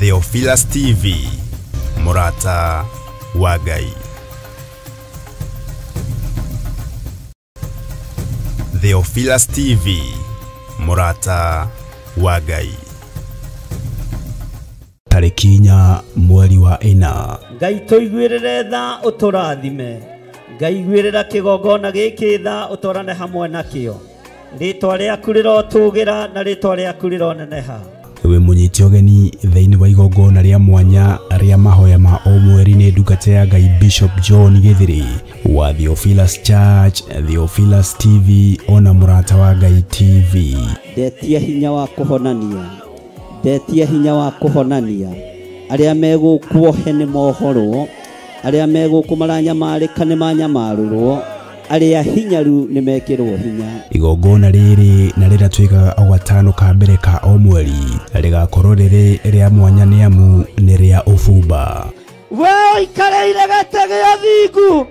Theophilus TV, Mũrata wa Ngai. Theophilus TV, Mũrata wa Ngai. Tarĩki 4 mweri wa 4. Ngai tũiguĩrĩre tha ũtũrathime. Ngai iguĩrĩra kĩgongona gĩkĩ tha ũtwarane hamwe nakĩo. Rĩtwa rĩaku rĩrotũgĩra na rĩtwa rĩaku rĩroneneha. We mũnyite ũgeni thĩinĩ wa igongona rĩa mwanya rĩa mahoya ma o mweri nĩ ndungata ya Ngai Bishop John Githiri wa Theophilus Church, Theophilus TV ona Mũrata wa Ngai TV. Ndetia hinya wa kũhonania, ndetia hinya wa kũhonania. Arĩa megũkuohe nĩ mohorwo, arĩa megũkũ maranyamarĩka nĩ manyamarũrwo, arĩa hinyaru nĩ mekĩrwo hinya. Igongona rĩrĩ na rĩrĩa twĩkaga o gatano ka mbere ka o mweri rĩgakorwo rĩrĩ rĩa mwanya nĩ amu nĩ rĩa ũbumba. We ũikarĩire gĩtĩ gĩa thingu,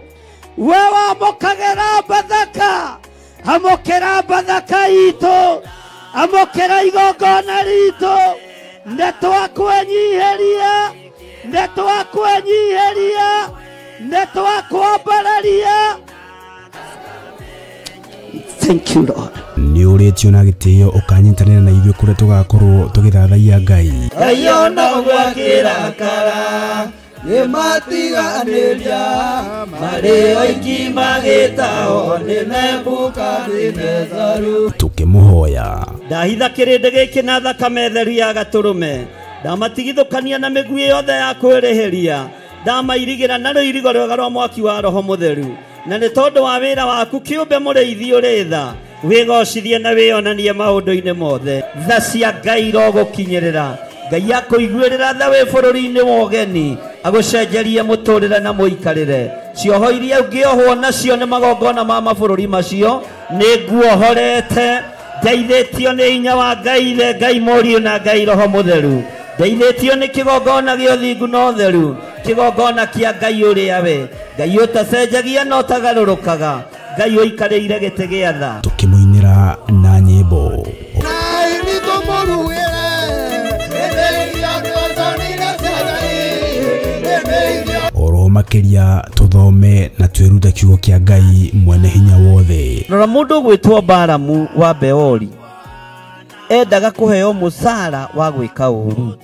we wamũkagĩra Bathaka, amũkĩra Bathaka itũ, amũkĩra igongona ritũ. Nĩ twakwenyiheria, nĩ twakwenyiheria, nĩ twakwambararia. Thank you, Lord. Nĩ ũrĩtio na gĩtĩo ũkanyitanĩra na ithuĩ kũrĩa tũgakorwo tũgĩthathaiya Ngai. Ngai ona ũgwakĩrakara nĩmatiganĩria marĩ oiki magĩtao nĩ Nebukadinezaru. Tũkĩmũhoya. Ndahitha kĩrĩndĩ gĩkĩ na thakame theru ya gatũrũme, ndamatigithũkania na mĩguĩ yothe ya kwĩrĩhĩria, ndamairigĩra na rũirigo rwega rwa mwaki wa Roho Mũtheru. Na nĩ tondũ wa wĩra waku kĩũmbe mũrĩithi ũrĩ tha, wĩgocithie na wĩonanie maũndũ-inĩ mothe. Tha cia Ngai irogũkinyĩrĩra. Ngai akũiguĩrĩra tha wĩ bũrũri-inĩ wa ũgeni, agũcenjerie mũtũrĩre na mũikarĩre. Cioho iria ũngĩohwo nacio nĩ magongona ma mabũrũri macio, nĩ nguohorete. Ndeithĩtio nĩ hinya wa Ngai Ithe, Ngai Mũriũ na Ngai Roho Mũtheru. Ndeithĩtio nĩ kĩgongona gĩa ũthingu na ũtheru, kĩgongona kĩa Ngai ũrĩa we Ngai ũtacenjagia na ũtagarũrũkaga, Ngai ũikarĩire gĩtĩ gĩa tha. Tũkĩmũinĩra na nyĩmbo. Oro makĩria tũthome na twĩrute kiugo kĩa Ngai mwene hinya wothe. Rora mũndũ ũgwĩtwo Balamu wa Beori endaga kũheo mũcara wa gwĩka ũru.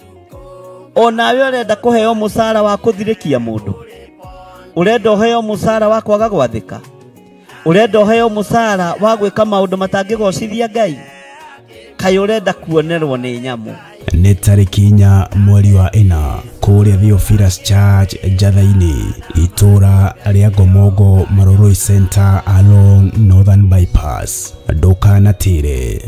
Onawe ũrenda kũheo mũcara wa kũthirĩkia mũndũ, ũrenda ũheo mũcara wa kwaga gwathĩka, ũrenda ũheo mũcara wa gwĩka maũndũ matangĩgocithia Ngai, kaĩ ũrenda kuonerwo nĩ nyamũ. Nĩ tarĩki 4 mweri wa 4 kũrĩa Theophilus Church Njatha-inĩ, itũra rĩa Ngomongo, Maroroi Center along Northern Bypass. Ndũkanatĩre.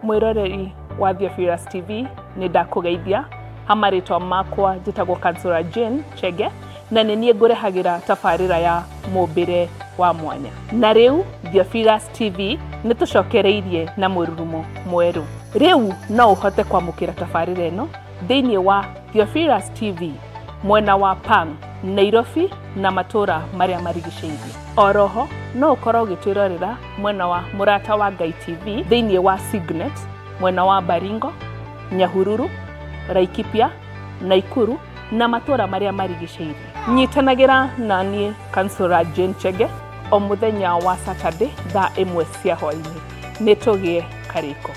Mwiroreri wa Theophilus TV nĩ ndakũgeithia ha marĩtwa makwa njĩtagwo Kansura Jane Chege na nĩ niĩ ngũrehagĩra tabarĩra ya mũmbĩre wa mwanya. Na rĩu Theophilus TV nĩ tũcokereirie na mũrurumo mwerũ. Rĩu no ũhote kwamũkĩra tabarĩra ĩno thĩinĩ wa Theophilus TV mwena wa Pang, Nairobi na matũra marĩa marigicĩirie. Oroho no ũkorwo ũgĩtwĩrorera mwena wa Mũrata wa Ngai TV thĩinĩ wa Signet mwena wa Baringo, Nyahururu, Laikipia, Naikuru na matũra marĩa marigicĩirie. Nyitanagĩra na niĩ Kansura Jane Chege o mũthenya wa Saturday thaa 1 cia hwaĩ-inĩ. Nĩ tũgĩe karĩko.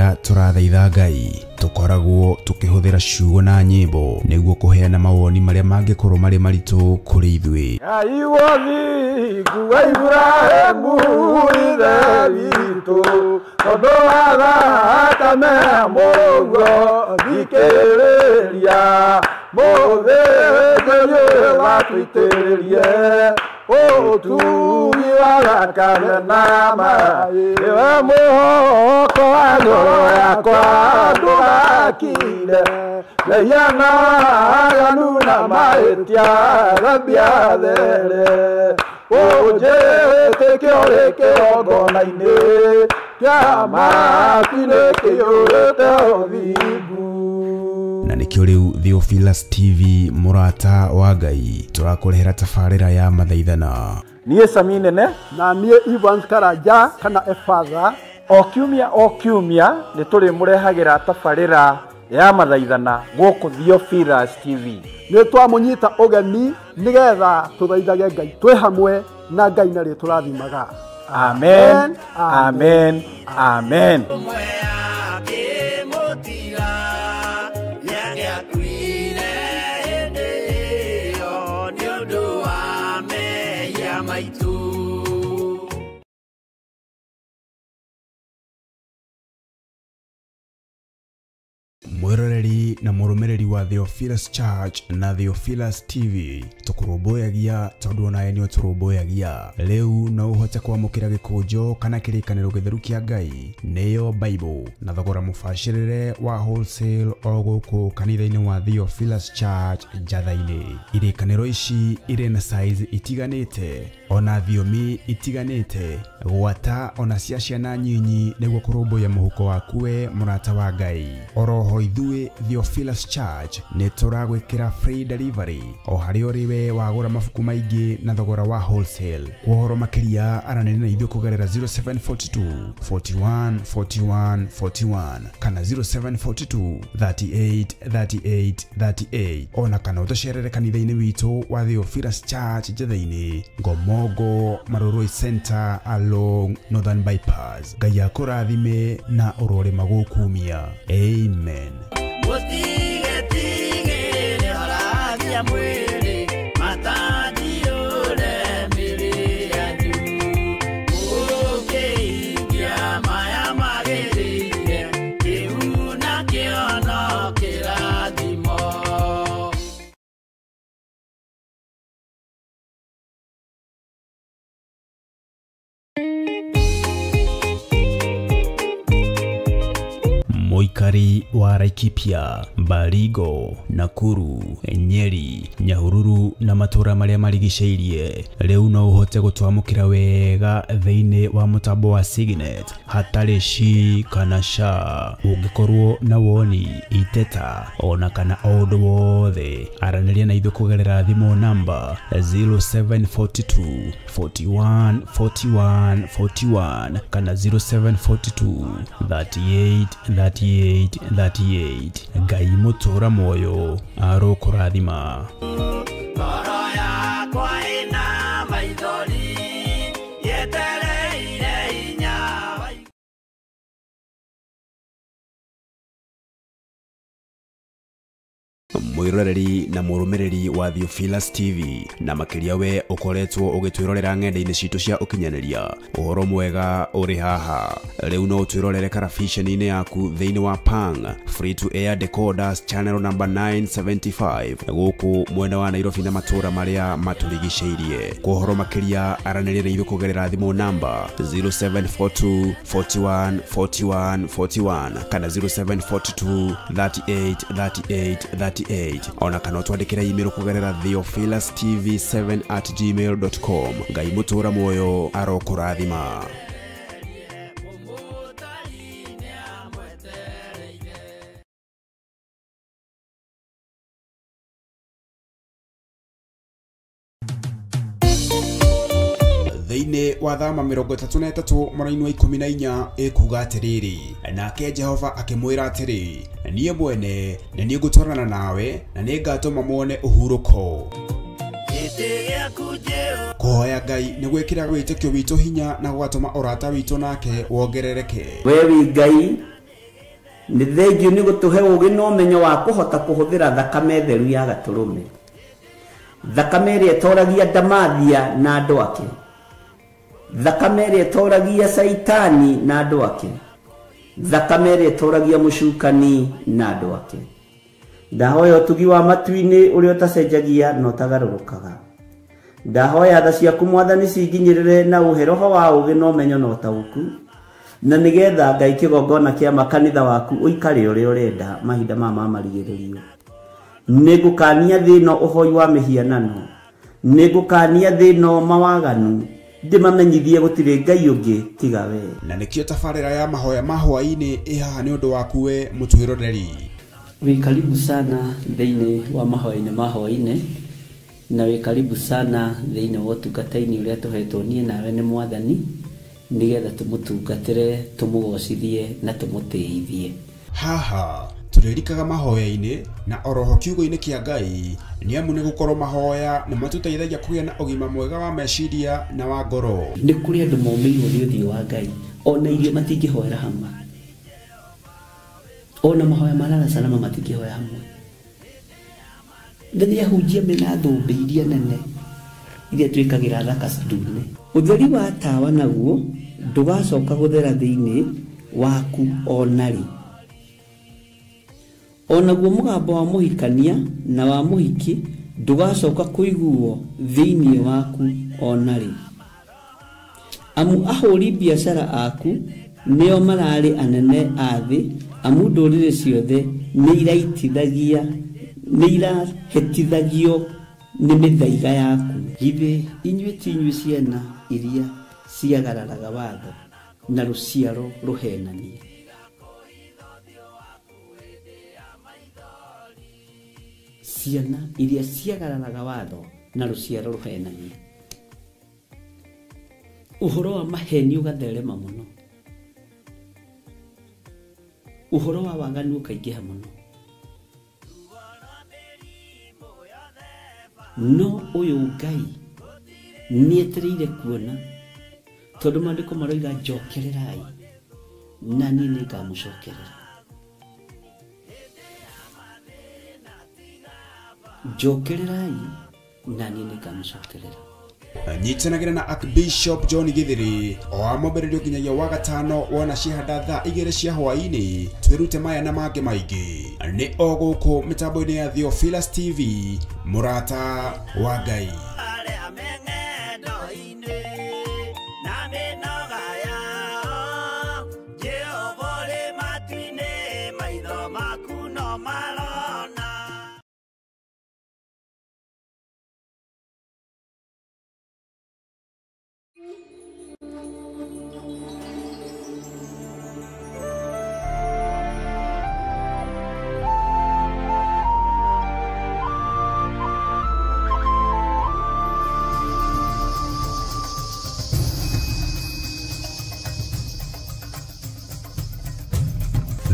Rĩrĩa tũrathaitha Ngai tũkoragwo tũkĩhũthĩra ciugo na nyĩmbo nĩguo kũheana mawoni marĩa mangĩkorwo marĩ maritũ kũrĩ ithuĩ. Ngai wothingu wa Iburahĩmu ithe witũ, tondũ wa thakame mũguo thikĩrĩria, mũthĩnjĩri watũitĩrĩrie ũtugi wa thakame na maĩ. Nĩwe mwĩhoko wa ngoro yakwa ndũgakire, mehia na waganu na mahĩtia thambia there. Ũnjĩtĩkie ũrĩ kĩgongona-inĩ kĩa matu-inĩ kĩiyũrĩte ũthingu. Na nĩkĩo rĩu Theophilus TV mũrata wa Ngai tũrakũrehera tabarĩra ya mathaithana. Niĩ Sami Nene na niĩ Evans Karanja kana Efatha. O kiumia nĩ tũrĩmũrehagĩra tabarĩra ya mathaithana gũkũ Theophilus TV. Nĩ twamũnyita ũgeni nĩgetha tũthaithage Ngai twĩ hamwe na Ngai narĩ tũrathimaga. Amen, amen, amen. Mwiroreri na mũrũmĩrĩri wa Theophilus Church na Theophilus TV tũkũrũmbũyagia tondũ onawe nĩ ũtũrũmbũyagia. Rĩu no ũhote kwamũkĩra gĩkũnjo kana kĩrĩkanĩro gĩtheru kĩa Ngai nĩyo Bible na thogora mũbacĩrĩre wa wholesale o gũkũ kanitha-inĩ wa Theophilus Church Njatha-inĩ. Irĩkanĩro ici irĩ na size itiganĩte ona thiomi itiganĩte gwata ona cia ciana nyinyi nĩguo kũrũmbũiya mũhuko waku we mũrata wa Ngai. Oroho ithuĩ Theophilus Church nĩ tũragwĩkĩra free delivery o harĩa ũrĩ we wagũra mabuku maingĩ na thogora wa wholesale. Kwa ũhoro makĩria aranĩria na ithuĩ kũgerera 0742 41 41 41 kana 0742 38 38 38 ona kana ũtũcerere kanitha-inĩ witũ wa Theophilus Church Njatha-inĩ, Ngomongo Marurui Center along Northern Bypass. Ngai akũrathime na ũrore magũkumia. Amen. Mũikari wa Laikipia, Baringo, Nakuru, Nyeri, Nyahururu na matũra marĩa marigicĩirie rĩu no ũhote gũtwamũkĩra wega thĩinĩ wa mũtambo wa Signet hatarĩ shi kana sha. Ũngĩkorwo na woni, iteta ona kana o ũndũ wothe, aranĩria na ithuĩ kũgerera thimũ namba 0742 41 41 41 kana 0742 38 38 38. Ngai mũtũra muoyo arokũrathima. Ngoro yakwa ĩna maithori yetereire hinya. Mwiroreri na mũrũmĩrĩri wa Theophilus TV na makĩria we ũkoretwo ũgĩtwĩrorera ng'enda-inĩ citũ cia ũkinyanĩria, ũhoro mwega ũrĩ haha. Rĩu no ũtwĩrorere karabiceni-inĩ yaku thĩinĩ wa Pang Free to Air Decoders channel number 975 gũkũ mwena wa Nairobi na matũra marĩa matũrigicĩirie. Kwa ũhoro makĩria aranĩria na ithuĩ kũgerera thimũ namba 0742 41 41 41 kana 0742 38 38 38 ona kana ũtwandĩkĩre email kũgerera theophilustv7@gmail.com. Ngai mũtũra muoyo arokũrathima. Thĩinĩ wa thama 33 mũraini wa 14 ĩkuga atĩrĩrĩ, nake Jehova akĩmwĩra atĩrĩ, niĩ mwene nĩ niĩ ngũtwarana nawe na nĩ ngatũma muone ũhurũko. Kũhoya Ngai nĩ gwĩkĩra wĩtĩkio witũ hinya na gũgatũma ũrata witũ nake wongerereke. We wĩ Ngai Nĩ thengiũ nĩ gũtũhe ũũgĩ na ũmenyo wa kũhota kũhũthĩra thakame theru ya gatũrũme, thakame ĩrĩa ĩtoragia ndamathia na andũ ake, thakame ĩrĩa ĩtoragia caitani na andũ ake, thakame ĩrĩa ĩtoragia mũcukani na andũ ake. Ndahoya ũtugi wa matu-inĩ ũrĩa ũtacenjagia na ũtagarũrũkaga. Ndahoya tha ciaku Mwathani cinginyĩrĩre na ũhe roho wa ũũgĩ na ũmenyo na ũtaũku, na nĩgetha Ngai kĩgongona kĩa makanitha waku ũikare ũrĩa ũrenda mahinda maya ma marigĩrĩrio. Nĩngũkania thĩ ĩno ũhoi wa mĩhianano, nĩngũkania thĩ ĩno mawaganu, ndĩmamenyithie gũtirĩ Ngai ũngĩ tiga we. Na nĩkĩo tabarĩra ya mahoya ma hwaĩ-inĩ ĩ haha nĩ ũndũ waku we mũtwĩroreri. Wĩ karibu sana thĩinĩ wa mahoya-inĩ ma hwaĩ-inĩ, na wĩ karibu sana thĩinĩ wa ũtungata-inĩ ũrĩa tũhetwo niĩ nawe nĩ Mwathani, nĩgetha tũmũtungatĩre, tũmũgocithie na tũmũtĩithie. Haha tũrĩrikaga mahoya-inĩ na oroho kiugo-inĩ kĩa Ngai, nĩ amu nĩ gũkorwo mahoya nĩ matũteithagia kũgĩa na ũgima mwega wa meciria na wa ngoro. Nĩ kũrĩ andũ momĩirwo nĩ ũthiũ wa Ngai, ona irio matingĩhoera hamwe, ona mahoya ma lala salama matingĩhoya hamwe. Na nĩ ahunjia mena thũmbĩ iria nene iria twĩkagĩra thaka ndune. Ũtheri wa tawa naguo ndũgacoka gũthera thĩinĩ waku ona rĩ. Onaguo mũgambo wa mũhikania na wa mũhiki ndũgacoka kũiguo thĩinĩ waku ona rĩ. Amu ahũri biacara aku nĩo mararĩ anene a thĩ, amu ndũrĩrĩ ciothe nĩ irahĩtithagio nĩ mĩthaiga yaku. Githĩ inyuĩ ti inyuĩ ciana iria ciagararaga watho na rũciaro rũhenanie? Ciana iria ciagararaga watho na rũciaro rũhenanie. Ũhoro wa maheni ũgatherema mũno, ũhoro wa waganu ũkaingĩha mũno. No ũyũ Ngai nĩetereire kuona, tondũ maandĩko maroiga njokererai na niĩ nĩngamũcokerera. Njokererai na niĩ nĩngamũcokerera. Nyitanagĩra na Archbishop John Githiri o wa mwambĩrĩrio nginyagia wa gatano wona cihanda thaa 2 cia hwaĩ-inĩ, twĩrute maya na mangĩ maingĩ. Nĩ o gũkũ mĩtambo-inĩ ya Theophilus TV, mũrata wa Ngai.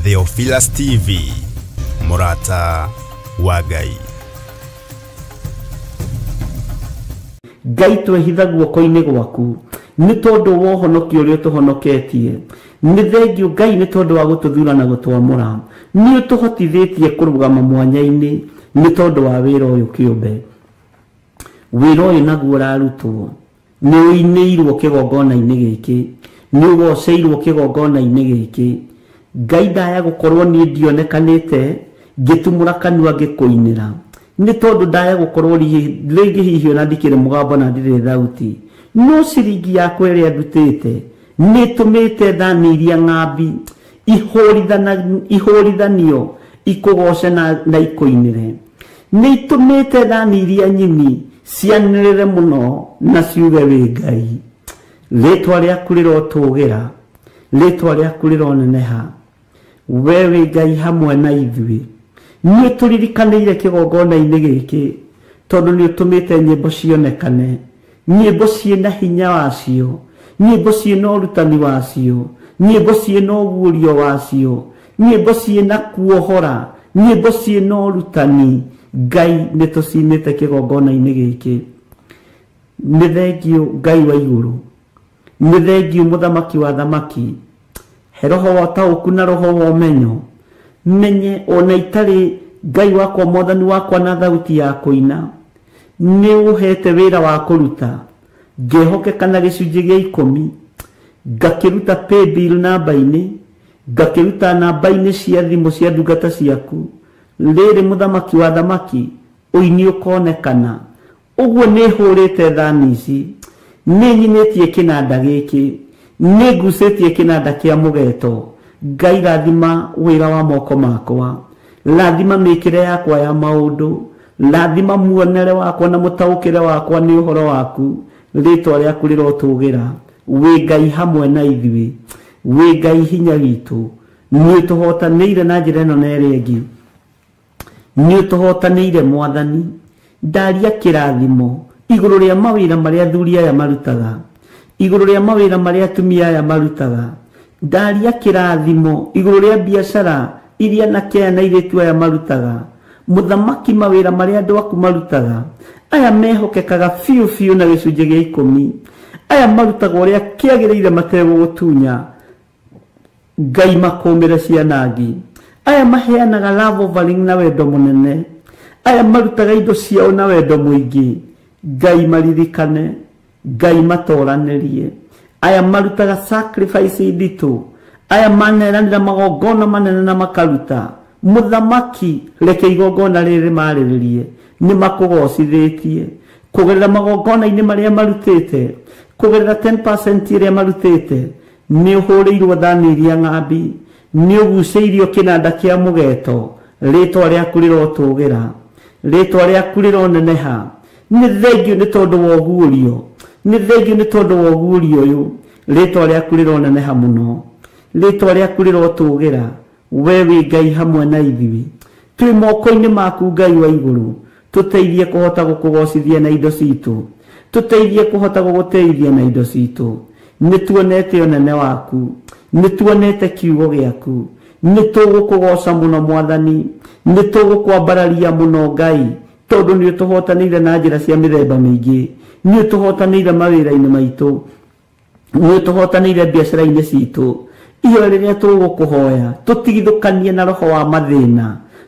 Theophilus TV, mũrata wa Ngai. Ngai twehitha guoko-inĩ gwaku nĩ tondũ wa ũhonokio ũrĩa ũtũhonoketie. Nĩ thengiũ Ngai nĩ tondũ wa gũtũthura na gũtwamũra. Nĩ ũtũhotithĩtie kũrũgama mwanya-inĩ nĩ tondũ wa wĩra ũyũ kĩũmbe. Wĩra ũyũ naguo ũrarutwo nĩ ũinĩirwo kĩgongona-inĩ gĩkĩ, nĩ ũgoceirwo kĩgongona-inĩ gĩkĩ. Ngai ndaya gũkorwo niĩ ndionekanĩte ngĩtumũra kanua ngĩkũinĩra, nĩ tondũ ndaya gũkorwo rĩngĩ hihi ona ndikĩrĩ mũgambo na ndirĩ thauti, no ciringi yakwa ĩrĩa ndutĩte nĩ ĩtũmĩte thani iria ng'ambi ihũrithanio ikũgoce na ikũinĩre. Nĩ itũmĩte thani iria nyini cianĩrĩre mũno na ciuge wĩ Ngai. Rĩtwa rĩaku rĩrotũgĩra, rĩtwa rĩaku rĩroneneha. We wĩ Ngai hamwe na ithuĩ. Nĩ ũtũririkanĩire kĩgongona-inĩ gĩkĩ, tondũ nĩ ũtũmĩte nyĩmbo cionekane, nyĩmbo ciĩna hinya wacio, nyĩmbo ciĩna ũrutani wacio, nyĩmbo ciĩna ũguũrio wacio, nyĩmbo ciĩna kuohora, nyĩmbo ciĩna ũrutani. Ngai nĩ tũcinĩte kĩgongona-inĩ gĩkĩ. Nĩ thengiũ Ngai wa igũrũ, nĩ thengiũ mũthamaki wa thamaki. He roho wa ũtaũku na roho wa ũmenyo, Menye ona itarĩ Ngai wakwa mwathani wakwa na thauti ya kũina, nĩ ũhete wĩra wa kũruta, ngehokeka na gĩcunjĩ gĩa 10, ngakĩruta paybill namba-inĩ, ngakĩruta namba-inĩ cia thimũ cia ndungata ciaku. Rĩrĩ mũthamaki wa thamaki, ũini ũkonekana. Ũguo nĩ hũrĩte thani ici, nĩ nyinĩtie kĩnanda gĩkĩ, nĩ ngucĩtie kĩnanda kĩa mũgeto. Ngai rathima wĩra wa moko makwa, rathima mĩkĩre yakwa ya maũndũ, rathima muonere wakwa na mũtaũkĩre wakwa nĩ ũhoro waku. Rĩtwa rĩaku rĩrotũgĩra. Wĩ Ngai hamwe na ithuĩ, wĩ Ngai hinya witũ. Nĩ ũtũhotanĩire na njĩra ĩno na ĩrĩa ĩngĩ, nĩ ũtũhotanĩire mwathani. Ndaria kĩrathimo igũrũ rĩa mawĩra marĩa athuri aya marutaga, igũrũ rĩa mawĩra marĩa atumia aya marutaga. Ndaria kĩrathimo igũrũ rĩa biacara iria anake aya na airĩtu aya marutaga. Mũthamaki, mawĩra marĩa andũ aku marutaga, aya mehokekaga biũ biũ na gĩcunjĩ gĩa 10, aya marutaga ũrĩa kĩagĩrĩire mategũgũtunya. Ngai makũmĩre cianangi. Aya maheanaga love offering na wendo mũnene, aya marutaga indo ciao na wendo mũingĩ. Ngai maririkane, Ngai matoranĩrie. Aya marutaga sacrifice nditũ, aya maneranĩra magongona manene na makaruta. Mũthamaki, reke igongona rĩrĩ marĩrĩrie, nĩ makũgocithĩtie kũgerera magongona-inĩ marĩa marutĩte, kũgerera 10% ĩrĩa marutĩte. Nĩ ũhũrĩirwo thani iria ng'ambi, nĩ ũgucĩirio kĩnanda kĩa mũgeto. Rĩtwa rĩaku rĩrotũgĩra, rĩtwa rĩaku rĩroneneha. Nĩ thengio nĩ tondũ wa ũguũrio, nĩ thengio nĩ tondũ wa ũguũrio ũyũ. Rĩtwa rĩaku rĩroneneha mũno, rĩtwa rĩaku rĩrotũgĩra. We wĩ Ngai hamwe na ithuĩ, twĩ moko-inĩ maku Ngai wa igũrũ. Tũteithie kũhota gũkũgocithia na indo citũ, tũteithie kũhota gũgũteithia na indo citũ. Nĩ tuonete ũnene waku, nĩ tuonete kiugo gĩaku, nĩ tũgũkũgoca mũno mwathani, nĩ tũgũkwambararia mũno Ngai, tondũ nĩ ũtũhotanĩire na njĩra cia mĩthemba mĩingĩ, nĩ ũtũhotanĩire mawĩra-inĩ maitũ, nĩ ũtũhotanĩire biacara-inĩ citũ. Ihoya rĩrĩa tũgũkũhoya, tũtigithũkanie na roho wa mathĩna,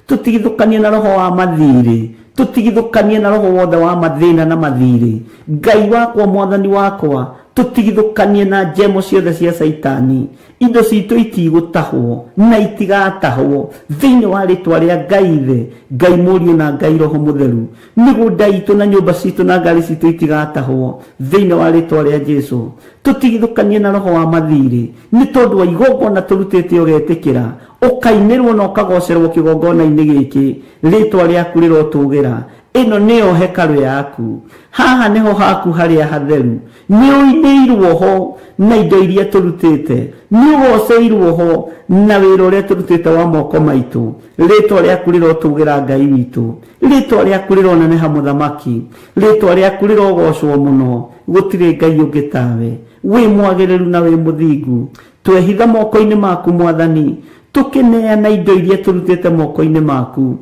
tũtigithũkanie na roho wa mathirĩ, tũtigithũkanie na roho wothe wa mathĩna na mathirĩ. Ngai wakwa, mwathani wakwa, tũtigithũkanie na njemo ciothe cia Caitani. Indo citũ itigũtahwo na itigatahwo thĩinĩ wa rĩtwa rĩa Ngai Ithe, Ngai Mũriũ na Ngai Roho Mũtheru. Mĩgũnda itũ na nyũmba citũ na ngari citũ itigatahwo thĩinĩ wa rĩtwa rĩa Jesũ. Tũtigithũkanie na roho wa mathirĩ, nĩ tondũ wa igongona tũrutĩte ũgetĩkĩra, ũkainĩrwo na ũkagocerwo kĩgongona-inĩ gĩkĩ. Rĩtwa rĩaku rĩrotũgĩra. Ĩno nĩyo hekarũ yaku, haha nĩho haku harĩa hatheru. Nĩ ũinĩirwo ho na indo iria tũrutĩte, nĩ ũgoceirwo ho na wĩra ũrĩa tũrutĩte wa moko maitũ. Rĩtwa rĩaku rĩrotũgĩra Ngai witũ, rĩtwa rĩaku rĩroneneha mũthamaki, rĩtwa rĩaku rĩrogocwo mũno. Gũtirĩ Ngai ũngĩ tawe, wĩ mwagĩrĩru na wĩ mũthingu. Twehitha moko-inĩ maku mwathani, tũkĩneana indo iria tũrutĩte moko-inĩ maku.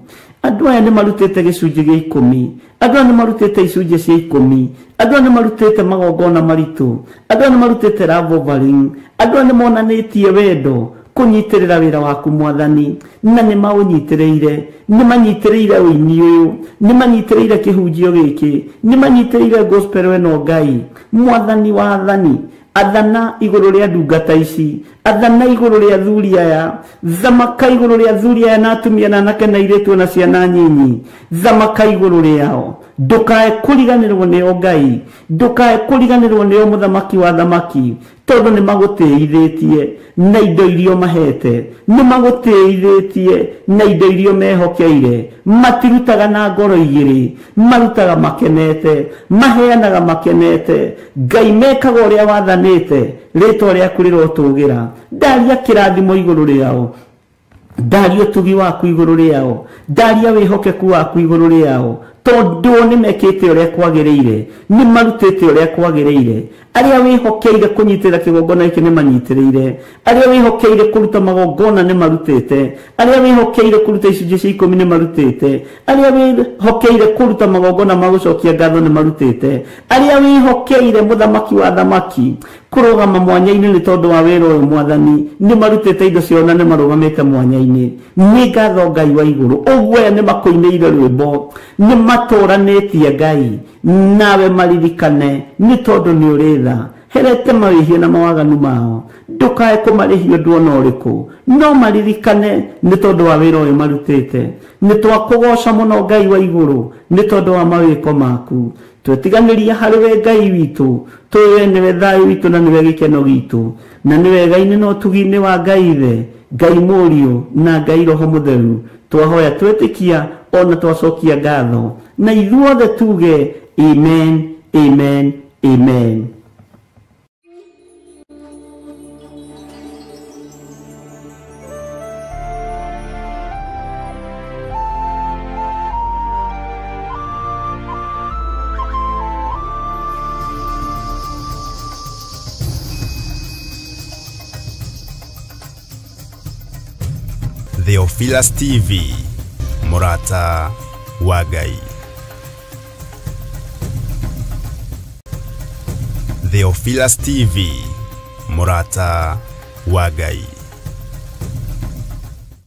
Andũ aya nĩ marutĩte gĩcunjĩ gĩa 10, andũ aya nĩ marutĩte icunjĩ cia 10, andũ aya nĩ marutĩte magongona maritũ, andũ aya nĩ marutĩte love offering, andũ aya nĩ monanĩtie wendo kũnyitĩrĩra wĩra waku mwathani, na nĩ maũnyitĩrĩire, nĩ manyitĩrĩire ũini ũyũ, nĩ manyitĩrĩire kĩhunjio gĩkĩ, nĩ manyitĩrĩire gospel ĩno. Ngai mwathani wa athani, athana igũrũ rĩa ndungata ici, athana igũrũ rĩa athuri aya, thamaka igũrũ rĩa athuri aya na atumia na anake na airĩtu na ciana nyinyi, thamaka igũrũ rĩao. Ndũkae kũriganĩrwo nĩo Ngai, ndũkae kũriganĩrwo nĩo mũthamaki wa thamaki, tondũ nĩ magũtĩithĩtie na indo iria mahete, nĩ magũtĩithĩtie na indo iria mehokeire. Matirutaga na ngoro igĩrĩ, marutaga makenete, maheanaga makenete. Ngai mekaga ũrĩa wathanĩte. Rĩtwa rĩaku rĩrotũgĩra. Ndaria kĩrathimo igũrũ rĩao, ndaria ũtugi waku igũrũ rĩao, ndaria wĩhokeku waku igũrũ rĩao, tondũ nĩ mekĩte ũrĩa kwagĩrĩire, nĩ marutĩte ũrĩa kwagĩrĩire. Arĩa wĩhokeire kũnyitĩrĩra kĩgongona gĩkĩ nĩ manyitĩrĩire, arĩa wĩhokeire kũruta magongona nĩ marutĩte, arĩa wĩhokeire kũruta icunjĩ cia 10 nĩ marutĩte, arĩa wĩhokeire kũruta magongona ma gũcokia ngatho nĩ marutĩte, arĩa wĩhokeire mũthamaki wa thamaki Kũrũgama mwanya-inĩ nĩ tondũ wa wĩra ũyũ mwathani nĩ marutĩte indo ciao na nĩ marũgamĩte mwanya-inĩ. Nĩ ngatho Ngai wa igũrũ, ũguo aya nĩ makũinĩire rwĩmbo, nĩ matũranĩtie Ngai, nawe maririkane nĩ tondũ nĩ ũrĩ tha. Herete mawĩhia na mawaganu mao, ndũkae kũmarĩhia ũndũ ona ũrĩkũ, no maririkane nĩ tondũ wa wĩra ũyũ marutĩte. Nĩ twakũgoca mũno Ngai wa igũrũ nĩ tondũ wa mawĩko maku. Twetiganĩria harĩ we Ngai witũ, tũĩ we nĩwe thayũ witũ na nĩwe gĩkeno gitũ, na nĩ wega-inĩ na ũtugi-inĩ wa Ngai Ithe, Ngai Mũriũ na Ngai Roho Mũtheru. Twahoya twetĩkia ona twacokia ngatho, na ithuothe tuge amen, amen, amen. Theophilus TV, Murata wa Ngai. Theophilus TV, Murata wa Ngai.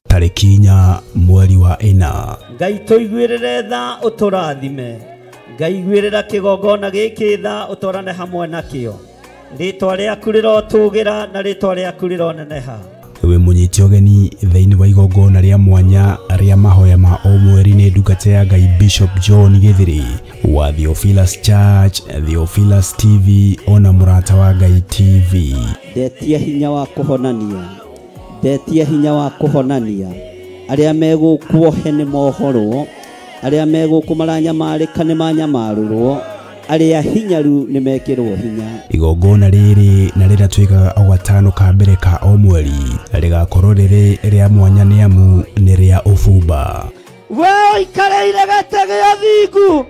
Tarĩki 4 mweri wa 4. Ngai tũiguĩrĩre tha ũtũrathime. Ngai iguĩrĩra kĩgongona gĩkĩ tha ũtwarane hamwe nakĩo. Rĩtwa rĩaku rĩrotũgĩra na rĩtwa rĩaku rĩroneneha. Wĩ mũnyite ũgeni thĩinĩ wa igongona rĩa mwanya rĩa mahoya ma o mweri nĩ ndungata ya Ngai Bishop John Gĩthĩrĩ wa Theophilus Church, Theophilus TV ona Mũrata wa Ngai TV. Ndetia hinya wa kũhonania, ndetia hinya wa kũhonania. Arĩa megũkuohe nĩ mohorwo, arĩa megũkũ maranyamarĩka nĩ manyamarũrwo, arĩa hinyaru nĩ mekĩrwo hinya. Igongona rĩrĩ na rĩrĩa twĩkaga o gatano ka mbere ka o mweri rĩgakorwo rĩrĩ rĩa mwanya nĩ amu nĩ rĩa ũbumba. We ũikarĩire gĩtĩ gĩa thingu,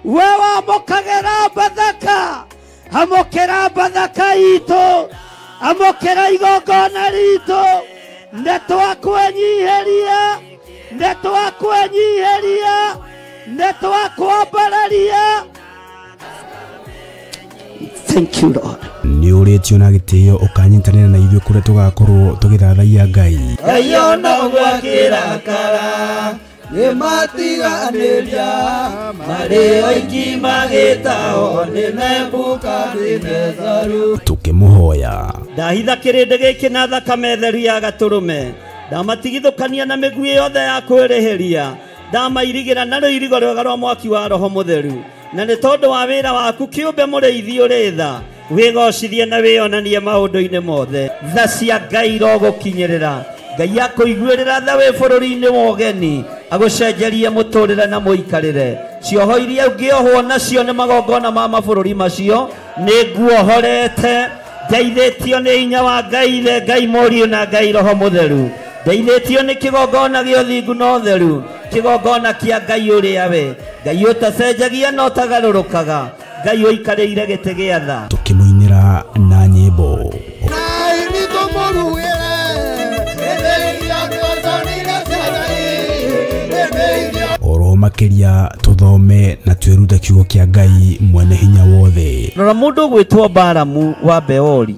we wamũkagĩra Bathaka, amũkĩra Bathaka itũ, amũkĩra igongona ritũ. Nĩ twakwenyiheria, nĩ twakwenyiheria, nĩ twakwambararia. Thank you, Lord. Nĩ ũrĩtio na gĩtĩo ũkanyitanĩra na ithuĩ kũrĩa tũgakorwo tũgĩthathaiya Ngai. Ngai ona ũguo akĩrakara, nĩ matiganĩria, marĩ oiki magĩtao nĩ Nebukadinezaru. Tũkĩmũhoya. Ndahitha kĩrĩndĩ gĩkĩ na thakame theru ya gatũrũme, ndamatigithũkania na mĩguĩ yothe ya kwĩrĩhĩria, ndamairigĩra na rũirigo rwega rwa mwaki wa Roho Mũtheru. Na nĩ tondũ wa wĩra waku kĩũmbe mũrĩithi ũrĩ tha, wĩgocithie na wĩonanie maũndũ-inĩ mothe. Tha cia Ngai irogũkinyĩrĩra. Ngai akũiguĩrĩra tha wĩ bũrũri-inĩ wa ũgeni, agũcenjerie mũtũrĩre na mũikarĩre. Cioho iria ũngĩohwo nacio nĩ magongona ma mabũrũri macio, nĩ nguohorete. Ndeithĩtio nĩ hinya wa Ngai Ithe, Ngai Mũriũ na Ngai Roho Mũtheru. Ndeithĩtio nĩ kĩgongona gĩa ũthingu na ũtheru, kĩgongona kĩa Ngai ũrĩa we Ngai ũtacenjagia na ũtagarũrũkaga, Ngai ũikarĩire gĩtĩ gĩa tha. Tũkĩmũinĩra na nyĩmbo. Oro makĩria tũthome na twĩrute kiugo kĩa Ngai mwene hinya wothe. Rora mũndũ ũgwĩtwo Balamu wa Beori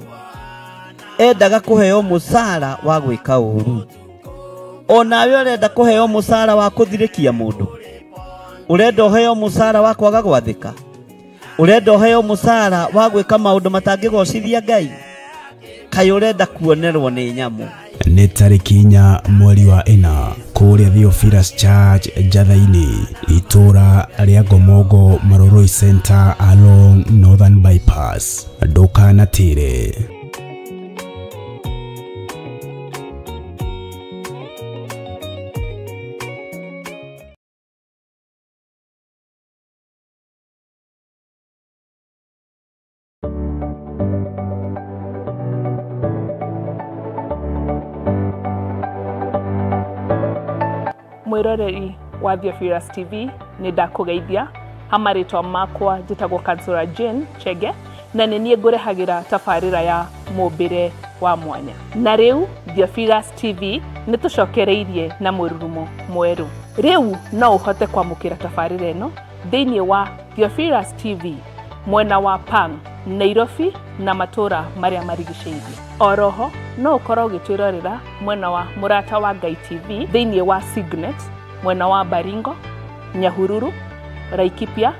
endaga kũheo mũcara wa gwĩka ũũru. Onawe ũrenda kũheo mũcara wa kũthirĩkia mũndũ, ũrenda ũheo mũcara wa kwaga gwathĩka, ũrenda ũheo mũcara wa gwĩka maũndũ matangĩgocithia Ngai, kaĩ ũrenda kuonerwo nĩ nyamũ. Nĩ tarĩki 4 mweri wa 4 kũrĩa Theophilus Church Njatha-inĩ, itũra rĩa Ngomongo Maroroi Center along Northern Bypass. Ndũkanatĩre. Mwĩroreri wa Theophilus TV, nĩ ndakũgeithia. Hamarĩtwa makwa njĩtagwo Kansura Jane Chege, na nĩ niĩ ngũrehagĩra tabarĩra ya mũmbĩre wa mwanya. Na rĩu Theophilus TV nĩ tũcokereirie na mũrurumo mwerũ. Rĩu no ũhote kwamũkĩra tabarĩra ĩno thĩinĩ wa Theophilus TV Mwena wa Pang, Nairobi na matũũra marĩa marigicĩirie. Oroho no ũkorwo ũgĩtwĩrorera mwena wa Mũrata wa Ngai TV thĩinĩ wa Signet, mwena wa Baringo, Nyahururu, Laikipia,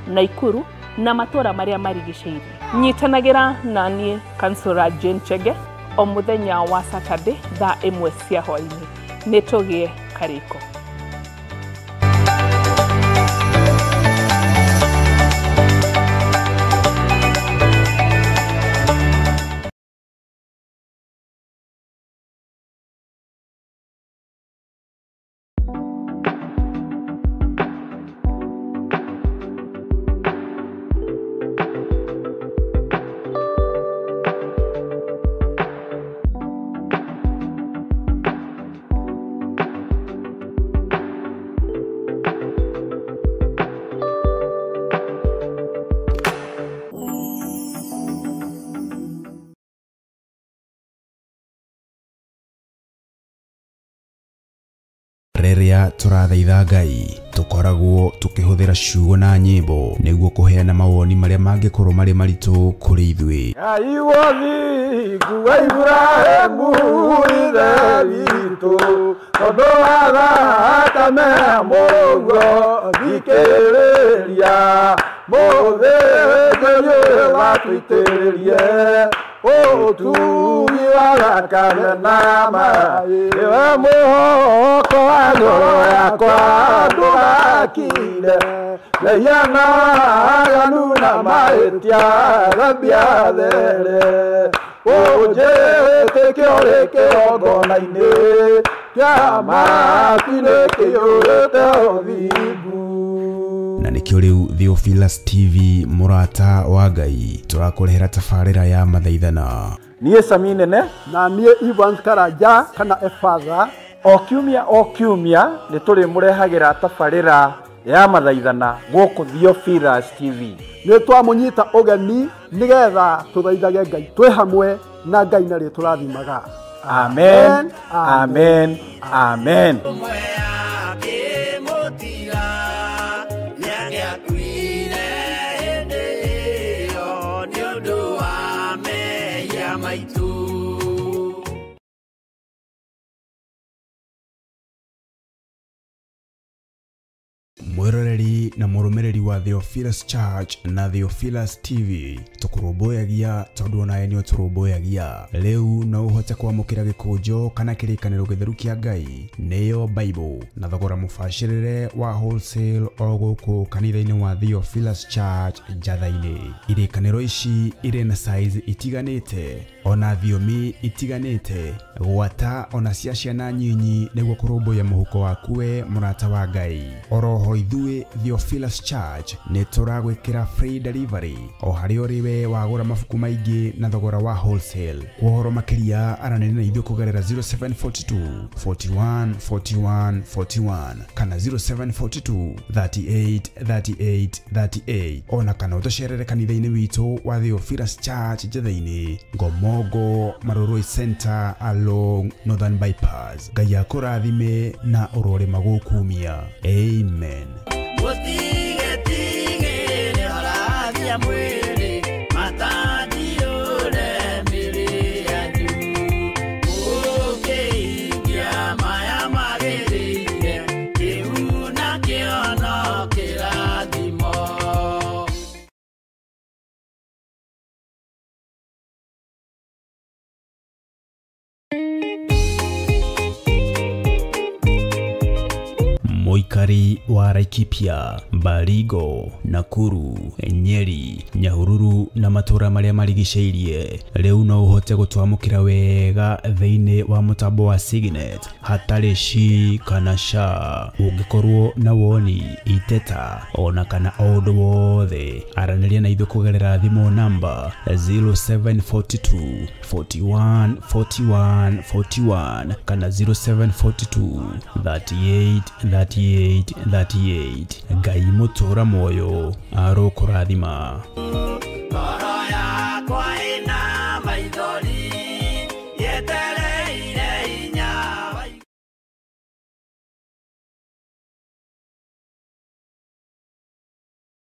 Naikuru na matũũra marĩa marigicĩirie. Nyitanagĩra na niĩ Kansũra Jane Chege o mũthenya wa Saturday thaa 1 cia hwaĩ-inĩ. Nĩ tũgĩe karĩko. Rĩrĩa tũrathaitha Ngai tũkoragwo tũkĩhũthĩra ciugo na nyĩmbo nĩguo kũheana mawoni marĩa mangĩkorwo marĩ maritũ kũrĩ ithuĩ. Ngai wothingu wa Iburahĩmu ithe witũ, tondũ wa thakame ya Mũrũguo thikĩrĩria, mũthĩnjĩri ũyũ watũitĩrĩrie ũtugi wa thakame na maĩ, nĩwe mwĩhoko wa ngoro yakwa ndũgakire, mehia na waganu na mahĩtia thambia there, ũnjĩtĩke ũrĩ kĩgongona-inĩ kĩa matu-inĩ kĩiyũrĩte ũthingu. Na nĩkĩo rĩu Theophilus TV mũrata wa Ngai tũrakũrehera tabarĩra ya mathaithana. Niĩ Sami Nene na niĩ Evans Karanja kana Efatha. O kiumia o kiumia nĩ tũrĩmũrehagĩra tabarĩra ya mathaithana gũkũ Theophilus TV. Nĩ twamũnyita ũgeni nĩgetha tũthaithage Ngai twĩ hamwe na Ngai narĩ tũrathimaga. Amen, amen, amen. Mwĩroreri na mũrũmĩrĩri wa Theophilus Church na Theophilus TV tũkũrũmbũyagia tondũ onawe nĩ ũtũrũmbũyagia. Rĩu no ũhote kwamũkĩra gĩkũnjo kana kĩrĩkanĩro gĩtheru kĩa Ngai nĩyo Bible na thogora mũbacĩrĩre wa wholesale o gũkũ kanitha-inĩ wa Theophilus Church Njatha-inĩ. Irĩkanĩro ici irĩ na size itiganĩte ona thiomi itiganĩte gwata ona cia ciana nyinyi nĩguo kũrũmbũiya mũhuko waku we mũrata wa Ngai. Oroho ithuĩ Theophilus Church nĩ tũragwĩkĩra free delivery o harĩa ũrĩ we wagũra mabuku maingĩ na thogora wa wholesale. Kwa ũhoro makĩria aranĩria na ithuĩ kũgerera 0742 41 41 41 kana 0742 38 38 38 ona kana ũtũcerere kanitha-inĩ witũ wa Theophilus Church Njatha-inĩ, Ngomongo Marurui Center along Northern Bypass. Ngai akũrathime na ũrore magũkumia. Amen. Mũikari wa Laikipia, Baringo, Nakuru, Nyeri, Nyahururu na matũũra marĩa marigicĩirie rĩu no ũhote gũtwamũkĩra wega thĩinĩ wa mũtambo wa Signet hatarĩ shi kana sha. Ũngĩkorwo na woni, iteta ona kana o ũndũ wothe, aranĩria na ithuĩ kũgerera thimũ namba 0742 41 41 41 kana 0742 38 38 38. Ngai mũtũũra muoyo arokũrathima.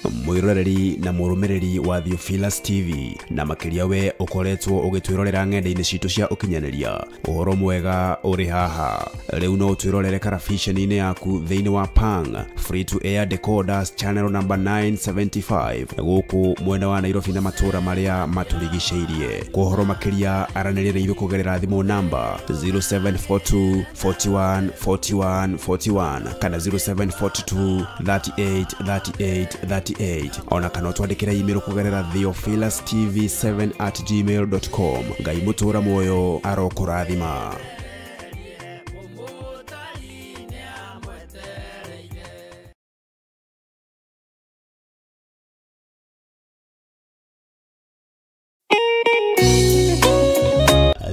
Mwiroreri na mũrũmĩrĩri wa Theophilus TV na makĩria we ũkoretwo ũgĩtwĩrorera ng'enda-inĩ citũ cia ũkinyanĩria, ũhoro mwega ũrĩ haha. Rĩu no ũtwĩrorere karabiceni-inĩ yaku thĩinĩ wa Pang Free to Air Decoders channel number 975 gũkũ mwena wa Nairobi na matũũra marĩa matũrigicĩirie. Kwa ũhoro makĩria aranĩria na ithuĩ kũgerera thimũ namba 0742 41 41 41 kana 0742 38 38 38, ona kana twandĩkĩre email kũgerera theophilustv7@gmail.com. Ngai mũtũra muoyo arokũrathima.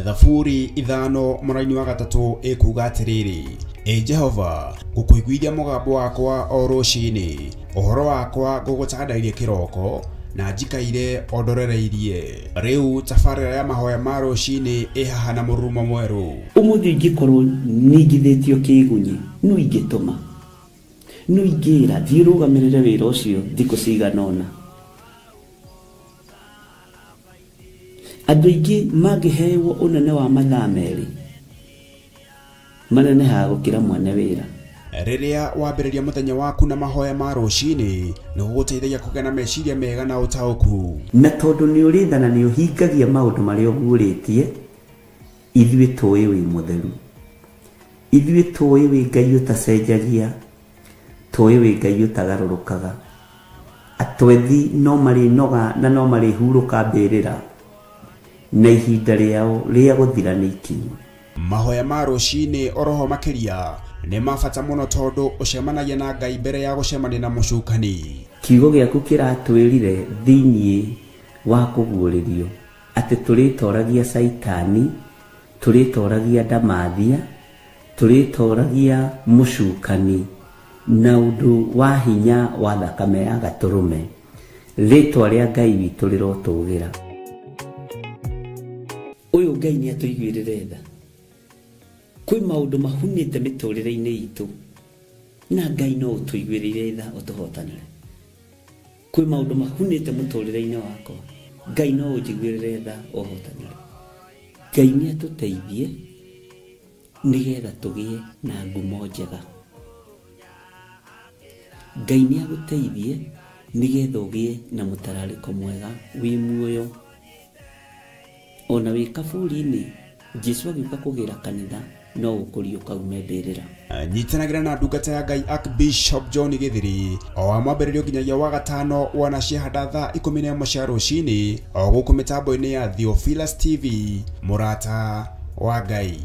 Thaburi 5 mũraini wa 3 ĩkuga atĩrĩrĩ: Ĩ Jehova, ngũkũiguithia mũgambo wakwa o rũcinĩ, ũhoro wakwa ngũgũtandairie kĩroko, na njikaire o ndorereirie. Rĩu tabarĩra ya mahoya ma rũcinĩ ĩ haha na mũrurumo mwerũ. Ũmũthĩ ingĩkorwo ningithĩtio kĩgunyi, no ingĩtũma, no ingĩra thiĩ rũgamĩrĩre wĩra ũcio thikũ cigana ũna. Andũ aingĩ mangĩhewo ũnene wa mathaa 2 manenehaga gũkĩra mwene wĩra. Rĩrĩa wambĩrĩria mũthenya waku na mahoya ma rũcinĩ, nĩ gũgũteithagia kũgĩa na meciria mega na ũtaũku. Na tondũ nĩ ũrĩ tha na nĩ ũhingagia maũndũ marĩa ũguũrĩtie, ithuĩ tũĩ wĩ mũtheru, ithuĩ tũĩ wĩ Ngai ũtacenjagia, tũĩ wĩ Ngai ũtagarũrũkaga. Atwethi no marĩnoga na no marĩhurũka mbĩrĩra, na ihinda rĩao rĩa gũthira nĩ ikinyu. Mahoya ma rũcinĩ oroho makĩria nĩ ma bata mũno tondũ ũcemanagia na Ngai mbere ya gũcemania na mũcukani. Kiugo gĩaku kĩratwĩrire thĩinĩ wa kũguũrĩrio atĩ tũrĩtoragia Caitani, tũrĩtoragia ndamathia, tũrĩtoragia mũcukani na ũndũ wa hinya wa thakame ya gatũrũme. Rĩtwa rĩa Ngai witũ rĩrotũgĩra. Ũyũ Ngai nĩ atũiguĩrĩre tha. Kwĩ maũndũ mahunĩte mĩtũrĩre-inĩ itũ na Ngai no ũtũiguĩrĩire tha ũtũhotanĩre. Kwĩ maũndũ mahunĩte mũtũrĩre-inĩ wakwa, Ngai no ũnjiguĩrĩre tha ũhotanĩre. Ngai nĩ atũteithie nĩgetha tũgĩe na ngumo njega. Ngai nĩ agũteithie nĩgetha ũgĩe na mũtararĩko mwega wĩ muoyo. Ona wĩ kaburi-inĩ, Jesũ agĩũka kũgĩra kanitha no ũkũriũka ume mbĩrĩra. Nyitanagĩra na ndungata ya Ngai Archbishop John Githiri o wa mwambĩrĩrio nginyagia wa gatano wana ciahanda thaa 11 cia rũcinĩ o gũkũ mĩtambo-inĩ ya Theophilus TV, mũrata wa Ngai.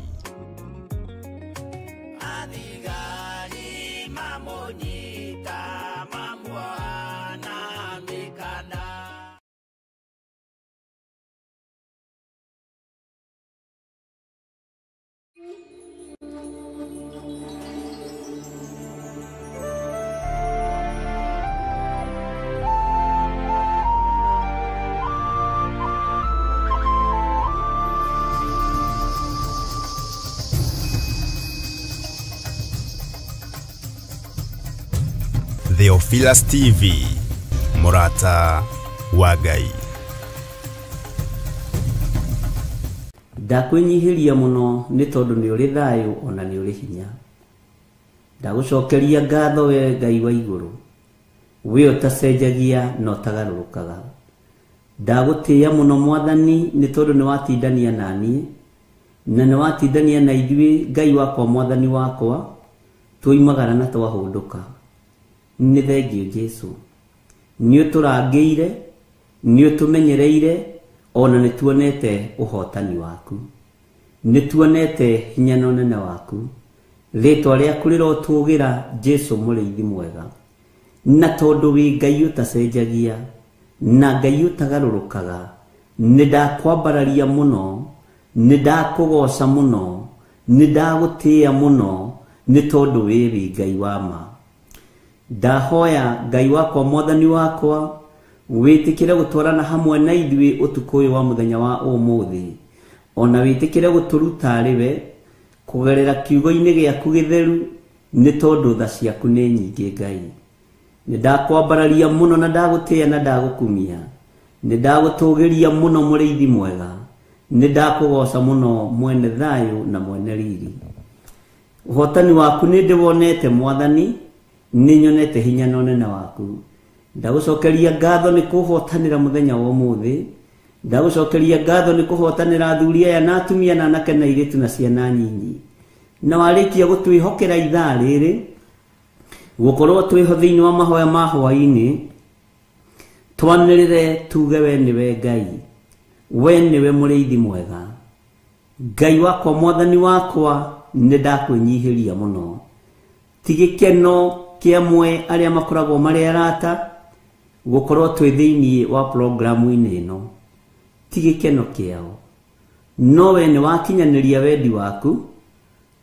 Theophilus TV, mũrata wa Ngai. Ndakwĩnyihĩria mũno nĩ tondũ nĩ ũrĩ thayũ ona nĩ ũrĩ hinya. Ndagũcokeria ngatho we Ngai wa igũrũ, we ũtacenjagia na ũtagarũrũkaga. Ndagũtĩĩa mũno Mwathani nĩ tondũ nĩ watindania na niĩ, na nĩ watindania na ithuĩ Ngai wakwa Mwathani wakwa, twoimagara na twahũndũka. Nĩ thengiũ Jesũ, nĩ ũtũrangĩire, nĩ ũtũmenyereire, ona nĩ tuonete ũhotani waku, nĩ tuonete hinya na ũnene waku. Rĩtwa rĩaku rĩrotũgĩra Jesũ mũrĩithi mwega. Na tondũ wĩ Ngai ũtacenjagia na Ngai ũtagarũrũkaga, nĩ ndakwambararia mũno, nĩ ndakũgoca mũno, nĩ ndagũtĩĩa mũno, nĩ tondũ wĩ wĩ Ngai wa ma. Ndahoya Ngai wakwa Mwathani wakwa, wĩtĩkĩre gũtwarana hamwe na ithuĩ ũtukũ ũyũ wa mũthenya wa ũmũthĩ, ona wĩtĩkĩre gũtũruta arĩ we kũgerera kiugo-inĩ gĩaku gĩtheru, nĩ tondũ tha ciaku nĩ nyingĩ Ngai. Nĩ ndakwambararia mũno na ndagũtĩĩa na ndagũkumia. Nĩ ndagũtũgĩria mũno mũrĩithi mwega. Nĩ ndakũgoca mũno mwene thayũ na mwene riri. Ũhotani waku nĩ ndĩwonete mwathani, nĩ nyonete hinya na ũnene waku. Ndagũcokeria ngatho nĩ kũhotanĩra mũthenya wa ũmũthĩ. Ndagũcokeria ngatho nĩ kũhotanĩra athuri aya na atumia na anake na airĩtu na ciana nyinyi. Na warĩkia gũtwĩhokera ithaa rĩrĩ gũkorwo twĩho thĩinĩ wa mahoya ma hwaĩ-inĩ, twanĩrĩre tuge we nĩwe Ngai, we nĩwe mũrĩithi mwega. Ngai wakwa mwathani wakwa, nĩ ndakwĩnyihĩria mũno. Ti gĩkeno kĩamwe arĩa makoragwo marĩ arata gũkorwo twĩ thĩinĩ wa programu-inĩ ĩno, ti gĩkeno kĩao, no we nĩ wakinyanĩria wendi waku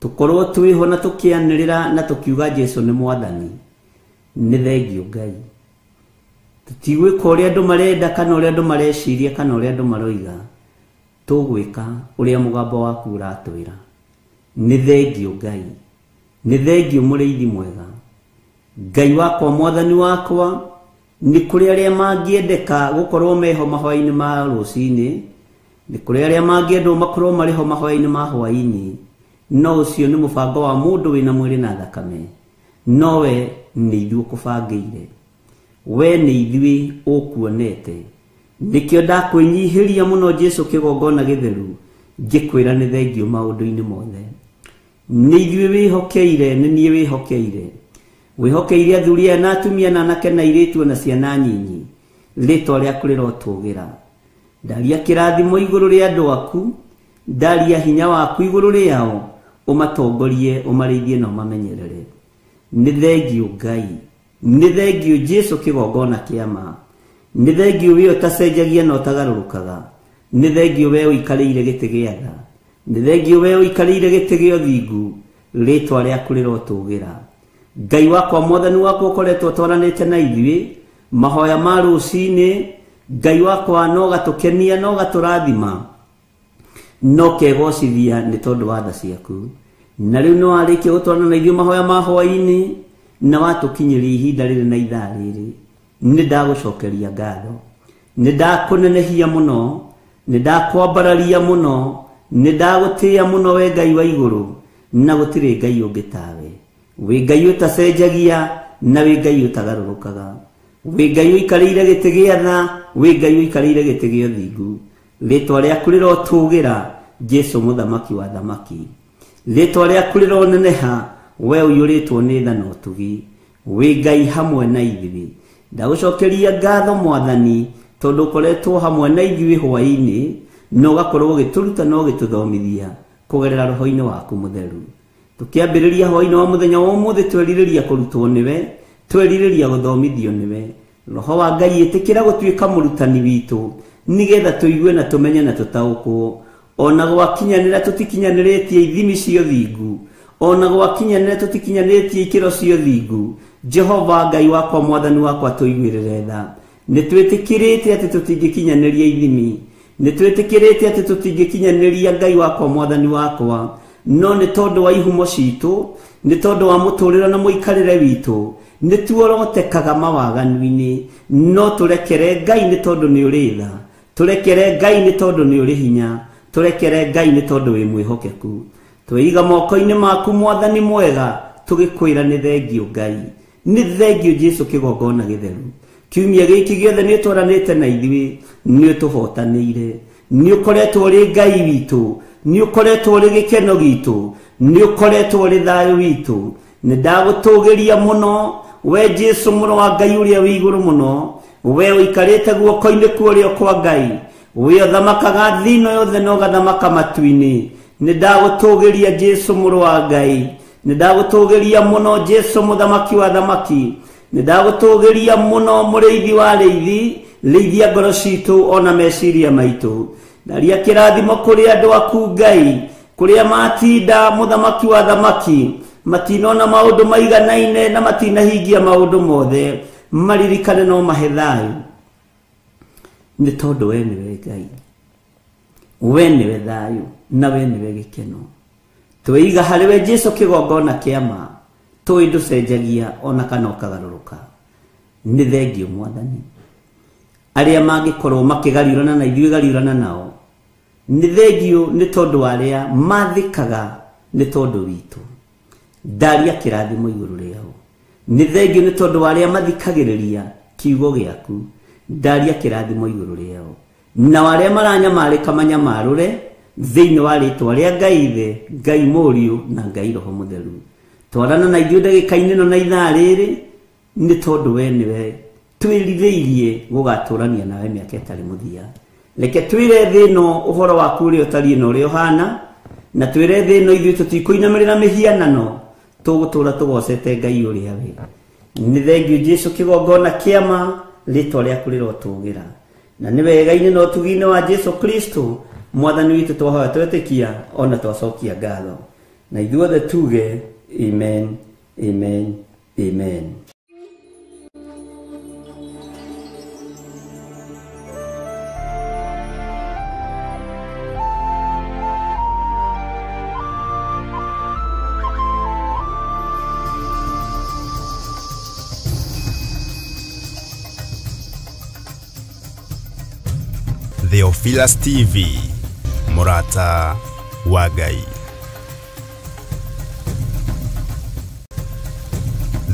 tũkorwo twĩho na tũkĩanĩrĩra na tũkiuga Jesũ nĩ mwathani. Nĩ thengio Ngai. Tũtigwĩka ũrĩa andũ marenda kana ũrĩa andũ mareciria kana ũrĩa andũ maroiga, tũgwĩka ũrĩa mũgambo waku ũratwĩra. Nĩ thengio Ngai, nĩ thengio mũrĩithi mwega. Ngai wakwa mwathani wakwa, nĩ kũrĩ arĩa mangĩendeka gũkorwo meho mahoya-inĩ ma rũcinĩ, nĩ kũrĩ arĩa mangĩendwo makorwo marĩ ho mahoya-inĩ ma hwaĩ-inĩ, no ũcio nĩ mũbango wa mũndũ wĩna mwĩrĩ na thakame, no we nĩ ithuĩ ũkũbangĩire, we nĩ ithuĩ ũkuonete. Nĩkĩo ndakwĩnyihĩria mũno Jesũ kĩgongona gĩtheru, ngĩkwĩra nĩ thengio maũndũ-inĩ mothe. Nĩ ithuĩ wĩhokeire, nĩ niĩ wĩhokeire. Wĩhokeire athuri aya na atumia na anake na airĩtu na ciana nyinyi, rĩtwa rĩaku rĩrotũgĩra. Ndaria kĩrathimo igũrũ rĩa andũ aku, ndaria hinya waku igũrũ rĩao, ũmatongorie, ũmarĩithie na ũmamenyerere. Nĩ thengio Ngai, nĩ thengio Jesũ kĩgongona kĩa ma. Nĩ thengio we ũtacenjagia na ũtagarũrũkaga. Nĩ thengio we ũikarĩire gĩtĩ gĩa tha. Nĩ thengio we ũikarĩire gĩtĩ gĩa ũthingu, rĩtwa rĩaku rĩrotũgĩra. Ngai wakwa mwathani wakwa, ũkoretwo ũtwaranĩte na ithuĩ mahoya ma rũcinĩ. Ngai wakwa no gatũkenia, no gatũrathima, no kegocithia nĩ tondũ wa tha ciaku. Na rĩu nĩ warĩkia gũtwarana na ithuĩ mahoya ma hwaĩ-inĩ na watũkinyĩria ihinda rĩrĩ na ithaa rĩrĩ. Nĩ ndagũcokeria ngatho, nĩ ndakũnenehia mũno, nĩ ndakwambararia mũno, nĩ ndagũtĩĩa mũno we Ngai wa igũrũ, na gũtirĩ Ngai ũngĩ tawe. Wĩ Ngai ũtacenjagia na wĩ Ngai ũtagarũrũkaga. Wĩ Ngai ũikarĩire gĩtĩ gĩa tha, wĩ Ngai ũikarĩire gĩtĩ gĩa ũthingu. Rĩtwa rĩaku rĩrotũgĩra, Jesũ mũthamaki wa thamaki. Rĩtwa rĩaku rĩroneneha, we ũiyũrĩtwo nĩ tha na ũtugi. Wĩ Ngai hamwe na ithuĩ. Ndagũcokeria ngatho mwathani, tondũ ũkoretwo hamwe na ithuĩ hwaĩ-inĩ, na ũgakorwo ũgĩtũruta na ũgĩtũthomithia kũgerera roho-inĩ waku mũtheru. Tũkĩambĩrĩria hwaĩ-inĩ wa mũthenya wa ũmũthĩ, twerirĩria kũrutwo nĩwe, twerirĩria gũthomithio nĩwe. Roho wa Ngai ĩtĩkĩra gũtuĩka mũrutani witũ, nĩgetha tũigue na tũmenye na tũtaũkwo. Ona gwakinyanĩra tũtikinyanĩrĩtie ithimi cia ũthingu, ona gwakinyanĩra tũtikinyanĩrĩtie ikĩro cia ũthingu. Jehova Ngai wakwa mwathani wakwa, tũiguĩrĩre tha. Nĩ twĩtĩkĩrĩte atĩ tũtingĩkinyanĩria ithimi, nĩ twĩtĩkĩrĩte atĩ tũtingĩkinyanĩria Ngai wakwa mwathani wakwa, no nĩ tondũ wa ihumo citũ, nĩ tondũ wa mũtũrĩre na mũikarĩre witũ, nĩ tuorotekaga mawaganu-inĩ. No tũrekere Ngai nĩ tondũ nĩ ũrĩ tha, tũrekere Ngai nĩ tondũ nĩ ũrĩ hinya, tũrekere Ngai nĩ tondũ wĩ mwĩhokeku. Twĩiga moko-inĩ maku mwathani mwega, tũgĩkwĩra nĩ thengio Ngai, nĩ thengio Jesũ kĩgongona gĩtheru. Kiumia gĩkĩ gĩothe nĩ ũtwaranĩte na ithuĩ, nĩ ũtũhotanĩire, nĩ ũkoretwo ũrĩ Ngai witũ, nĩ ũkoretwo ũrĩ gĩkeno gitũ, nĩ ũkoretwo ũrĩ thayũ witũ. Nĩ ndagũtũgĩria mũno we Jesũ mũrũ wa Ngai ũrĩa wĩ igũrũ mũno, we ũikarĩte guoko-inĩ kwa ũrĩo kwa Ngai, we ũthamakaga thĩ ĩno yothe na ũgathamaka matu-inĩ. Nĩ ndagũtũgĩria Jesũ mũrũ wa Ngai, nĩ ndagũtũgĩria mũno Jesũ mũthamaki wa thamaki, nĩ ndagũtũgĩria mũno mũrĩithi wa arĩithi, rĩithia ngoro citũ ona meciria maitũ. Ndaria kĩrathimo kũrĩ andũ aku Ngai, kũrĩa matinda mũthamaki wa thamaki, matinona maũndũ maiganaine na matinahingia maũndũ mothe, maririkane no mahe thayũ, nĩ tondũ we nĩwe Ngai, we nĩwe thayũ na we nĩwe gĩkeno. Twĩiga harĩ we Jesũ kĩgongona kĩa ma, tũĩ ndũcenjagia ona kana ũkagarũrũka. Nĩ thengio Mwathani. Arĩa mangĩkorwo makĩgariũrana na ithuĩ gariũrana nao. Nĩ thengio nĩ tondũ wa arĩa mathĩkaga nĩ tondũ witũ. Ndaria kĩrathimo igũrũ rĩao. Nĩ thengio nĩ tondũ wa arĩa mathikagĩrĩria kiugo gĩaku. Ndaria kĩrathimo igũrũ rĩao. Na arĩa maranyamarĩka manyamarũre thĩinĩ wa rĩtwa rĩa Ngai Ithe, Ngai Mũriũ na Ngai Roho Mũtheru. Twarana na ithuĩ ndagĩka-inĩ ĩno na ithaa rĩrĩ nĩ tondũ we nĩwe twĩrirĩirie gũgatũrania nawe mĩaka ĩtarĩ mũthia. Reke twĩre thĩ ĩno ũhoro waku ũrĩa ũtariĩ na ũrĩa ũhana, na twĩre thĩ ĩno ithuĩ tũtikũinamĩrĩra mĩhianano, tũgũtũra tũgocete Ngai ũrĩa we. Nĩ thengio Jesũ kĩgongona kĩama rĩtwa rĩaku rĩrotũgĩra. Na nĩ wega-inĩ na ũtugi-inĩ wa Jesũ Kristo Mwathani witũ twahoya twetĩkia ona twacokia ngatho. Na ithuothe tuge amen, amen, amen. Theophilus TV, Murata wa Ngai.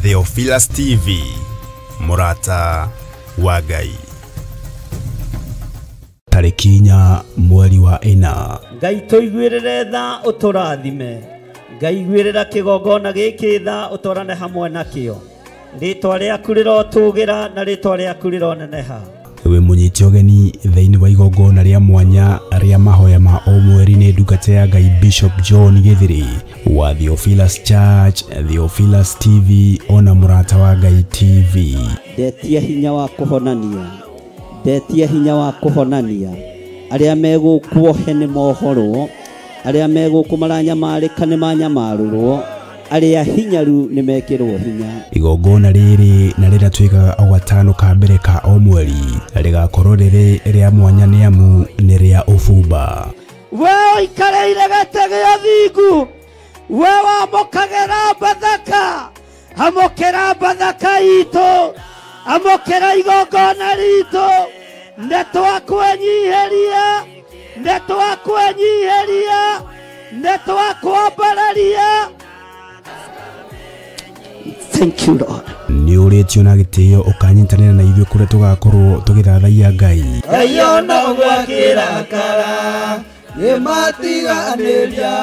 Theophilus TV, Murata wa Ngai. Tarĩki 4 mweri wa 4. Ngai tũiguĩrĩre tha ũtũrathime. Ngai iguĩrĩra kĩgongona gĩkĩ tha ũtwarane hamwe nakĩo. Rĩtwa rĩaku rĩrotũgĩra na rĩtwa rĩaku rĩroneneha. We mũnyite ũgeni thĩinĩ wa igongona rĩa mwanya rĩa mahoya ma o mweri nĩ ndungata ya Ngai Bishop John Gĩthiri wa Theophilus Church, Theophilus TV ona Mũrata wa Ngai TV. Ndetia hinya wa kũhonania, ndetia hinya wa kũhonania. Arĩa megũkuohe nĩ mohorwo, arĩa megũkũ maranyamarĩka nĩ manyamarũrwo, arĩa hinyaru nĩ mekĩrwo hinya. Igongona rĩrĩ na rĩrĩa twĩkaga o gatano ka mbere ka o mweri rĩgakorwo rĩrĩ rĩa mwanya nĩ amu nĩ rĩa ũbumba. We ũikarĩire gĩtĩ gĩa thingu, we wamũkagĩra Bathaka, amũkĩra Bathaka itũ, amũkĩra igongona ritũ. Nĩ twakwenyiheria, nĩ twakwenyiheria, nĩ twakwambararia. Thank you, Lord. Nĩ ũrĩtio na gĩtĩo ũkanyitanĩra na ithuĩ kũrĩa tũgakorwo tũgĩthathaiya Ngai. Ngai ona ũguo akĩrakara nĩmatiganĩria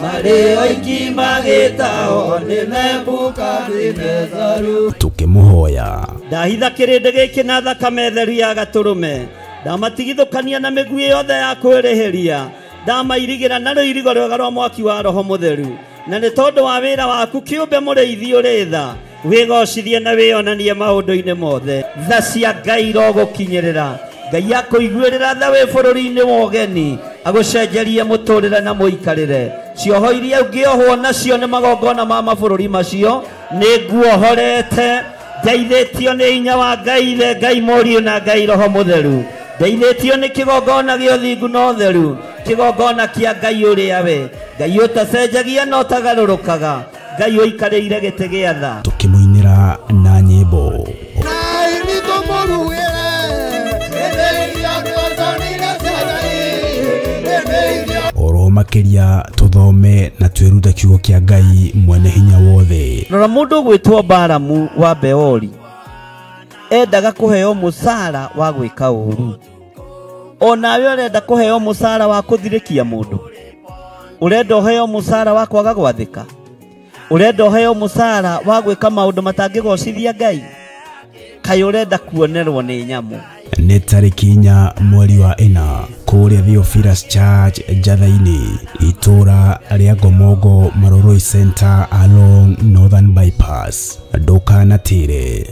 marĩ oiki magĩtahwo nĩ Nebukadinezaru. Tũkĩmũhoya. Ndahitha kĩrĩndĩ gĩkĩ na thakame theru ya gatũrũme. Ndamatigithũkania na mĩguĩ yothe ya kwĩrĩhĩria. Ndamairigĩra na rũirigo rwega rwa mwaki wa Roho Mũtheru. Na nĩ tondũ wa wĩra waku kĩũmbe mũrĩithi ũrĩ tha, wĩgocithie na wĩonanie maũndũ-inĩ mothe. Tha cia Ngai irogũkinyĩrĩra. Ngai akũiguĩrĩra tha wĩ bũrũri-inĩ wa ũgeni, agũcenjerie mũtũrĩre na mũikarĩre. Cioho iria ũngĩohwo nacio nĩ magongona ma mabũrũri macio, nĩ nguohorete. Ndeithĩtio nĩ hinya wa Ngai Ithe, Ngai Mũriũ na Ngai Roho Mũtheru. Ndeithĩtio nĩ kĩgongona gĩa ũthingu na ũtheru, kĩgongona kĩa Ngai ũrĩa we Ngai ũtacenjagia na ũtagarũrũkaga, Ngai ũikarĩire gĩtĩ gĩa tha. Tũkĩmũinĩra na nyĩmbo. Oro makĩria tũthome na twĩrute kiugo kĩa Ngai mwene hinya wothe. Rora mũndũ ũgwĩtwo Balamu wa Beori endaga kũheo mũcara wa gwĩka ũru. Onawe ũrenda kũheo mũcara wa kũthirĩkia mũndũ, ũrenda ũheo mũcara wa kwaga gwathĩka, ũrenda ũheo mũcara wa gwĩka maũndũ matangĩgocithia Ngai, kaĩ ũrenda kuonerwo nĩ nyamũ. Nĩ tarĩki 4 mweri wa 4 kũrĩa Theophilus Church Njatha-inĩ, itũra rĩa Ngomongo Maroroi Center along Northern Bypass. Ndũkanatĩre.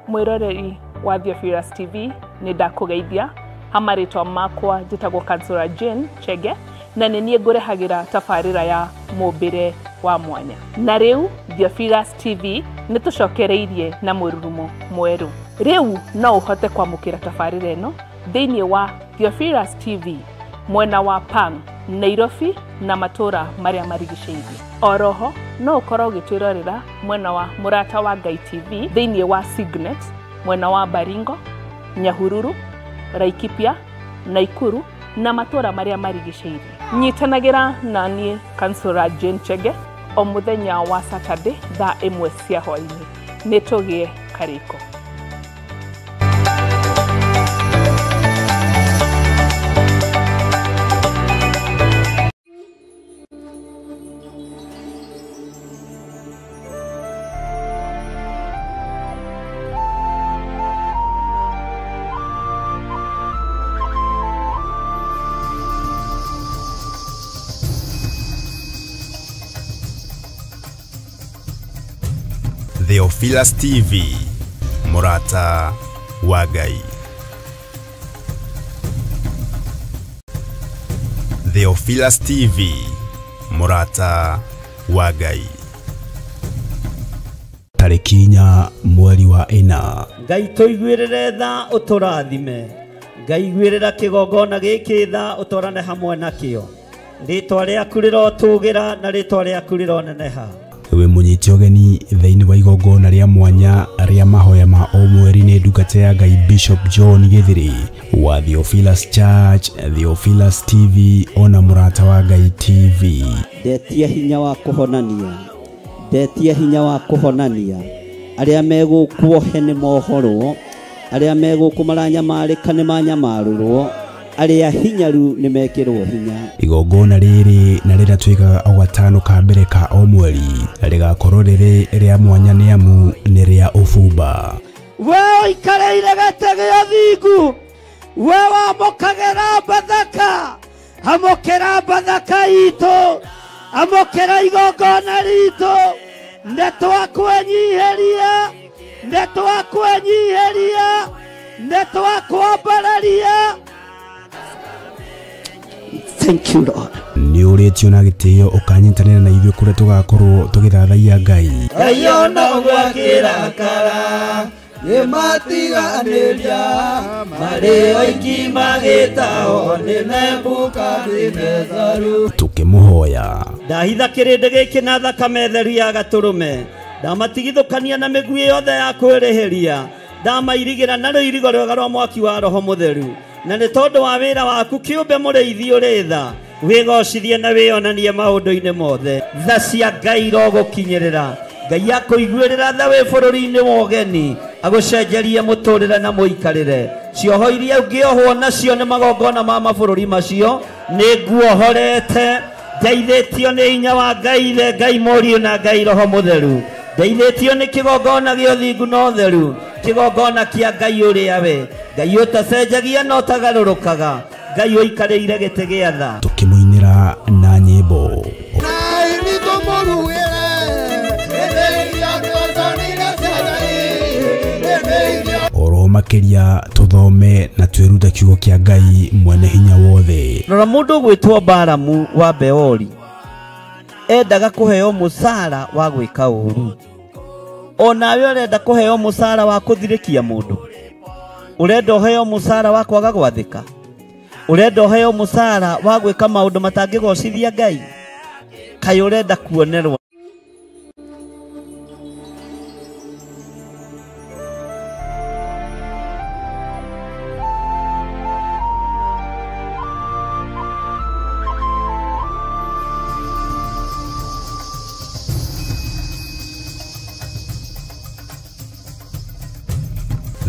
Mwiroreri wa Theophilus TV nĩ ndakũgeithia. Ha marĩtwa makwa njĩtagwo Kansura Jane Chege na nĩ niĩ ngũrehagĩra tabarĩra ya mũmbĩre wa mwanya. Na rĩu Theophilus TV nĩ tũcokereirie na mũrurumo mwerũ. Rĩu no ũhote kwamũkĩra tabarĩra ĩno thĩinĩ wa Theophilus TV mwena wa Pang, Nairobi na matũra marĩa marigicĩirie. Oroho no ũkorwo ũgĩtwĩrorera mwena wa Mũrata wa Ngai TV thĩinĩ wa Signet mwena wa Baringo, Nyahururu, Laikipia, Naikuru na matũra marĩa marigicĩirie. Nyitanagĩra na niĩ Kansũra Jane Chege o mũthenya wa Saturday thaa 1 cia hwaĩ-inĩ. Nĩ tũgĩe karĩko. Theophilus TV, Mũrata wa Ngai. Theophilus TV, Mũrata wa Ngai. Tarĩki 4 mweri wa 4. Ngai tũiguĩrĩre tha ũtũrathime. Ngai iguĩrĩra kĩgongona gĩkĩ tha ũtwarane hamwe nakĩo. Rĩtwa rĩaku rĩrotũgĩra na rĩtwa rĩaku rĩroneneha. We mũnyite ũgeni thĩinĩ wa igongona rĩa mwanya rĩa mahoya ma o mweri nĩ ndungata ya Ngai Bishop John Githiri wa Theophilus Church, Theophilus TV ona Mũrata wa Ngai TV. Ndetia hinya wa kũhonania, ndetia hinya wa kũhonania arĩa megũkuohe nĩ mohorwo, arĩa megũkũ maranyamarĩka nĩ manyamarũrwo, arĩa hinyaru nĩ mekĩrwo hinya. Igongona rĩrĩ na rĩrĩa twĩkaga o gatano ka mbere ka o mweri rĩgakorwo rĩrĩ rĩa mwanya nĩ amu nĩ rĩa ũbumba. We ũikarĩire gĩtĩ gĩa thingu, we wamũkagĩra Bathaka, amũkĩra Bathaka itũ, amũkĩra igongona ritũ. Nĩ twakwenyiheria, nĩ twakwenyiheria, nĩ twakwambararia. Thank you, Lord. Nĩ ũrĩtio na gĩtĩo ũkanyitanĩra na ithuĩ kũrĩa tũgakorwo tũgĩthathaiya Ngai. Ngai ona gwakĩrakara nĩmatiganĩria marĩ oiki magĩtao nĩ Nebukadinetharu. Tũkĩmũhoya. Ndahitha kĩrĩndĩ gĩkĩ na thakame theru ya gatũrũme, ndamatigithũkania na mĩguĩ yothe ya kwĩrĩhĩria, ndamairigĩra na rũirigo rwega rwa mwaki wa Roho Mũtheru. Na nĩ tondũ wa wĩra waku kĩũmbe mũrĩithi ũrĩ tha, wĩgocithie na wĩonanie maũndũ-inĩ mothe. Tha cia Ngai irogũkinyĩrĩra. Ngai akũiguĩrĩra tha wĩ bũrũri-inĩ wa ũgeni, agũcenjerie mũtũrĩre na mũikarĩre. Cioho iria ũngĩohwo nacio nĩ magongona ma mabũrũri macio, nĩ nguohorete. Ndeithĩtio nĩ hinya wa Ngai Ithe, Ngai Mũriũ na Ngai Roho Mũtheru. Ndeithĩtio nĩ kĩgongona gĩa ũthingu na ũtheru, kĩgongona kĩa Ngai ũrĩa we Ngai ũtacenjagia na ũtagarũrũkaga, Ngai ũikarĩire gĩtĩ gĩa tha. Tũkĩmũinĩra na nyĩmbo. Oro makĩria tũthome na twĩrute kiugo kĩa Ngai mwene hinya wothe. Rora mũndũ ũgwĩtwo Balamu wa Beori endaga kũheo mũcara wa gwĩka ũru. Onawe ũrenda kũheo mũcara wa kũthirĩkia mũndũ, ũrenda ũheo mũcara wa kwaga gwathĩka, ũrenda ũheo mũcara wa gwĩka maũndũ matangĩgocithia Ngai, kaĩ ũrenda kuonerwo.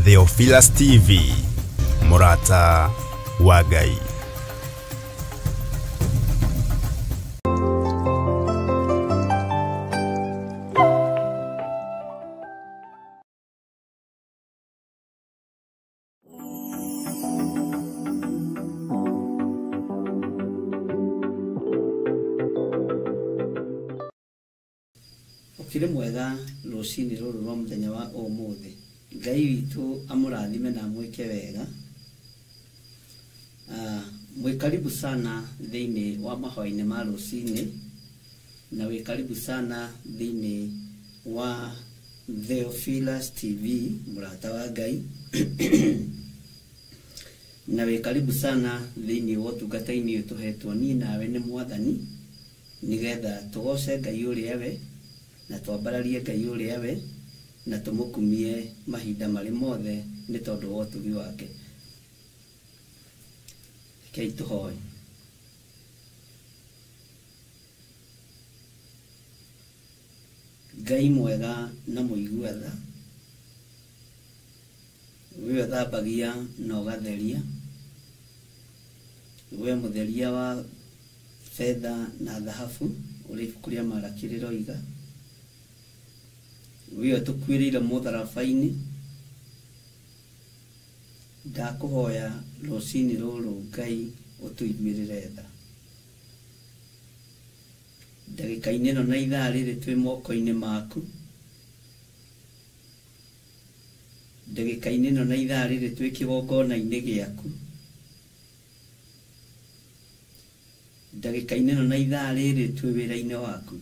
Theophilus TV, Mũrata wa Ngai. Ũkĩrĩ mwega rũcinĩ rũrũ rwa mũthenya wa ũmũthĩ. Ngai witũ amũrathime na amwĩke wega. Mwĩ karibu sana thĩinĩ wa mahoya-inĩ ma rũcinĩ, na wĩ karibu sana thĩinĩ wa Theophilus TV, mũrata wa Ngai. Na wĩ karibu sana thĩinĩ wa ũtungata-inĩ ũyũ tũhetwo niĩ nawe nĩ Mwathani, nĩgetha tũgoce Ngai ũrĩa we, na twambararie Ngai ũrĩa we, na tũmũkumie mahinda marĩ mothe nĩ tondũ wa ũtugi wake. Rekei tũhoe. Ngai mwega na mũigua tha, we ũthambagia na ũgatheria, we mũtheria wa betha na thahabu ũrĩa ibuku rĩa Malaki rĩroiga, we ũtũkuĩrĩire mũtharaba-inĩ, ndakũhoya rũcinĩ rũrũ Ngai ũtũiguĩrĩre tha. Ndagĩka-inĩ ĩno na ithaa rĩrĩ twĩ moko-inĩ maku, ndagĩka-inĩ ĩno na ithaa rĩrĩ twĩ kĩgongona-inĩ gĩaku, ndagĩka-inĩ ĩno na ithaa rĩrĩ twĩ wĩra-inĩ waku.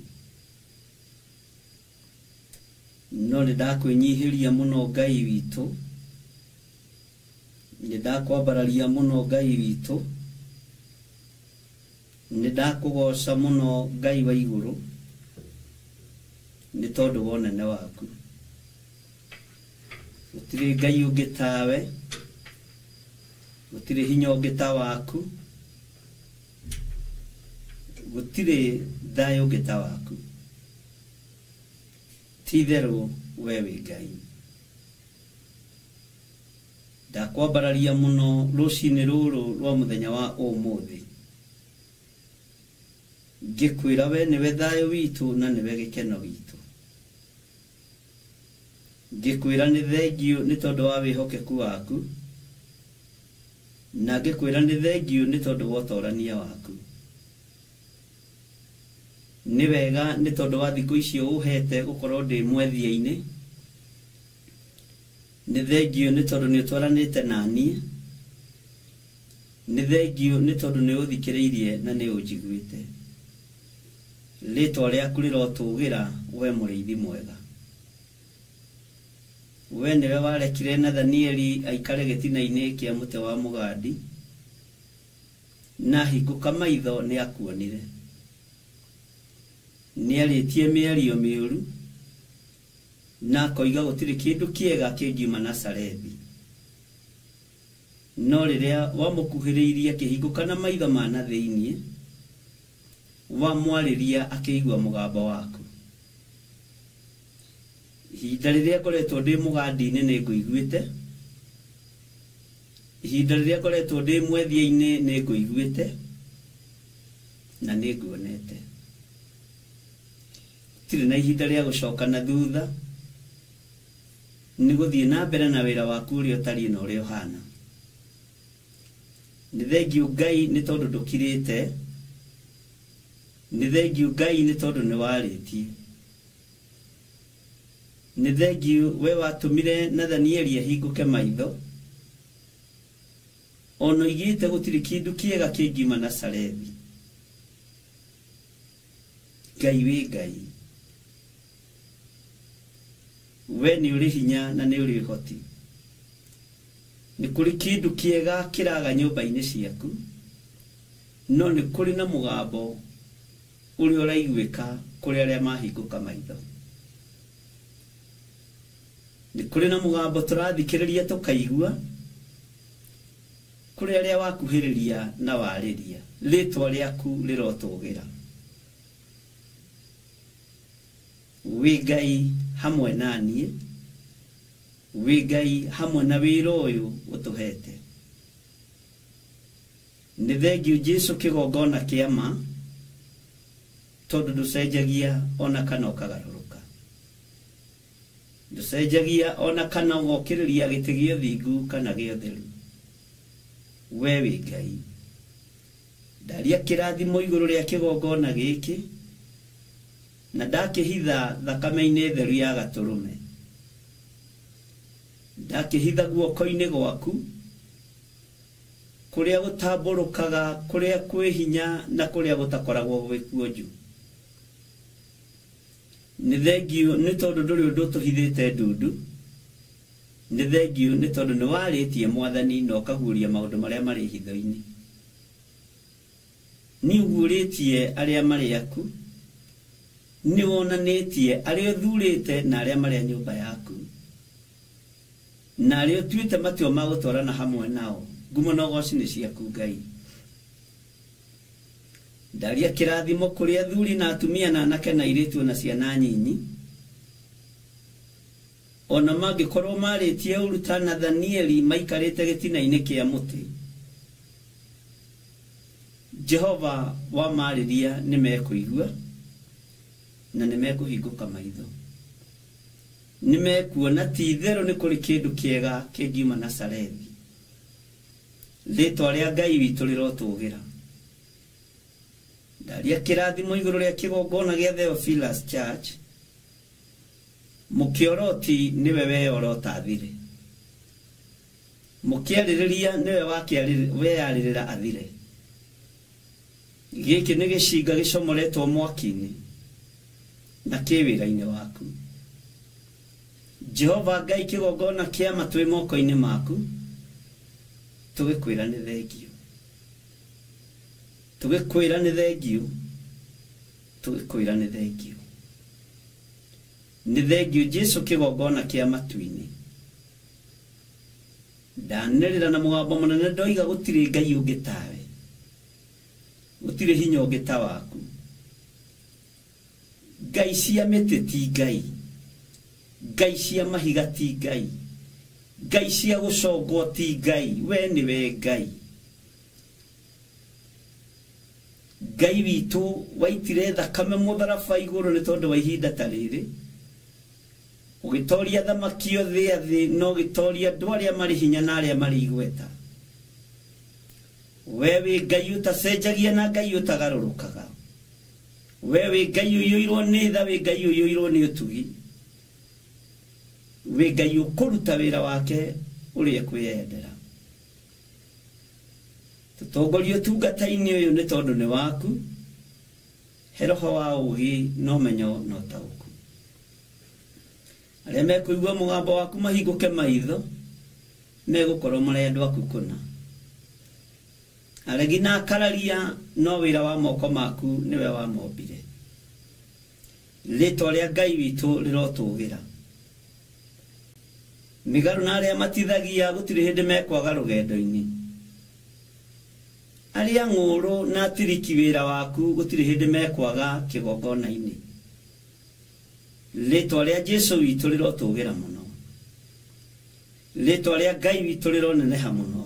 No nĩ ndakwĩnyihĩria mũno Ngai witũ, nĩ ndakwambararia mũno Ngai witũ, nĩ ndakũgoca mũno Ngai wa igũrũ nĩ tondũ wa ũnene waku. Gũtirĩ Ngai ũngĩ tawe, gũtirĩ hinya ũngĩ ta waku, gũtirĩ thayũ ũngĩ ta waku. Ti itherũ we wĩ Ngai. Ndakwambararia mũno rũcinĩ rũrũ rwa mũthenya wa ũmũthĩ, ngĩkwĩra we nĩwe thayũ witũ na nĩwe gĩkeno gitũ. Ngĩkwĩra nĩ thengiũ nĩ tondũ wa wĩhokeku waku, na ngĩkwĩra nĩ thengiũ nĩ tondũ wa ũtorania waku. Nĩ wega nĩ tondũ wa thikũ icio ũhete gũkorwo ndĩ mwethia-inĩ. Nĩ thengiũ nĩ tondũ nĩ ũtwaranĩte na niĩ. Nĩ thengiũ nĩ tondũ nĩ ũthikĩrĩirie na nĩ ũnjiguĩte. Rĩtwa rĩaku rĩrotũgĩra we mũrĩithi mwega. We nĩwe warekire Nathanieli aikare gĩtina-inĩ kĩa mũtĩ wa mũgandi, na hingũka maitho nĩ akuonire. Nĩarĩtie mĩario mĩũru na akoiga gũtirĩ kĩndũ kĩega kĩngiuma Nazarethi. No rĩrĩa wamũkuhĩrĩirie akĩhingũka na maitho ma na thĩinĩ, wamwarĩria akĩigua mũgambo waku. Ihinda rĩrĩa ngoretwo ndĩ mũgandi-inĩ nĩ ngũiguĩte, ihinda rĩrĩa ngoretwo ndĩ mwethia-inĩ nĩ ngũiguĩte, na nĩ nguonete. Gũtirĩ na ihinda rĩa gũcoka na thutha, nĩ gũthiĩ na mbere na wĩra waku ũrĩa ũtariĩ na ũrĩa ũhana. Nĩ thengiũ Ngai nĩ tondũ ndũkirĩte, nĩ thengiũ Ngai nĩ tondũ nĩ warĩtie. Nĩ thengiũ we watũmire Nathanieli ahingũke maitho, ona oigĩte gũtirĩ kĩndũ kĩega kĩngiuma Nazarethi. Ngai wĩ Ngai, we nĩ ũrĩ hinya na nĩ ũrĩ ũhoti. Nĩ kũrĩ kĩndũ kĩega kĩraga nyũmba-inĩ ciaku, no nĩ kũrĩ na mũgambo ũrĩa ũraiguĩka kũrĩ arĩa mahingũka maitho. Nĩ kũrĩ na mũgambo tũrathikĩrĩria tũkaigua kũrĩ arĩa wakuhĩrĩria na warĩria. Rĩtwa rĩaku rĩrotũgĩra. Wĩ Ngai hamwe na niĩ, wĩ Ngai hamwe na wĩra ũyũ ũtũhete. Nĩ thengiũ Jesũ kĩgongona kĩa ma, tondũ ndũcenjagia ona kana ũkagarũrũka. Ndũcenjagia ona kana ũgokĩrĩria gĩtĩ gĩa ũthingu kana gĩa ũtheru. We wĩ Ngai. Ndaria kĩrathimo igũrũ rĩa kĩgongona gĩkĩ, na ndakĩhitha thakame-inĩ theru ya gatũrũme. Ndakĩhitha guoko-inĩ gwaku, Kũrĩa gũtambũrũkaga, kũrĩa kwĩ hinya na kũrĩa gũtakoragwo gwĩ kuonju. Nĩ thengiũ nĩ tondũ ndũrĩ ũndũ ũtũhithĩte ndundu. Nĩ thengiũ nĩ tondũ nĩ warĩtie Mwathani na ũkaguũria maũndũ marĩa marĩ hitho-inĩ. Nĩ ũguũrĩtie arĩa marĩ aku, nĩ wonanĩtie arĩa ũthurĩte na arĩa marĩ a nyũmba yaku, na arĩa ũtuĩte matua ma gũtwarana hamwe nao. Ngumo na ũgoci nĩ ciaku Ngai. Ndaria kĩrathimo kũrĩ athuri na atumia na anake na airĩtu na ciana nyinyi. Ona mangĩkorwo marĩtie ũru ta Nathanieli maikarĩte gĩtina-inĩ kĩa mũtĩ, Jehova wamarĩria nĩ mekũigua na nĩ mekũhingũka maitho. Nĩ mekuona ti itherũ nĩ kũrĩ kĩndũ kĩega kĩngiuma Nazarethi. Rĩtwa rĩa Ngai witũ rĩrotũgĩra. Ndaria kĩrathimo igũrũ rĩa kĩgongona gĩa Theophilus Church. Mũkĩoroti nĩwe weyorota athire, mũkĩarĩrĩria nĩwe weyarĩrĩra athire. Gĩkĩ nĩ gĩcinga gĩcomoretwo mwaki-inĩ na kĩ wĩra-inĩ waku. Jehova Ngai, kĩgongona kĩa matwĩ moko-inĩ maku, tũgĩkwĩra nĩ thengiũ, tũgĩkwĩra nĩ thengiũ, tũgĩkwĩra nĩ thengiũ. Nĩ thengiũ Jesu, kĩgongona kĩa matu-inĩ. Ndanĩrĩra na mũgambo mũnene ndoiga gũtirĩ Ngai ũngĩ tawe, gũtirĩ hinya ũngĩ ta waku. Ngai cia mĩtĩ ti Ngai, Ngai cia mahiga ti Ngai, Ngai cia gũcongwo ti Ngai, we nĩwe Ngai. Ngai witũ waitire thakame mũtharaba igũrũ nĩ tondũ wa ihinda ta rĩrĩ, ũgĩtoria thamaki othe a thĩ na ũgĩtoria andũ arĩa marĩ hinya na arĩa marĩ igweta. We wĩ Ngai ũtacenjagia na Ngai ũtagarũrũkaga. We wĩ Ngai ũiyũirwo nĩ tha, wĩ Ngai ũiyũirwo nĩ ũtugi, wĩ Ngai ũkũruta wĩra wake ũrĩa ekwĩyendera. Tũtongorie ũtungata-inĩ ũyũ nĩ tondũ nĩ waku. He roho wa ũũgĩ na ũmenyo na ũtaũku. Arĩa mekũigua mũgambo waku mahingũke maitho, megũkorwo marĩ andũ aku kũna. Aregi na akararia no wĩra wa moko maku nĩwe wamombire. Rĩtwa rĩa Ngai witũ rĩrotũgĩra. Mĩgarũ na arĩa matithagia gũtirĩ hĩndĩ mekwaga rũgendo-inĩ. Arĩa ng'ũũrũ na atiriki wĩra waku gũtirĩ hĩndĩ mekwaga kĩgongona-inĩ. Rĩtwa rĩa Jesu witũ rĩrotũgĩra mũno. Rĩtwa rĩa Ngai witũ rĩroneneha mũno.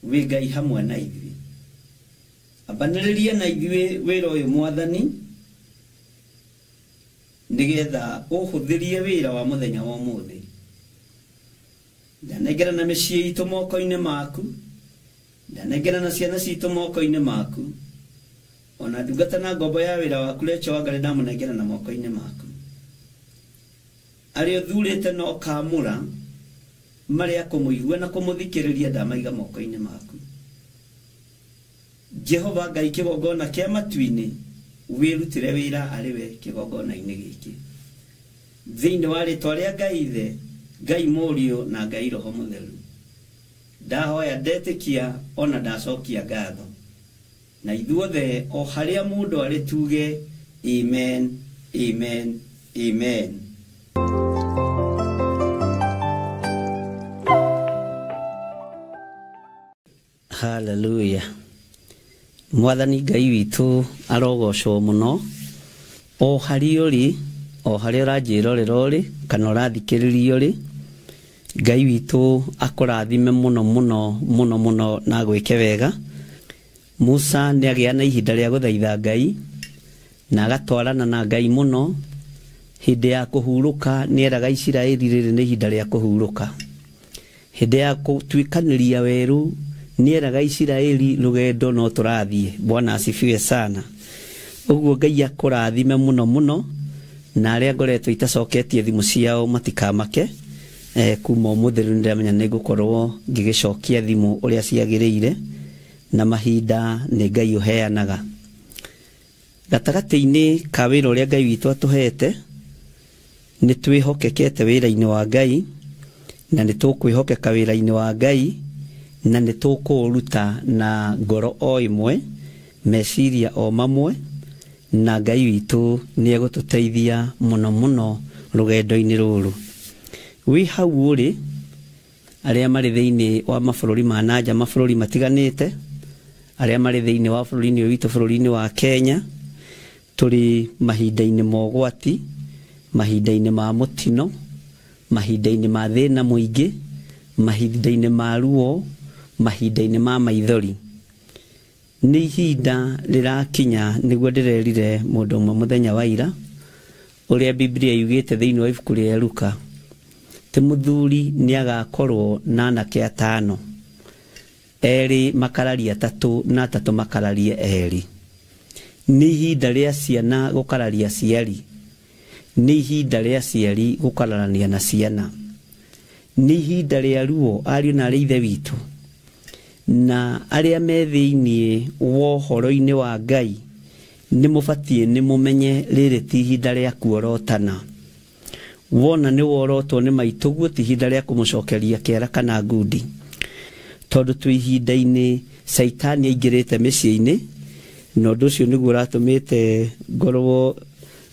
Wĩ Ngai hamwe na ithuĩ. Ambanĩrĩria na ithuĩ wĩra ũyũ Mwathani, nĩgetha ũhũthĩrie wĩra wa mũthenya wa ũmũthĩ. Ndanengera na mĩciĩ itũ moko-inĩ maku, ndanengera na ciana citũ moko-inĩ maku, ona ndungata na ngombo ya wĩra waku Recho Wangari ndamũnengera na moko-inĩ maku. Arĩa ũthurĩte na ũkaamũra marĩa kũmũigua na kũmũthikĩrĩria ndamaiga moko-inĩ maku. Jehova Ngai, kĩgongona kĩa matu-inĩ, wĩrutĩre wĩra arĩ we kĩgongona-inĩ gĩkĩ. Thĩinĩ wa rĩtwa rĩa Ngai Ithe, Ngai Mũriũ na Ngai Roho Mũtheru, ndahoya ndetĩkia ona ndacokia ngatho. Na ithuothe o harĩa mũndũ arĩ tuge amen, amen, amen. Hallelujah. Mwathani Ngai witũ arogocwo mũno. O harĩa ũrĩ, o harĩa ũranjĩrorera ũrĩ kana ũrathikĩrĩria ũrĩ, Ngai witũ akũrathime mũno mũno mũno mũno na agwĩke wega. Musa nĩ agĩa na ihinda rĩa gũthaitha Ngai na agatwarana na Ngai mũno. Hĩndĩ ya kũhurũka nĩ eraga Isiraeli rĩrĩ nĩ ihinda rĩa kũhurũka. Hĩndĩ ya gũtuĩkanĩria werũ nĩ eraga Isiraeli rũgendo no tũrathiĩ. Bwana asifiwe sana. Ũguo Ngai akũrathime mũno mũno, na arĩa ngoretwo itacoketie thimũ ciao matikamake. Kuma ũmũthĩ rĩu nĩndĩramenya nĩ ngũkorwo ngĩgĩcokia thimũ ũrĩa ciagĩrĩire, na mahinda nĩ Ngai ũheanaga. Gatagatĩ-inĩ ka wĩra ũrĩa Ngai witũ atũhete, nĩ twĩhokekete wĩra-inĩ wa Ngai, na nĩ tũkwĩhokeka wĩra-inĩ wa Ngai, na nĩ tũkũũruta na ngoro o ĩmwe, meciria o mamwe, na Ngai witũ nĩ egũtũteithia mũno mũno rũgendo-inĩ rũrũ. Wĩ hau ũrĩ, arĩa marĩ thĩinĩ wa mabũrũri ma nanja, mabũrũri matiganĩte, arĩa marĩ thĩinĩ wa bũrũri-inĩ ũyũ witũ, bũrũri-inĩ wa Kenya, tũrĩ mahinda-inĩ ma ũgwati, mahinda-inĩ ma mũtino, mahinda-inĩ ma thĩna mũingĩ, mahinda-inĩ ma ruo, mahinda-inĩ ma maithori. Nĩ ihinda rĩrakinya nĩguo ndĩrerire mũndũ ũmwe mũthenya wa ira, ũrĩa Biblia yugĩte thĩinĩ wa ibuku rĩa Luka, atĩ mũthuri nĩ agakorwo na anake atano, erĩ makararie atatũ na atatũ makararie erĩ. Nĩ ihinda rĩa ciana gũkararia aciari, nĩ ihinda rĩa aciari gũkararania na ciana, nĩ ihinda rĩa ruo ariũ na arĩ ithe witũ, na arĩa me thĩinĩ wa ũhoro-inĩ wa Ngai nĩ mũbatiĩ nĩ mũmenye rĩrĩ ti ihinda rĩa kuorotana. Wona nĩ worotwo nĩ maitũguo ti ihinda rĩa kũmũcokeria kĩara kana ngundi, tondũ twĩ ihinda-inĩ Caitani aingĩrĩte mĩciĩ-inĩ, na ũndũ ũcio nĩguo ũratũmĩte ngorwo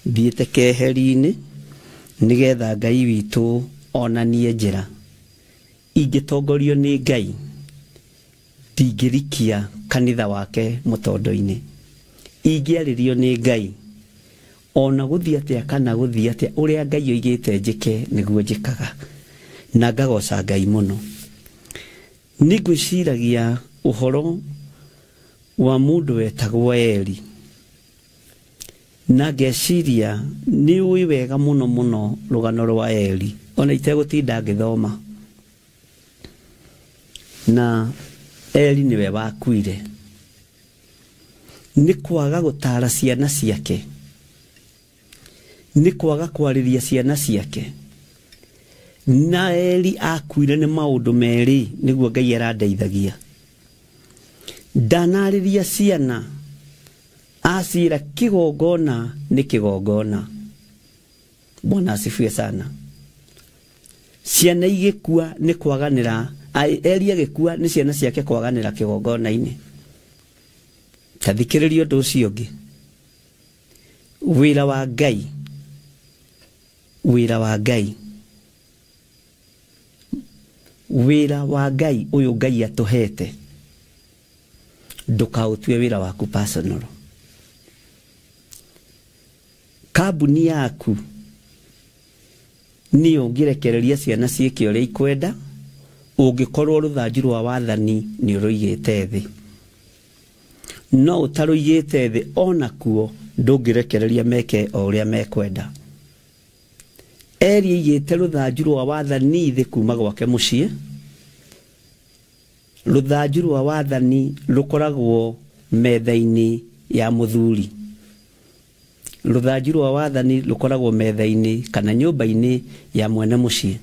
thiĩte keheri-inĩ nĩgetha Ngai witũ onanie njĩra. Ingĩtongorio nĩ Ngai ndingĩrikia kanitha wake mũtondo-inĩ. Ingĩarĩrio nĩ Ngai ona gũthiĩ atĩa kana gũthiĩ atĩa, ũrĩa Ngai oigĩte njĩke nĩguo njĩkaga, na ngagoca Ngai mũno. Nĩ ngwĩciragia ũhoro wa mũndũ wetagwo Eli, na ngeciria nĩ ũĩ wega mũno mũno rũgano rwa Eli, ona itegũtinda ngĩthoma. Na Eli nĩwe wakuire nĩ kwaga gũtara ciana ciake, nĩ kwaga kwarĩria ciana ciake. Na Eli akuire nĩ maũndũ merĩ nĩguo Ngai arandeithagia. Ndanarĩria ciana, acira kĩgongona nĩ kĩgongona. Bwana asifiwe sana. Ciana igĩkua nĩ kwaganĩra, Eli agĩkua nĩ ciana ciake kwaganĩra kĩgongona-inĩ. Ta thikĩrĩria ũndũ ũcio ũngĩ. Wĩra wa Ngai, wĩra wa Ngai, wĩra wa Ngai ũyũ Ngai atũhete, ndũkaũtue wĩra waku personal. Kambuni yaku nĩyo ũngĩrekereria ciana ciĩke ũrĩa ikwenda, ũngĩkorwo rũthanju rwa wathani nĩ ũrũigĩte thĩ. No ũtarũigĩte thĩ onakuo ndũngĩrekereria meke o ũrĩa mekwenda. Eli aigĩte rũthanju rwa wathani thĩ kuma gwake mũciĩ. Rũthanju rwa wathani rũkoragwo metha-inĩ ya mũthuri. Rũthanju rwa wathani rũkoragwo metha-inĩ kana nyũmba-inĩ ya mwene mũciĩ.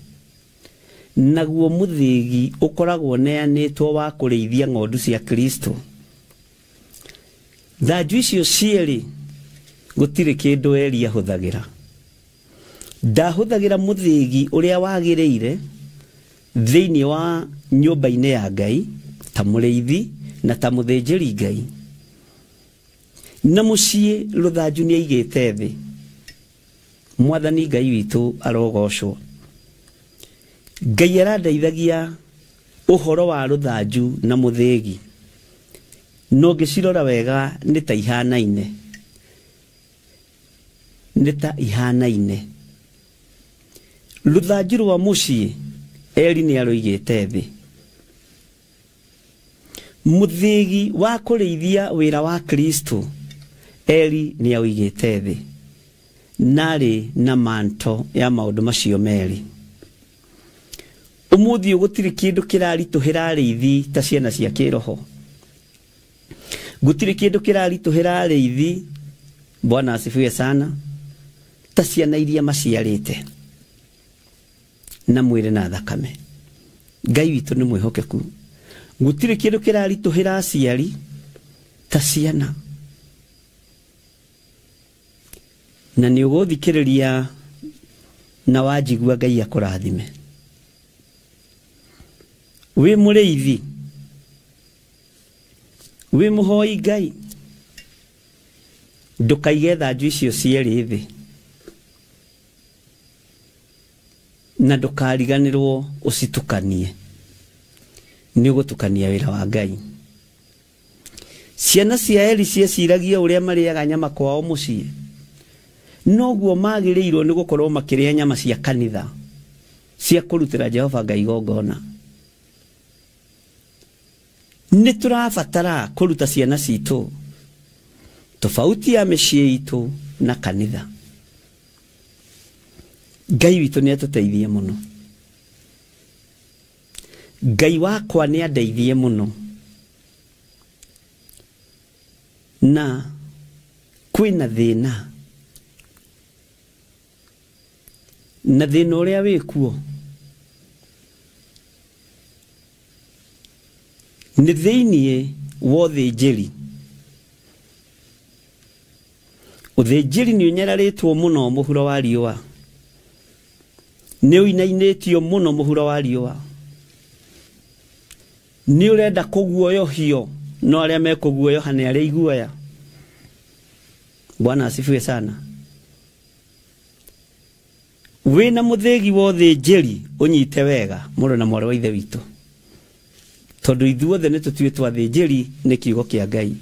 Naguo mũthĩgi ũkoragwo neanĩtwo wa kũrĩithia ng'ondu cia Kristo. Thanju icio cierĩ gũtirĩ kĩndũ Eli ahũthagĩra. Ndahũthagĩra mũthĩgi ũrĩa wagĩrĩire thĩinĩ wa nyũmba-inĩ ya Ngai ta mũrĩithi na ta mũthĩnjĩri Ngai. Na mũciĩ rũthanju nĩ aigĩte thĩ. Mwathani Ngai witũ arogocwo. Ngai arandeithagia ũhoro wa rũthanju na mũthĩgi, no ngĩcirora wega nĩ ta ihanaine, nĩ ta ihanaine. Rũthanju rwa mũciĩ Eli nĩ arũigĩte thĩ. Mũthĩgi wa kũrĩithia wĩra wa Kristo Eli nĩ aũigĩte thĩ, narĩ na manto ya maũndũ macio merĩ. Ũmũthĩ ũyũ gũtirĩ kĩndũ kĩraritũhĩra arĩithi ta ciana cia kĩroho. Gũtirĩ kĩndũ kĩraritũhĩra arĩithi, Bwana asifiwe sana, ta ciana iria maciarĩte. na mwĩrĩ na thakame. Ngai witũ nĩ mwĩhokeku. Gũtirĩ kĩndũ kĩraritũhĩra aciari ta ciana. Na nĩ ũgũthikĩrĩria na wanjigua Ngai akũrathime. Wĩ mũrĩithi, wĩ mũhoi Ngai, ndũkaige thanju icio cierĩ thĩ, na ndũkariganĩrwo ũcitukanie. Nĩ ũgũtukania wĩra wa Ngai. Ciana cia Eli cieciragia ũrĩa marĩaga nyama kwao mũciĩ, noguo magĩrĩirwo nĩ gũkorwo makĩrĩa nyama cia kanitha cia kũrutĩra Jehova Ngai igongona. Nĩ tũrabatara kũruta ciana citũ tofauti ya mĩciĩ itũ na kanitha. Ngai witũ nĩ atũteithie mũno. Ngai wakwa nĩ andeithie mũno. Na kwĩna thĩna, na thĩna ũrĩa wĩkuo nĩ thĩiniĩ wa ũthĩnjĩri. Ũthĩnjĩri nĩ ũnyararĩtwo mũno mũhuro wa riũa, nĩ ũinainĩtio mũno mũhuro wa riũa, nĩ ũrenda kũguoyohio, no arĩa mekũguoyoha nĩ arĩa iguoya. Bwana asifiwe sana. Wĩna mũthĩgi wa ũthĩnjĩri ũnyite wega mũrũ na mwarĩ wa ithe witũ, tondũ ithuothe nĩ tũtuĩtwo athĩnjĩri nĩ kiugo kĩa Ngai.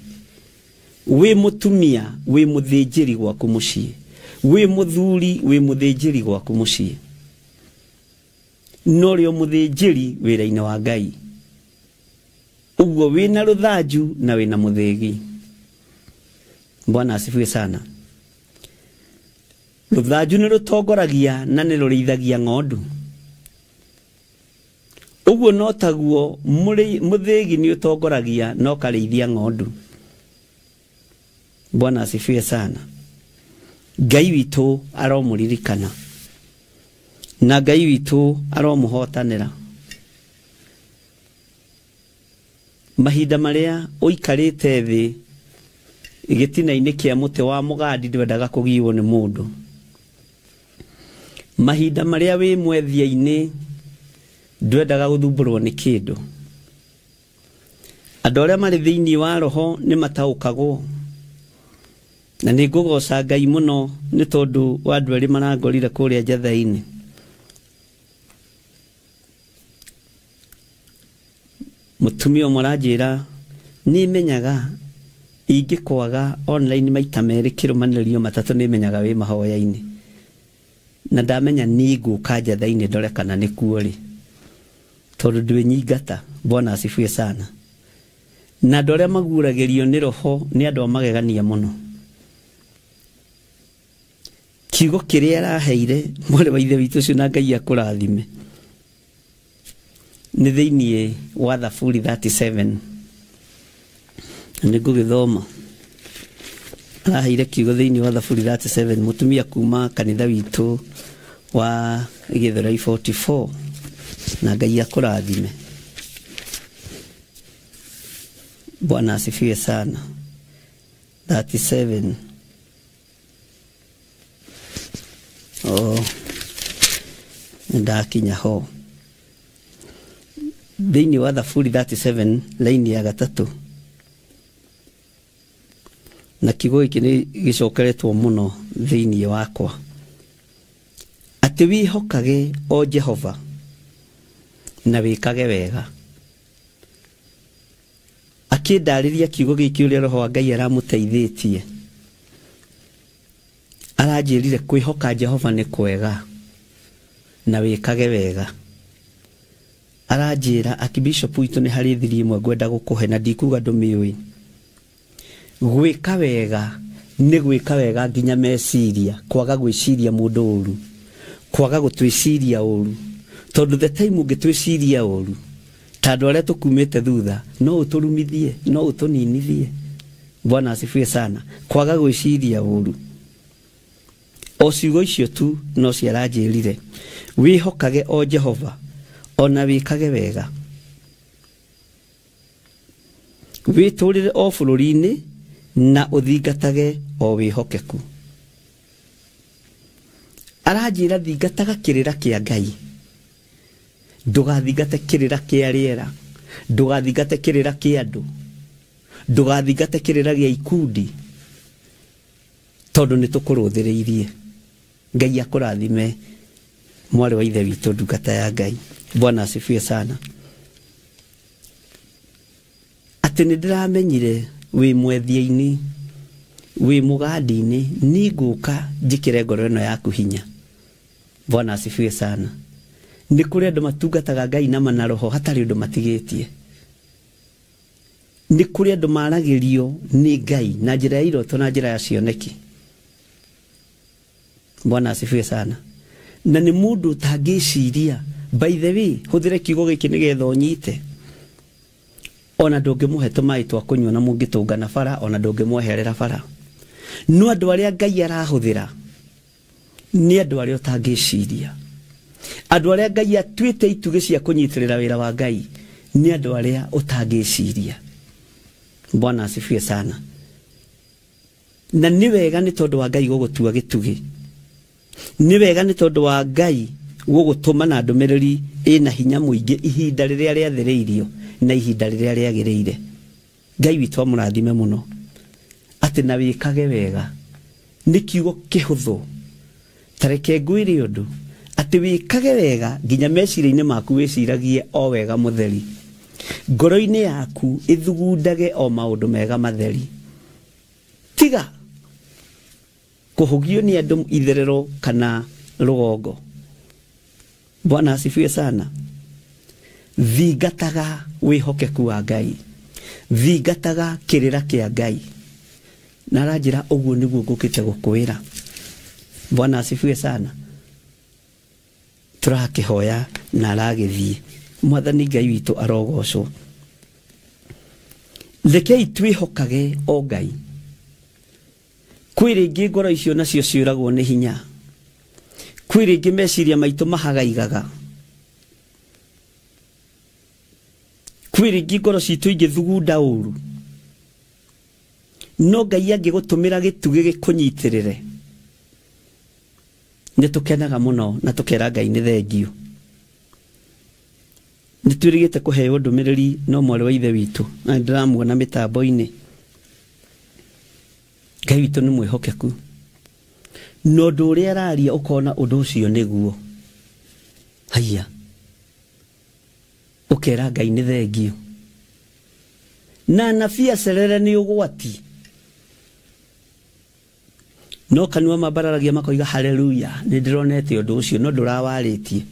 Wĩ mũtumia wĩ mũthĩnjĩri gwaku mũciĩ, wĩ mũthuri wĩ mũthĩnjĩri gwaku mũciĩ, no rĩo mũthĩnjĩri wĩra-inĩ wa Ngai. Ũguo wĩna rũthanju na wĩna mũthĩgi. Bwana asifiwe sana. Rũthanju nĩ rũtongoragia na nĩ rũrĩithagia ng'ondu. Ũguo no taguo mũthĩgi nĩ ũtongoragia na ũkarĩithia ng'ondu. Bwana asifiwe sana. Ngai witũ aromũririkana, na Ngai witũ aromũhotanĩra. Mahinda marĩa ũikarĩte thĩ gĩtina-inĩ kĩa mũtĩ wa mũgandi ndwendaga kũgiwo nĩ mũndũ. Mahinda marĩa wĩ mwethia-inĩ ndwendaga gũthumbũrwo nĩ kĩndũ. Andũ arĩa marĩ thĩinĩ wa roho nĩ mataũkagwo. Na nĩ ngũgoca Ngai mũno nĩ tondũ wa andũ erĩ marangorire kũrĩa njatha-inĩ. Mũtumia ũmwe aranjĩra nĩ menyaga ingĩkwaga online maita merĩ kĩrũmanĩrĩrio matatũ nĩ menyaga wĩ mahoya-inĩ, na ndamenya nĩ ngũka njatha-inĩ ndore kana nĩ kuo rĩ, tondũ ndwĩnyingata. Bwana asifiwe sana. Na andũ arĩa maguũragĩrio nĩ roho nĩ andũ a magegania mũno. Kiugo kĩrĩa araheire mwarĩ wa ithe witũ ũcio, na Ngai akũrathime, nĩ thĩiniĩ wa Thaburi 37. Nĩ ngũgĩthoma. Araheire kiugo thĩiniĩ wa Thaburi 37, mũtumia kuma kanitha witũ wa Gĩthũrai 44, na Ngai akũrathime. Bwana asifiwe sana. 37. Oh, ndakinya ho. Thĩinĩ wa Thaburi 37 laini ya gatatũ, na kiugo gĩkĩ nĩ gĩcokeretwo mũno thĩinĩ wakwa, atĩ wĩhokage o Jehova na wĩkage wega. Akĩndarĩria kiugo gĩkĩ ũrĩa roho wa Ngai aramũteithĩtie, aranjĩrire kwĩhoka Jehova nĩ kwega na wĩkage wega. Aranjĩra akibishop witũ nĩ harĩ thiri ĩmwe ngwenda gũkũhe na ndikuga ndũmĩũĩ. Gwĩka wega nĩ gwĩka wega nginya meciria, kwaga gwĩciria mũndũ ũru, kwaga gũtwĩciria ũru, tondũ the time ũngĩtwĩciria ũru ta andũ arĩa tũkumĩte thutha no ũtũrumithie, no ũtũninithie. Bwana asifiwe sana. Kwaga gwĩciria ũru, o ciugo icio tu no ciaranjĩrire. Wĩhokage o Jehova ona wĩkage wega, wĩtũrĩre o bũrũri-inĩ na ũthingatage o wĩhokeku. Aranjĩra thingataga kĩrĩra kĩa Ngai, ndũgathingate kĩrĩra kĩa rĩera, ndũgathingate kĩrĩra kĩa andũ, ndũgathingate kĩrĩra gĩa ikundi, tondũ nĩ tũkũrũthĩrĩirie. Ngai akũrathime mwarĩ wa ithe witũ, ndungata ya Ngai. Bwana asifiwe sana. Atĩ nĩ ndĩramenyire wĩ mwethia-inĩ, wĩ mũgandi-inĩ, niĩ ngũka njĩkĩre ngoro ĩno yaku hinya. Bwana asifiwe sana. Nĩ kũrĩ andũ matungataga Ngai na mana roho hatarĩ ũndũ matigĩtie. Nĩ kũrĩ andũ maragĩrio nĩ Ngai na njĩra ya iroto na njĩra ya cioneki. Bwana asifiwe sana. Na nĩ mũndũ ũtangĩciria, by the way, hũthĩre kiugo gĩkĩ nĩgetha ũnyite. Ona ndũngĩmũhe tũmaĩ twa kũnyua na mũngĩtũngana bara, ona ndũngĩmweherera bara. No andũ arĩa Ngai arahũthĩra nĩ andũ arĩa ũtangĩciria. Andũ arĩa Ngai atuĩte itugĩ cia kũnyitĩrĩra wĩra wa Ngai nĩ andũ arĩa ũtangĩciria. Bwana asifiwe sana. Na nĩ wega nĩ tondũ wa Ngai gũgũtua gĩtugĩ, nĩ wega nĩ tondũ wa Ngai gũgũtũma na ndũmĩrĩri ĩna hinya mũingĩ ihinda rĩrĩa rĩathĩrĩirio na ihinda rĩrĩa rĩagĩrĩire. Ngai witũ amũrathime mũno. Atĩ na wĩkage wega nĩ kiugo kĩhũthũ. Ta reke ngwĩre ũndũ, atĩ wĩkage wega nginya meciria-inĩ maku wĩciragie o wega mũtheri, ngoro-inĩ yaku ĩthugundage o maũndũ mega matheri. Tiga kũhũgio nĩ andũ itherero kana rũgongo. Bwana asifiwe sana. Thingataga wĩhokeku wa Ngai, thingataga kĩrĩra kĩa Ngai. Na aranjĩra ũguo nĩguo ngũkĩte gũkwĩra. Bwana asifiwe sana. Tũrakĩhoya na aragĩthiĩ. Mwathani Ngai witũ arogocwo. Rekei twĩhokage o Ngai. Kwĩ rĩngĩ ngoro icio nacio ciũragwo nĩ hinya, kwĩ rĩngĩ meciria maitũ mahagaigaga, kwĩ rĩngĩ ngoro citũ ingĩthugunda ũru. No Ngai angĩgũtũmĩra gĩtugĩ gĩkũnyitĩrĩre, nĩ tũkenaga mũno na tũkera Ngai nĩ thengio. Nĩ twĩrĩgĩte kũheo ndũmĩrĩri no mwarĩ wa ithe witũ, na ndĩramuona mĩtambo-inĩ. Ngai witũ nĩ mwĩhokeku, na ũndũ ũrĩa araria ũkona ũndũ ũcio nĩguo. Haiya, ũkera Ngai nĩ thengio. Na anabii acerere nĩ ũgwati, no kanua mambararagia makoiga haleluya, nĩ ndĩronete ũndũ ũcio, no ndũrawarĩtie.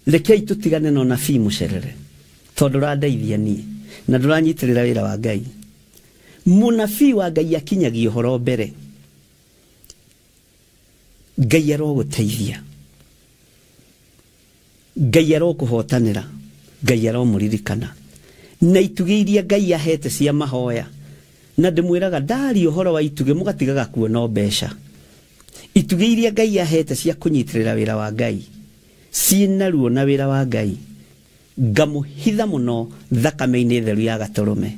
Rekei tũtigane na ũnabii mũcerere, tondũ ndũrandeithia niĩ na ndũranyitĩrĩra wĩra wa Ngai. Mũnabii wa Ngai akinyagia ũhoro mbere. Ngai arogũteithia, Ngai arokũhotanĩra, Ngai aromũririkana. Na itugĩ iria Ngai ahete cia mahoya, na ndĩmwĩraga ndaria ũhoro wa itugĩ mũgatigaga kuona mbeca. Itugĩ iria Ngai ahete cia kũnyitĩrĩra wĩra wa Ngai ciĩna ruo na wĩra wa Ngai, ngamũhitha mũno thakame-inĩ theru ya gatũrũme.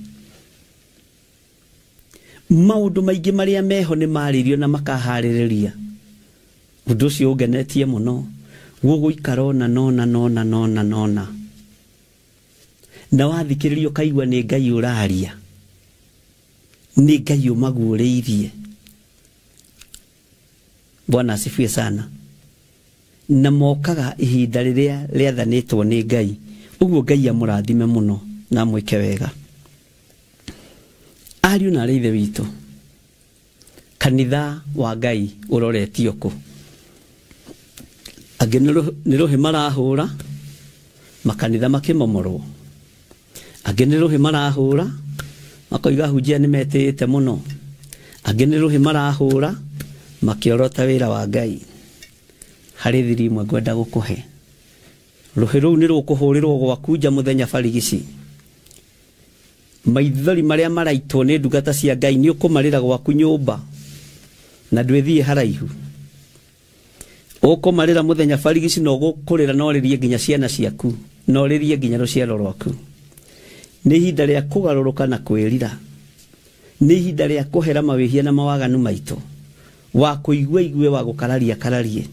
Maũndũ maingĩ marĩa meho nĩ marĩirio na makaharĩrĩria. Ũndũ ũcio ũngenetie mũno, gũgũikara ona nona nona nona nona. Na wathikĩrĩria ũkaigua nĩ Ngai ũraria, nĩ Ngai ũmaguũrĩirie. Bwana asifiwe sana. Na mokaga ihinda rĩrĩa rĩathanĩtwo nĩ Ngai. Ũguo Ngai amũrathime mũno na amwĩke wega. Ariũ na aarĩ ithe witũ, kanitha wa Ngai ũroretio kũ? Angĩ nĩ rũhĩ marahũra, makanitha makĩmomorwo. Angĩ nĩ rũhĩ marahũra, makoiga hunjia nĩ metĩĩte mũno. Angĩ nĩ rũhĩ marahũra, makĩorota wĩra wa Ngai. Harĩ thiri imwe ngwenda gũkũhe. Rũhĩ rũu nĩ rũkũhũrĩrwo gwaku nja mũthenya barigici. Maithori marĩa maraitwo nĩ ndungata cia Ngai nĩ ũkũmarĩra gwaku nyũmba, na ndwĩthiĩ haraihu. Ũkũmarĩra mũthenya barigici na ũgũkũrĩra na ũrĩrie nginya ciana ciaku na ũrĩrie nginya rũciaro rwaku. Nĩ ihinda rĩa kũgarũrũka na kwĩrira. Nĩ ihinda rĩa kũhera mawĩhia na mawaganu maitũ. Wa kũigua igue, wa gũkararia kararie.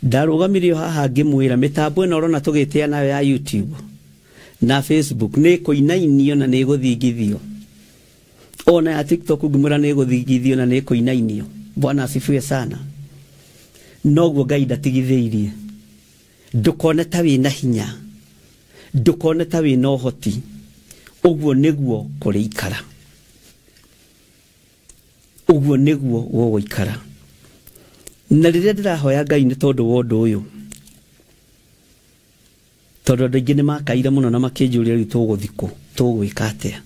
Ndarũgamire haha ngĩmwĩra mĩtambo ĩno ũrona tũgĩtĩa nayo ya YouTube na Facebook nĩ kũinainio na nĩ gũthingithio. Ona ya TikTok ngĩmwĩra nĩ gũthingithio na nĩ kũinainio. Bwana asifiwe sana. Noguo Ngai ndatigithĩirie. Ndũkone ta wĩna hinya, ndũkone ta wĩna ũhoti, ũguo nĩguo kũrĩikara, ũguo nĩguo gũgũikara. Na rĩrĩa ndĩrahoya Ngai nĩ tondũ wa ũndũ ũyũ, tondũ andũ aingĩ nĩ makaire mũno na makĩnjũria rĩu tũgũthiĩ kũ, tũgwĩka atĩa.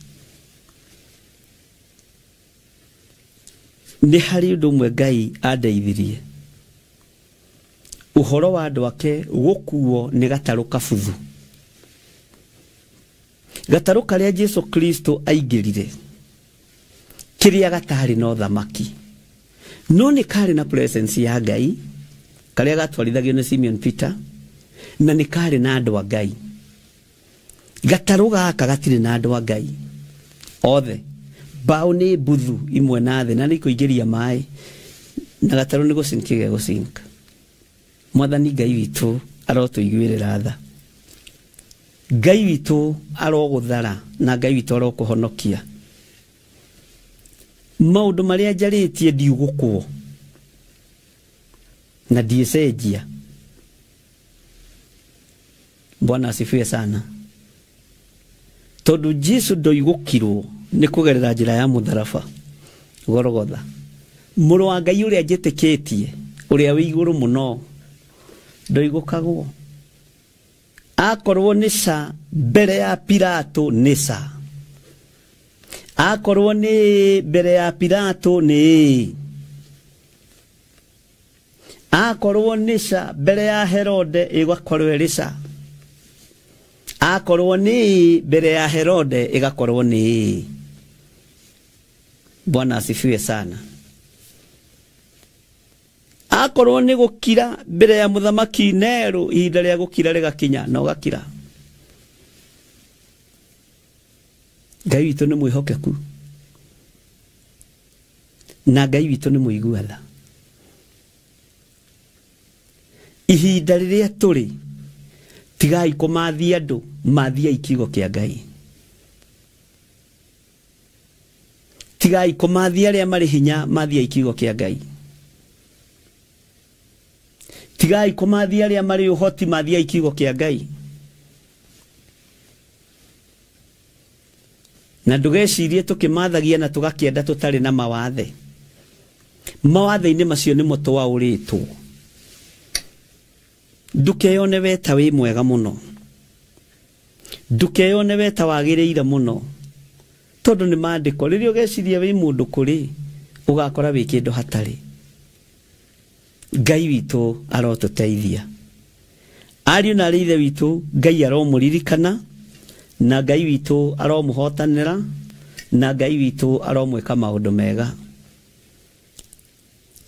Nĩ harĩ ũndũ ũmwe Ngai andeithirie, ũhoro wa andũ ake gũkuo nĩ gatarũ kabuthu. Gatarũ karĩa Jesu Kristo aingĩrire, kĩrĩa gatarĩ na ũthamaki, no nĩ karĩ na presence ya Ngai, karĩa gatwarithagio nĩ Simeon Peter, na nĩ karĩ na andũ a Ngai. Gatarũ gaka gatirĩ na andũ a Ngai othe. Mbaũ nĩ mbuthu imwe na thĩ na nĩ ikũingĩria maĩ, na gatarũ nĩ gũcinki gegũcinka. Mwathani Ngai witũ arotũiguĩrĩra tha. Ngai witũ arogũthara na Ngai witũ arokũhonokia. Maũndũ marĩa njarĩtie ndiugũkwo na ndiĩcenjia. Bwana asifiwe sana. Tondũ Jesu ndoigũkirwo nĩ kũgerera njĩra ya mũtharaba Golgotha. Mũrũ wa Ngai ũrĩa njĩtĩkĩtie, ũrĩa wĩ igũrũ mũno, ndoigũkagwo. Akorwo nĩ ca mbere ya Pilato nĩ ca, akorwo nĩ mbere ya Pilato nĩ, akorwo nĩ ca mbere ya Herode ĩgakorwo ĩrĩ ca, akorwo nĩ mbere ya Herode ĩgakorwo nĩ. Bwana asifiwe sana. Akorwo nĩ gũkira mbere ya mũthamaki Nero, ihinda rĩa gũkira rĩgakinya na ũgakira. Ngai witũ nĩ mwĩhokeku na Ngai witũ nĩ mũigua tha. Ihinda rĩrĩa tũrĩ, tigai kũmathia andũ, mathiai kiugo kĩa Ngai. Tigai kũmathia arĩa marĩ hinya, mathiai kiugo kĩa Ngai. Tigai kũmathia arĩa marĩ ũhoti, mathiai kiugo kĩa Ngai. Na ndũgecirie tũkĩmathagia na tũgakĩenda tũtarĩ na mawathe. Mawathe-inĩ macio nĩmo twaũrĩtwo. Ndũkeyone we ta wĩ mwega mũno, ndũkeyone we ta wagĩrĩire mũno, tondũ nĩ maandĩko. Rĩrĩa ũgeciria wĩ mũndũ kũrĩ, ũgakora wĩ kĩndũ hatarĩ. Ngai witũ arotũteithia. Ariũ na arĩ ithe witũ, Ngai aromũririkana, na Ngai witũ aromũhotanĩra, na Ngai witũ aromwĩka maũndũ mega.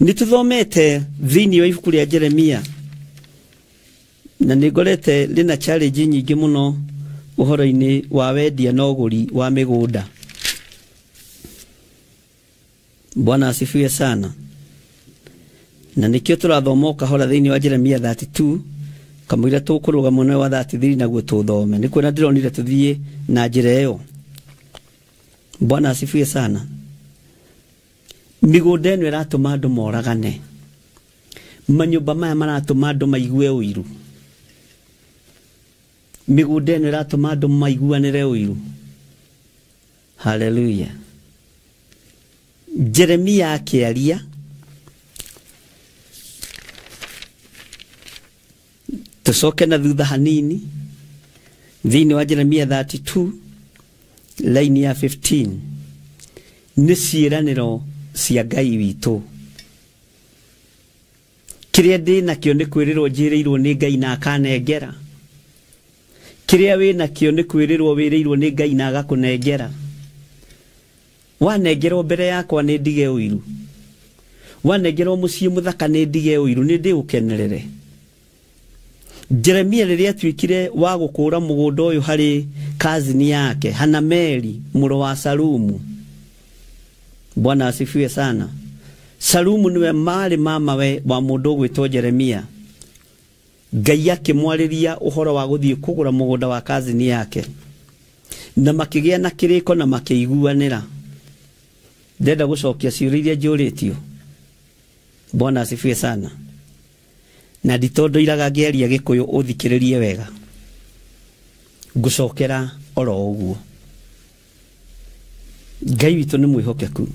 Nĩ tũthomete thĩinĩ wa ibuku rĩa Jeremia, na nĩ ngorete rĩna challenge nyingĩ mũno ũhoro-inĩ wa wendia na ũgũri wa mĩgũnda. Bwana asifiwe sana. Na nĩkĩo tũrathoma o kahora thĩinĩ wa Jeremia 32, kamũira tũkũrũga mũno wa 33 naguo tũthome. Nĩ kuona ndĩronire tũthiĩ na njĩra ĩyo. Bwana asifiwe sana. Mĩgũnda ĩno ĩratũma andũ moragane. Manyũmba maya maratũma andũ maigue ũiru. Mĩgũnda ĩno ĩratũma andũ maiguanĩre ũiru. Haleluya. Jeremia akĩaria tũcoke na thutha hanini thĩinĩ wa Jeremia 32 line ya 15, nĩ ciĩranĩro cia Ngai witũ. Kĩrĩa ndĩ nakĩo nĩ kwĩrĩrwo njĩrĩirwo nĩ Ngai na akanengera. Kĩrĩa wĩ nakĩo nĩ kwĩrĩrwo wĩrĩirwo nĩ Ngai na agakũnengera. Wanengerwo mbere yakwa nĩ ndige ũiru. Wanengerwo muciĩ mũthaka nĩ ndige ũiru, nĩ ndĩũkenerere. Jeremia rĩrĩa atuĩkire wa gũkũra mũgũnda ũyũ harĩ kazini yake Hanameli mũrũ wa Salumu. Bwana asifiwe sana. Salumu niwe marĩ mamawe wa mũndũ ũgwĩtwo Jeremia. Ngai akĩmwarĩria ũhoro wa gũthiĩ kũgũra mũgũnda wa kazini yake, na makĩgĩa na kĩrĩko na makĩiguanĩra. Ndenda gũcokia ciũria iria njũrĩtio. Bwana asifiwe sana. Na nditondo iraga ngĩaria Gĩkũyũ ũthikĩrĩrie wega, ngũcokera oro ũguo. Ngai witũ nĩ mwĩhokeku.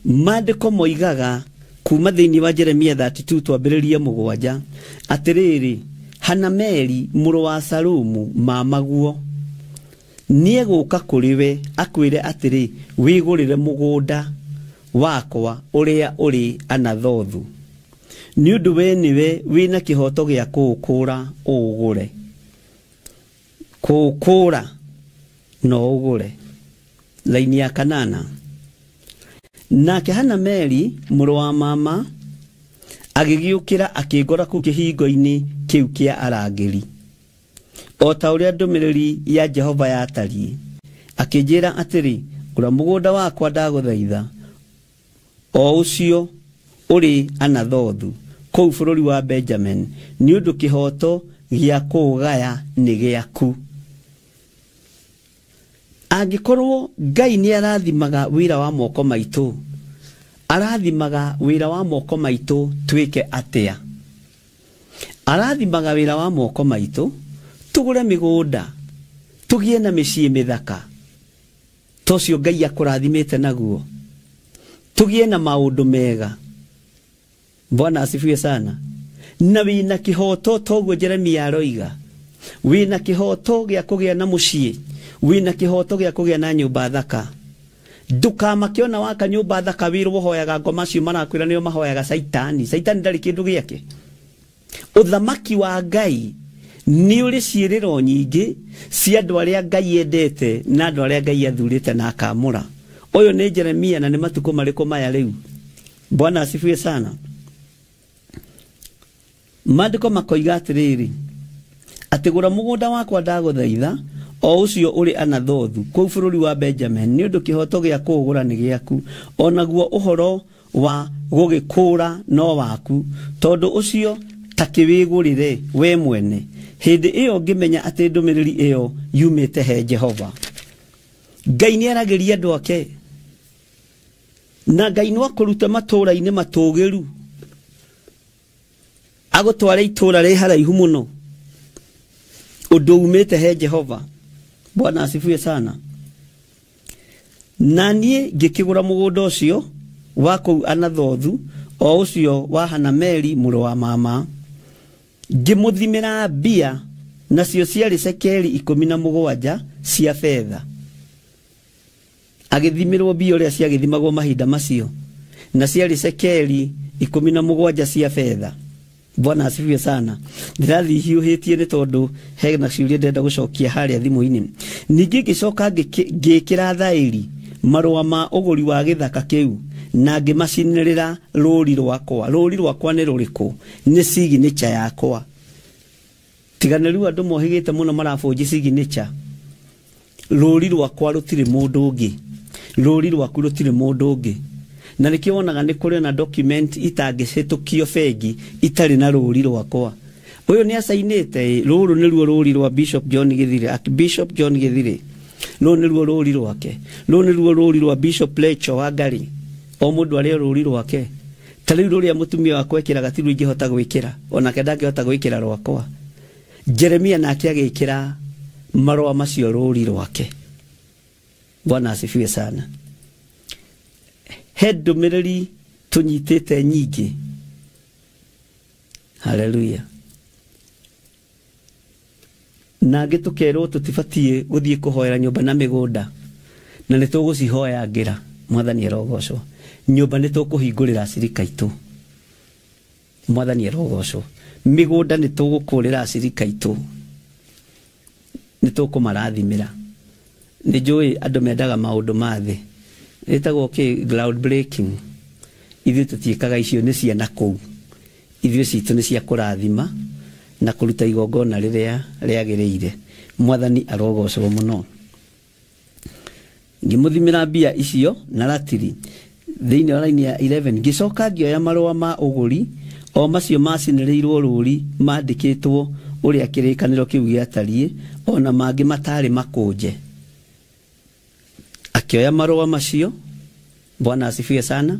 Maandĩko moigaga kuma thĩinĩ wa Jeremia 32 twambĩrĩrie 7 atĩrĩrĩ, Hanameli mũrũ wa Salumu mamaguo nĩegũka kũrĩ we akwĩre atĩrĩ, wĩgũrĩre mũgũnda wakwa ũrĩa ũrĩ Anathothu, nĩ ũndũ we nĩwe wĩna kĩhoto gĩa kũũkũra ũũgũre. Kũũkũra no ũgũre. Laini ya 8. Nake Hanameli mũrũ wa mama agĩgĩũkĩra akĩngora kũu kĩhingo-inĩ kĩu kĩa arangĩri, o ta ũrĩa ndũmĩrĩri ya Jehova yatariĩ, akĩnjĩra atĩrĩ, gũra mũgũnda wakwa ndagũthaitha, o ũcio ũrĩ Anathothu kũu bũrũri wa Benjamin, nĩ ũndũ kĩhoto gĩa kũũgaya nĩ gĩaku. Angĩkorwo Ngai nĩ arathimaga wĩra wa moko maitũ, arathimaga wĩra wa moko maitũ twĩke atĩa? Arathimaga wĩra wa moko maitũ tũgũre mĩgũnda, tũgĩe na mĩciĩ mĩthaka, tocio Ngai akũrathimĩte naguo, tũgĩe na maũndũ mega. Bwana asifiwe sana. Na wĩna kĩhoto toguo Jeremia aroiga, wĩna kĩhoto gĩa kũgĩa na mũciĩ, wĩna kĩhoto gĩa kũgĩa na nyũmba thaka. Ndũkamakĩona waka nyũmba thaka wĩrwo hoyaga ngoma cio marakwĩra nĩo mahoyaga Saitani. Saitani ndarĩ kĩndũ gĩake. Ũthamaki wa Ngai nĩ ũrĩ ciĩrĩro nyingĩ cia andũ arĩa Ngai endete na andũ arĩa Ngai athurĩte na akamũra. Ũyũ nĩ Jeremia na nĩ matukũ marĩkũ maya rĩu? Bwana asifiwe sana. Maandĩko makoiga atĩrĩrĩ, atĩ gũra mũgũnda wakwa ndagũthaitha, o ũcio ũrĩ Anathothu kũu bũrũri wa Benjamin, nĩ ũndũ kĩhoto gĩa kũũgũra nĩ gĩaku, o naguo ũhoro wa gũgĩkũũra no waku, tondũ ũcio ta kĩwĩgũrĩre we mwene. Hĩndĩ ĩyo ngĩmenya atĩ ndũmĩrĩri ĩyo yumĩte he Jehova. Ngai nĩ aragĩria andũ ake, na Ngai no akũrute matũũra-inĩ matũũgĩru, agũtware itũũra rĩ haraihu mũno, ũndũ umĩte he Jehova. Bwana asifiwe sana. Na niĩ ngĩkĩgũra mũgũnda ũcio wa kũu Anathothu, o ũcio wa Hanameli mũrũ wa mama, ngĩmũthimĩra mbia, nacio ciarĩ cekeri 17 cia betha. Agĩthimĩrwo mbia ũrĩa ciagĩthimagwo mahinda macio, na ciarĩ cekeri 17 cia betha. Bwana asifiwe sana. Ndirathiĩ hiũhĩtie nĩ tondũ hena ciũria ndĩrenda gũcokia harĩa thimũ-inĩ. Ningĩ ngĩcoka ngĩkĩra thaĩri marũa ma ũgũri wa gĩthaka kĩu, na ngĩmacinĩrĩra rũri rwakwa. Rũri rwakwa nĩ rũrĩkũ? Nĩ signature yakwa. Tiga nĩ rĩu andũ mohĩgĩte mũno marabũnji signature. Rũri rwakwa rũtirĩ mũndũ ũngĩ, rũri rwaku rũtirĩ mũndũ ũngĩ. Na nĩkĩo wonaga nĩ kũrĩ na document itangĩhĩtũkio bengi itarĩ na rũri rwakwa. Ũyũ nĩ acainĩte, rũrũ nĩruo rũri rwa Bishop John Githire, Archbishop John Githire. Rũrũ nĩruo rũri rwake. Rũrũ nĩruo rũri rwa Bishop Lecho wa Ngari. O mũndũ arĩ rũri rwake. Ta rĩu rũrĩa mũtumia wakwa ekĩraga ti ruo ingĩhota gwĩkĩra, onake ndangĩhota gwĩkĩra rwakwa. Jeremia nake agĩkĩra marũa macio rũri rwake. Bwana asifiwe sana. He ndũmĩrĩri tũnyitĩte nyingĩ. Haleluya. Na angĩ tũkerwo tũtibatiĩ gũthiĩ kũhoera nyũmba na mĩgũnda, na nĩ tũgũcihoyangĩra. Mwathani arogocwo. Nyũmba nĩ tũkũhingũrĩra acirika aitũ. Mwathani arogocwo. Mĩgũnda nĩ tũgũkũrĩra acirika aitũ, nĩ tũkũmarathimĩra. Nĩ njũĩ andũ mendaga maũndũ ma thĩ, Ĩtagwo kĩ? Ground breaking. Ithuĩ tũtiĩkaga icio, nĩ ciana kũu. Ithuĩ citũ nĩ cia kũrathima na kũruta igongona rĩrĩa rĩagĩrĩire. Mwathani arogocwo mũno. Ngĩmũthimĩra mbia icio na ratiri thĩinĩ wa raini ya 11. Ngĩcoka ngĩoya marũa ma ũgũri o macio macinĩrĩirwo rũũri mandĩkĩtwo ũrĩa kĩrĩkanĩro kĩu gĩatariĩ, ona mangĩ matarĩ makũnje. Akĩoya marũa macio, Bwana asifiwe sana,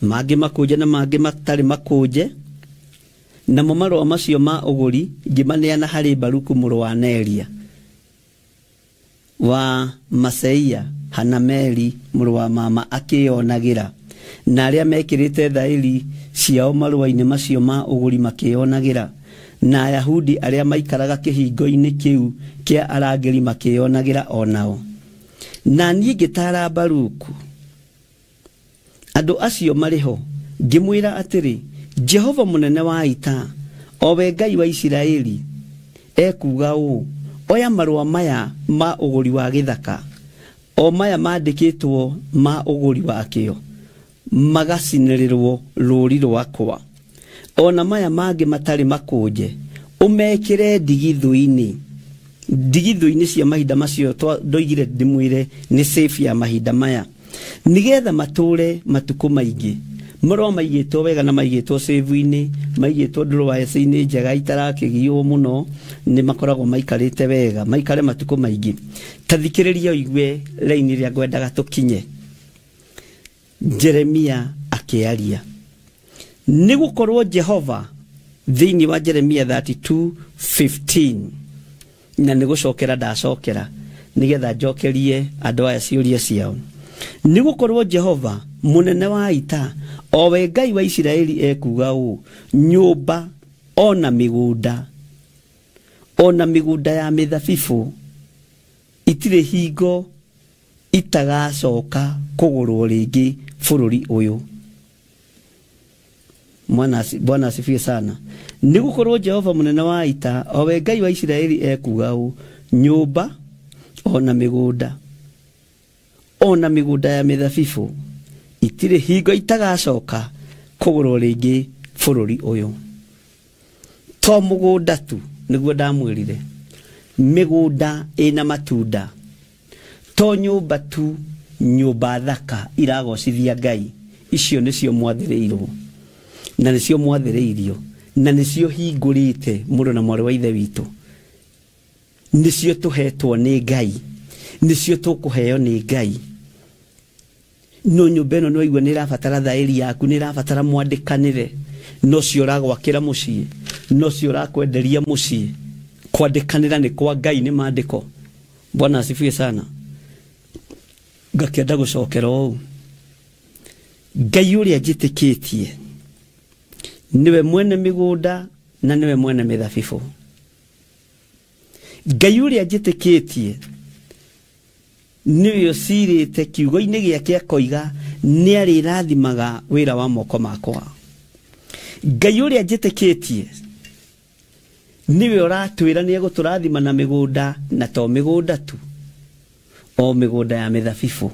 mangĩ makũnje na mangĩ matarĩ makũnje. Namo marũa macio ma ũgũri ngĩmaneana harĩ Baruku mũrũ wa Neria wa Maseia Hanameli mũrũ wa mama akĩyonagĩra, na arĩa mekĩrĩte thaĩri ciao marũa-inĩ macio ma ũgũri makĩyonagĩra, na Ayahudi arĩa maikaraga kĩhingo-inĩ kĩu kĩa arangĩri makĩyonagĩra o nao. Na niĩ ngĩtaara Baruku andũ acio marĩ ho, ngĩmwĩra atĩrĩ, Jehova mũnene wa ita, o we Ngai wa Isiraeli, ekuuga ũũ: oya marũa maya ma ũgũri wa gĩthaka, o maya mandĩkĩtwo ma ũgũri wakĩo, magacinĩrĩrwo rũũri rwakwa, ona maya mangĩ matarĩ makũnje, ũmekĩre ndigithũ-inĩ. Ndigithũ-inĩ cia mahinda macio ndoigire ndĩmwĩre nĩ safe ya mahinda maya, nĩgetha matũre matukũ maingĩ. Marũa maigĩtwo wega na maigĩtwo save-inĩ, maigĩtwo drawer-inĩ njega itarakĩgiywo mũno, nĩ makoragwo maikarĩte wega, maikare matukũ maingĩ. Ta thikĩrĩria ũigue raini ĩrĩa ngwendaga tũkinye. Jeremia akĩaria, nĩ gũkorwo Jehova thĩinĩ wa Jeremia 32:15, na nĩ gũcokera ndacokera nĩgetha njokerie andũ aya ciũria ciao. Nĩ gũkorwo Jehova mũnene wa ita, o we Ngai wa Isiraeli, ekuuga ũũ: nyũmba ona mĩgũnda, ona mĩgũnda ya mĩthabibũ itirĩ hingo itagacoka kũgũrwo rĩngĩ bũrũri ũyũ. Bwana asifiwe sana. Nĩ gũkorwo Jehova mũnene wa ita, o we Ngai wa Isiraeli, ekuuga ũũ: nyũmba ona mĩgũnda, ona mĩgũnda ya mĩthabibũ itirĩ hingo itagacoka kũgũrwo rĩngĩ bũrũri ũyũ. To mũgũnda tu, nĩguo ndamwĩrire, mĩgũnda ĩna matunda, to nyũmba tu, nyũmba thaka iragocithia Ngai, icio nĩcio mwathĩrĩirwo na nĩcio mwathĩrĩirio na nĩcio hingũrĩte mũrũ na mwarĩ wa ithe witũ, nĩcio tũhetwo nĩ Ngai, nĩcio tũkũheo nĩ Ngai. No nyũmba ĩno nĩwaigua nĩ ĩrabatara thaĩri yaku, nĩ ĩrabatara mwandĩkanĩre, no cio ũragwakĩra mũciĩ, no cio ũrakwenderia mũciĩ. Kwandĩkanĩra nĩ kwa Ngai, nĩ maandĩko. Bwana asifiwe sana. Ngakĩenda gũcokera ũũ, Ngai ũrĩa njĩtĩkĩtie nĩwe mwene mĩgũnda na nĩwe mwene mĩthabibũ. Ngai ũrĩa njĩtĩkĩtie nĩwe ũcirĩte kiugo-inĩ gĩake akoiga nĩ arĩrathimaga wĩra wa moko makwa. Ngai ũrĩa njĩtĩkĩtie nĩwe ũratwĩra nĩ egũtũrathima na mĩgũnda, na to mĩgũnda tu, o mĩgũnda ya mĩthabibũ.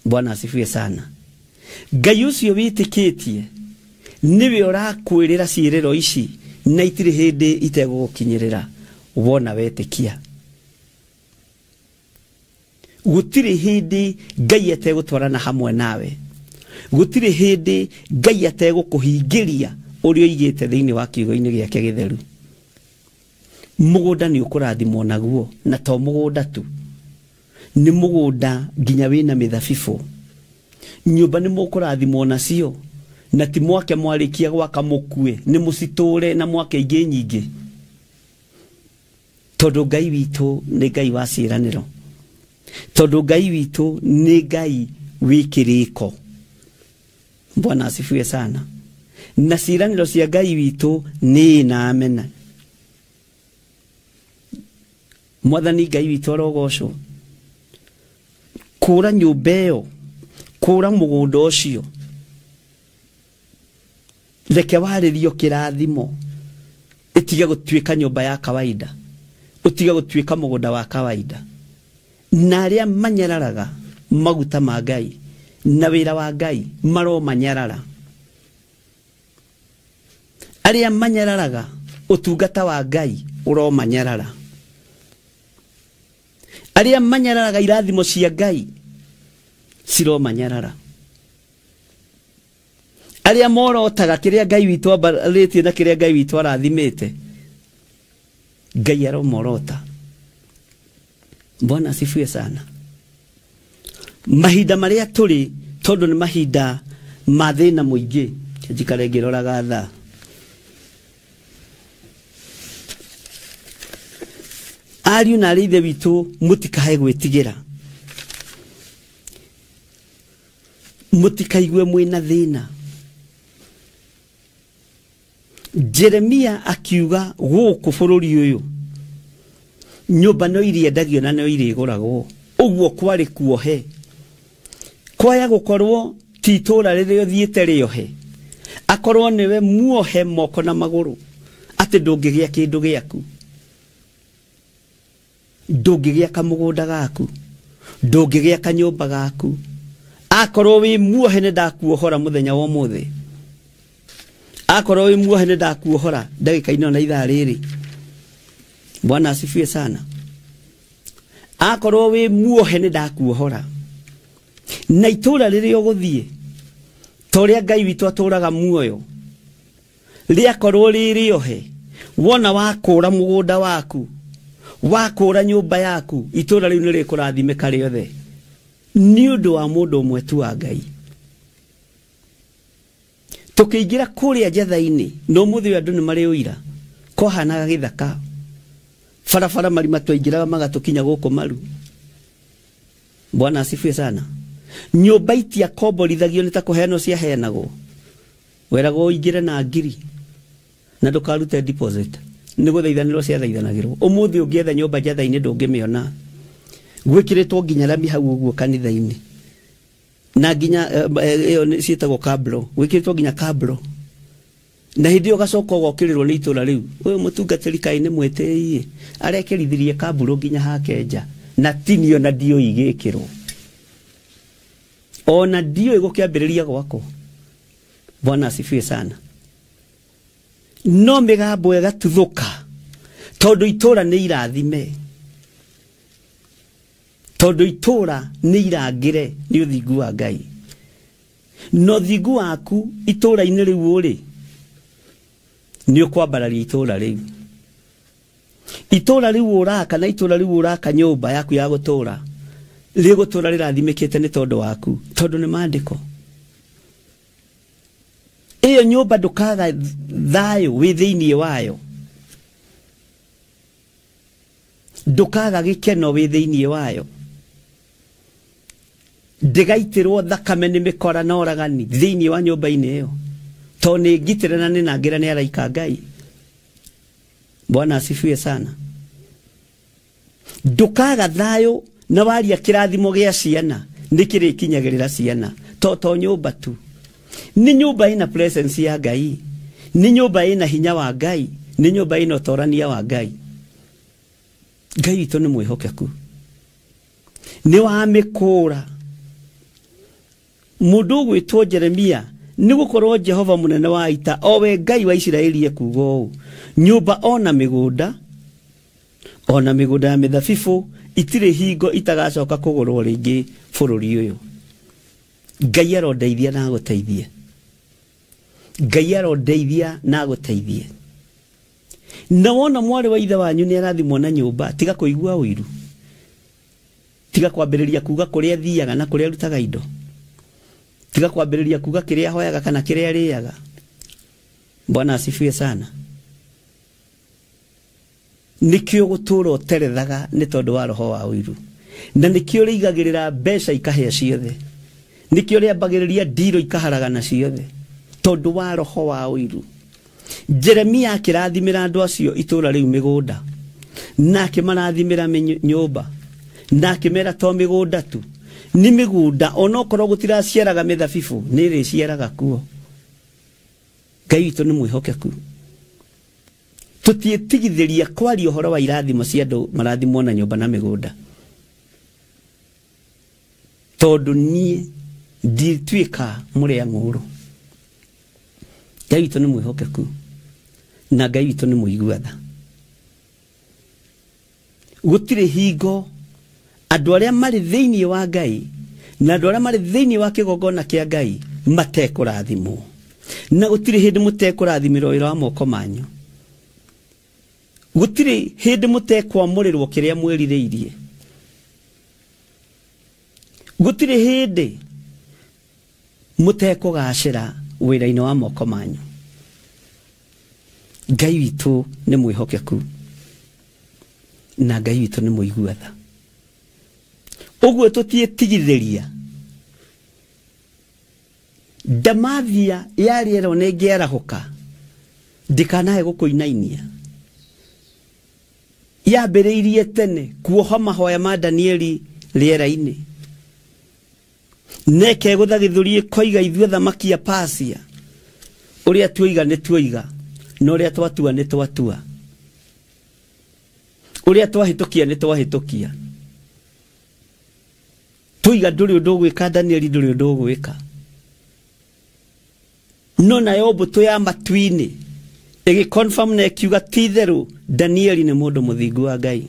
Bwana asifiwe sana. Ngai ũcio wĩtĩkĩtie nĩwe ũrakwĩrĩra ciĩrĩro ici na itirĩ hĩndĩ itegũgũkinyĩrĩra wona wetĩkia. Gũtirĩ hĩndĩ Ngai ategũtwarana hamwe nawe, gũtirĩ hĩndĩ Ngai ategũkũhingĩria ũrĩa oigĩte thĩinĩ wa kiugo-inĩ gĩake gĩtheru. Mũgũnda nĩ ũkũrathimwo naguo, na to mũgũnda tu, nĩ mũgũnda nginya wĩna mĩthabibũ. Nyũmba nĩ mũkũrathimwo nacio, na ti mwake mwarĩkia gwaka mũkue, nĩ mũcitũre na mwake ingĩ nyingĩ, tondũ Ngai witũ nĩ Ngai wa ciĩranĩro, tondũ Ngai witũ nĩ Ngai wĩ kĩrĩko. Bwana asifiwe sana. Na ciĩranĩro cia Ngai witũ nĩ na amena. Mwathani Ngai witũ arogocwo. Kũra nyũmba ĩyo, kũra mũgũnda ũcio, reke warĩrio kĩrathimo, ĩtige gũtuĩka nyũmba ya kawaida, ũtige gũtuĩka mũgũnda wa kawaida. Na arĩa manyararaga maguta ma Ngai na wĩra wa Ngai maromanyarara. Arĩa manyararaga ũtungata wa Ngai ũromanyarara. Arĩa manyararaga irathimo cia Ngai ciromanyarara. Arĩa morotaga kĩrĩa Ngai witũ ambarĩtie na kĩrĩa Ngai witũ arathimĩte, Ngai aromorota. Bwana asifiwe sana. Mahinda marĩa tũrĩ, tondũ nĩ mahinda ma thĩna mũingĩ, njikare ngĩroraga thaa. Ariũ na arĩ ithe witũ, mũtikae gwĩtigĩra, mũtikaigue mwĩna thĩna. Jeremia akiuga gũkũ bũrũri ũyũ nyũmba no iriendagio na no irĩgũragwo. Ũguo kwarĩ kuohe, kwaya gũkorwo ti itũũra rĩrĩa ũthiĩte rĩohe, akorwo nĩwe muohe moko na magũrũ atĩ ndũngĩgĩa kĩndũ gĩaku, ndũngĩgĩa kamũgũnda gaku, ndũngĩgĩa kanyũmba gaku. Akorwo wĩ muohe nĩ ndakuohora mũthenya wa ũmũthĩ, akorwo wĩ muohe nĩ ndakuohora ndagĩka-inĩ ona ithaa rĩrĩ. Bwana asifiwe sana. Akorwo wĩ muohe nĩ ndakuohora. Na itũũra rĩrĩa ũgũthiĩ, ta ũrĩa Ngai witũ atũũraga muoyo, rĩakorwo rĩ rĩohe, wona wakũra mũgũnda waku, wakũra nyũmba yaku, itũũra rĩu nĩ rĩkũrathimĩka rĩothe nĩ ũndũ wa mũndũ ũmwe tu wa Ngai. Tũkĩingĩra kũrĩa njatha-inĩ, na ũmũthĩ ũyũ andũ nĩ marĩ ũira, kwahanaga gĩthaka, barabara marima twaingĩraga magatũkinya gũkũ maru. Bwana asifiwe sana. Nyũmba itiakomborithagio nĩ ta kũheanwo ciaheanagwo, weragwo ũingĩre na ngiri na ndũkarute deposit, nĩ gũthaithanĩrwo ciathaithanagĩrwo. Ũmũthĩ ũngĩetha nyũmba njatha-inĩ ndũngĩmĩona, gwĩkĩrĩtwo nginya rami hau ũguo kanitha-inĩ, na nginya ĩyo ciĩtagwo kabro, gwĩkĩrĩtwo nginya kabro. Na hĩndĩ ĩyo ũgacoka ũgokĩrĩrwo nĩ itũũra rĩu, ũyũ mũtungatĩri kaĩ nĩ mwĩtĩi, arekerithirie kaburo nginya hake nja, na tinio na ndiũĩ igĩkĩrwo, ona ndiũĩ gũkĩambĩrĩria gwakwo. Bwana asifiwe sana. No mĩgambo ĩgatuthũka tondũ itũũra nĩ irathime, tondũ itũũra nĩ irangĩre nĩ ũthingu wa Ngai. Na ũthingu waku itũũra-inĩ rĩu ũrĩ, nĩ ũkwambararia itũũra rĩu. Itũũra rĩu ũraka na itũũra rĩu ũraka nyũmba yaku ya gũtũũra, rĩgũtũũra rĩrathimĩkĩte nĩ tondũ waku, tondũ nĩ maandĩko. Ĩyo nyũmba ndũkaga thayũ wĩ thĩinĩ wayo, ndũkaga gĩkeno wĩ thĩinĩ wayo, ndĩgaitĩrwo thakame nĩ mĩkora na oragani thĩinĩ wa nyũmba-inĩ ĩyo, tondũ nĩ ngitĩre na nĩ nangĩre nĩ araika Ngai. Bwana asifiwe sana. Ndũkaga thayũ na waria kĩrathimo gĩa ciana nĩ kĩrĩkinyagĩrĩra ciana, to nyũmba tu. Nĩ nyũmba ĩna presence ya Ngai, nĩ nyũmba ĩna hinya wa Ngai, nĩ nyũmba ĩna ũtorania wa Ngai. Ngai witũ nĩ mwĩhokeku, nĩ wamĩkũũra. Mũndũ ũgwĩtwo Jeremia, nĩ gũkorwo Jehova mũnene wa ita, o we Ngai wa Isiraeli, ekuuga ũũ, nyũmba ona mĩgũnda, ona mĩgũnda ya mĩthabibũ itirĩ hingo itagacoka kũgũrwo rĩngĩ bũrũri ũyũ. Ngai arondeithia na agũteithie, Ngai arondeithia na agũteithie. Na wona mwarĩ wa ithe wanyu nĩ arathimwo na nyũmba, tiga kũigua ũiru, tiga kwambĩrĩria kuga kũrĩa athiaga na kũrĩa arutaga indo, tiga kwambĩrĩria kuga kĩrĩa ahoyaga kana kĩrĩa arĩaga. Bwana asifiwe sana. Nĩkĩo gũtũũra ũterethaga nĩ tondũ wa roho wa ũiru, na nĩkĩo rĩigagĩrĩra mbeca ikahĩa ciothe, nĩkĩo rĩambagĩrĩria ndiro ikaharagana ciothe, tondũ wa roho wa ũiru. Jeremia akĩrathimĩra andũ acio itũũra rĩu mĩgũnda, na akĩmarathimĩra nyũmba, na akĩmera to mĩgũnda tu, nĩ mĩgũnda onokorwo gũtiraciaraga mĩthabibũ nĩ ĩrĩciaraga kuo. Ngai witũ nĩ mwĩhokeku. Tũtiĩtigithĩria kwaria ũhoro wa irathimo cia andũ marathimwo na nyũmba na mĩgũnda, Tondu niĩ ndituĩka mũrĩa ng'ũrũ. Ngai witũ nĩ mwĩhokeku na Ngai witũ nĩ mũigua tha. Gũtirĩ hingo andũ arĩa marĩ thĩinĩ wa Ngai na andũ arĩa marĩ thĩinĩ wa kĩgongona kĩa Ngai matekũrathimwo, na gũtirĩ hĩndĩ mũtekũrathimĩrwo wĩra wa moko manyu. Gũtirĩ hĩndĩ mũtekwamũrĩrwo kĩrĩa mwĩrirĩirie. Gũtirĩ hĩndĩ mũtekũgacĩra wĩra-inĩ wa moko manyu. Ngai witũ nĩ mwĩhokeku na Ngai witũ nĩ mũigua tha. Ũguo tũtiĩtigithĩria. Ndamathia ya rĩera ona ĩngĩarahũka ndikanae gũkũinainia. Yambĩrĩirie tene kuoha mahoya ma Danieli rĩera-inĩ, neke gũtha gĩthũri ĩkoiga ithuĩ thamaki ya Pasia, ũrĩa tuoiga nĩ tuoiga, na ũrĩa twatua nĩ twatua, ũrĩa twahĩtũkia nĩ twahĩtũkia. Tuiga ndũrĩ ũndũ ũgwĩka Danieli, ndũrĩ ũndũ ũgwĩka. No nayo mbũtũ ya matu-inĩ ĩgĩconfirm na ĩkiuga ti itherũ Danieli nĩ mũndũ mũthingu wa Ngai.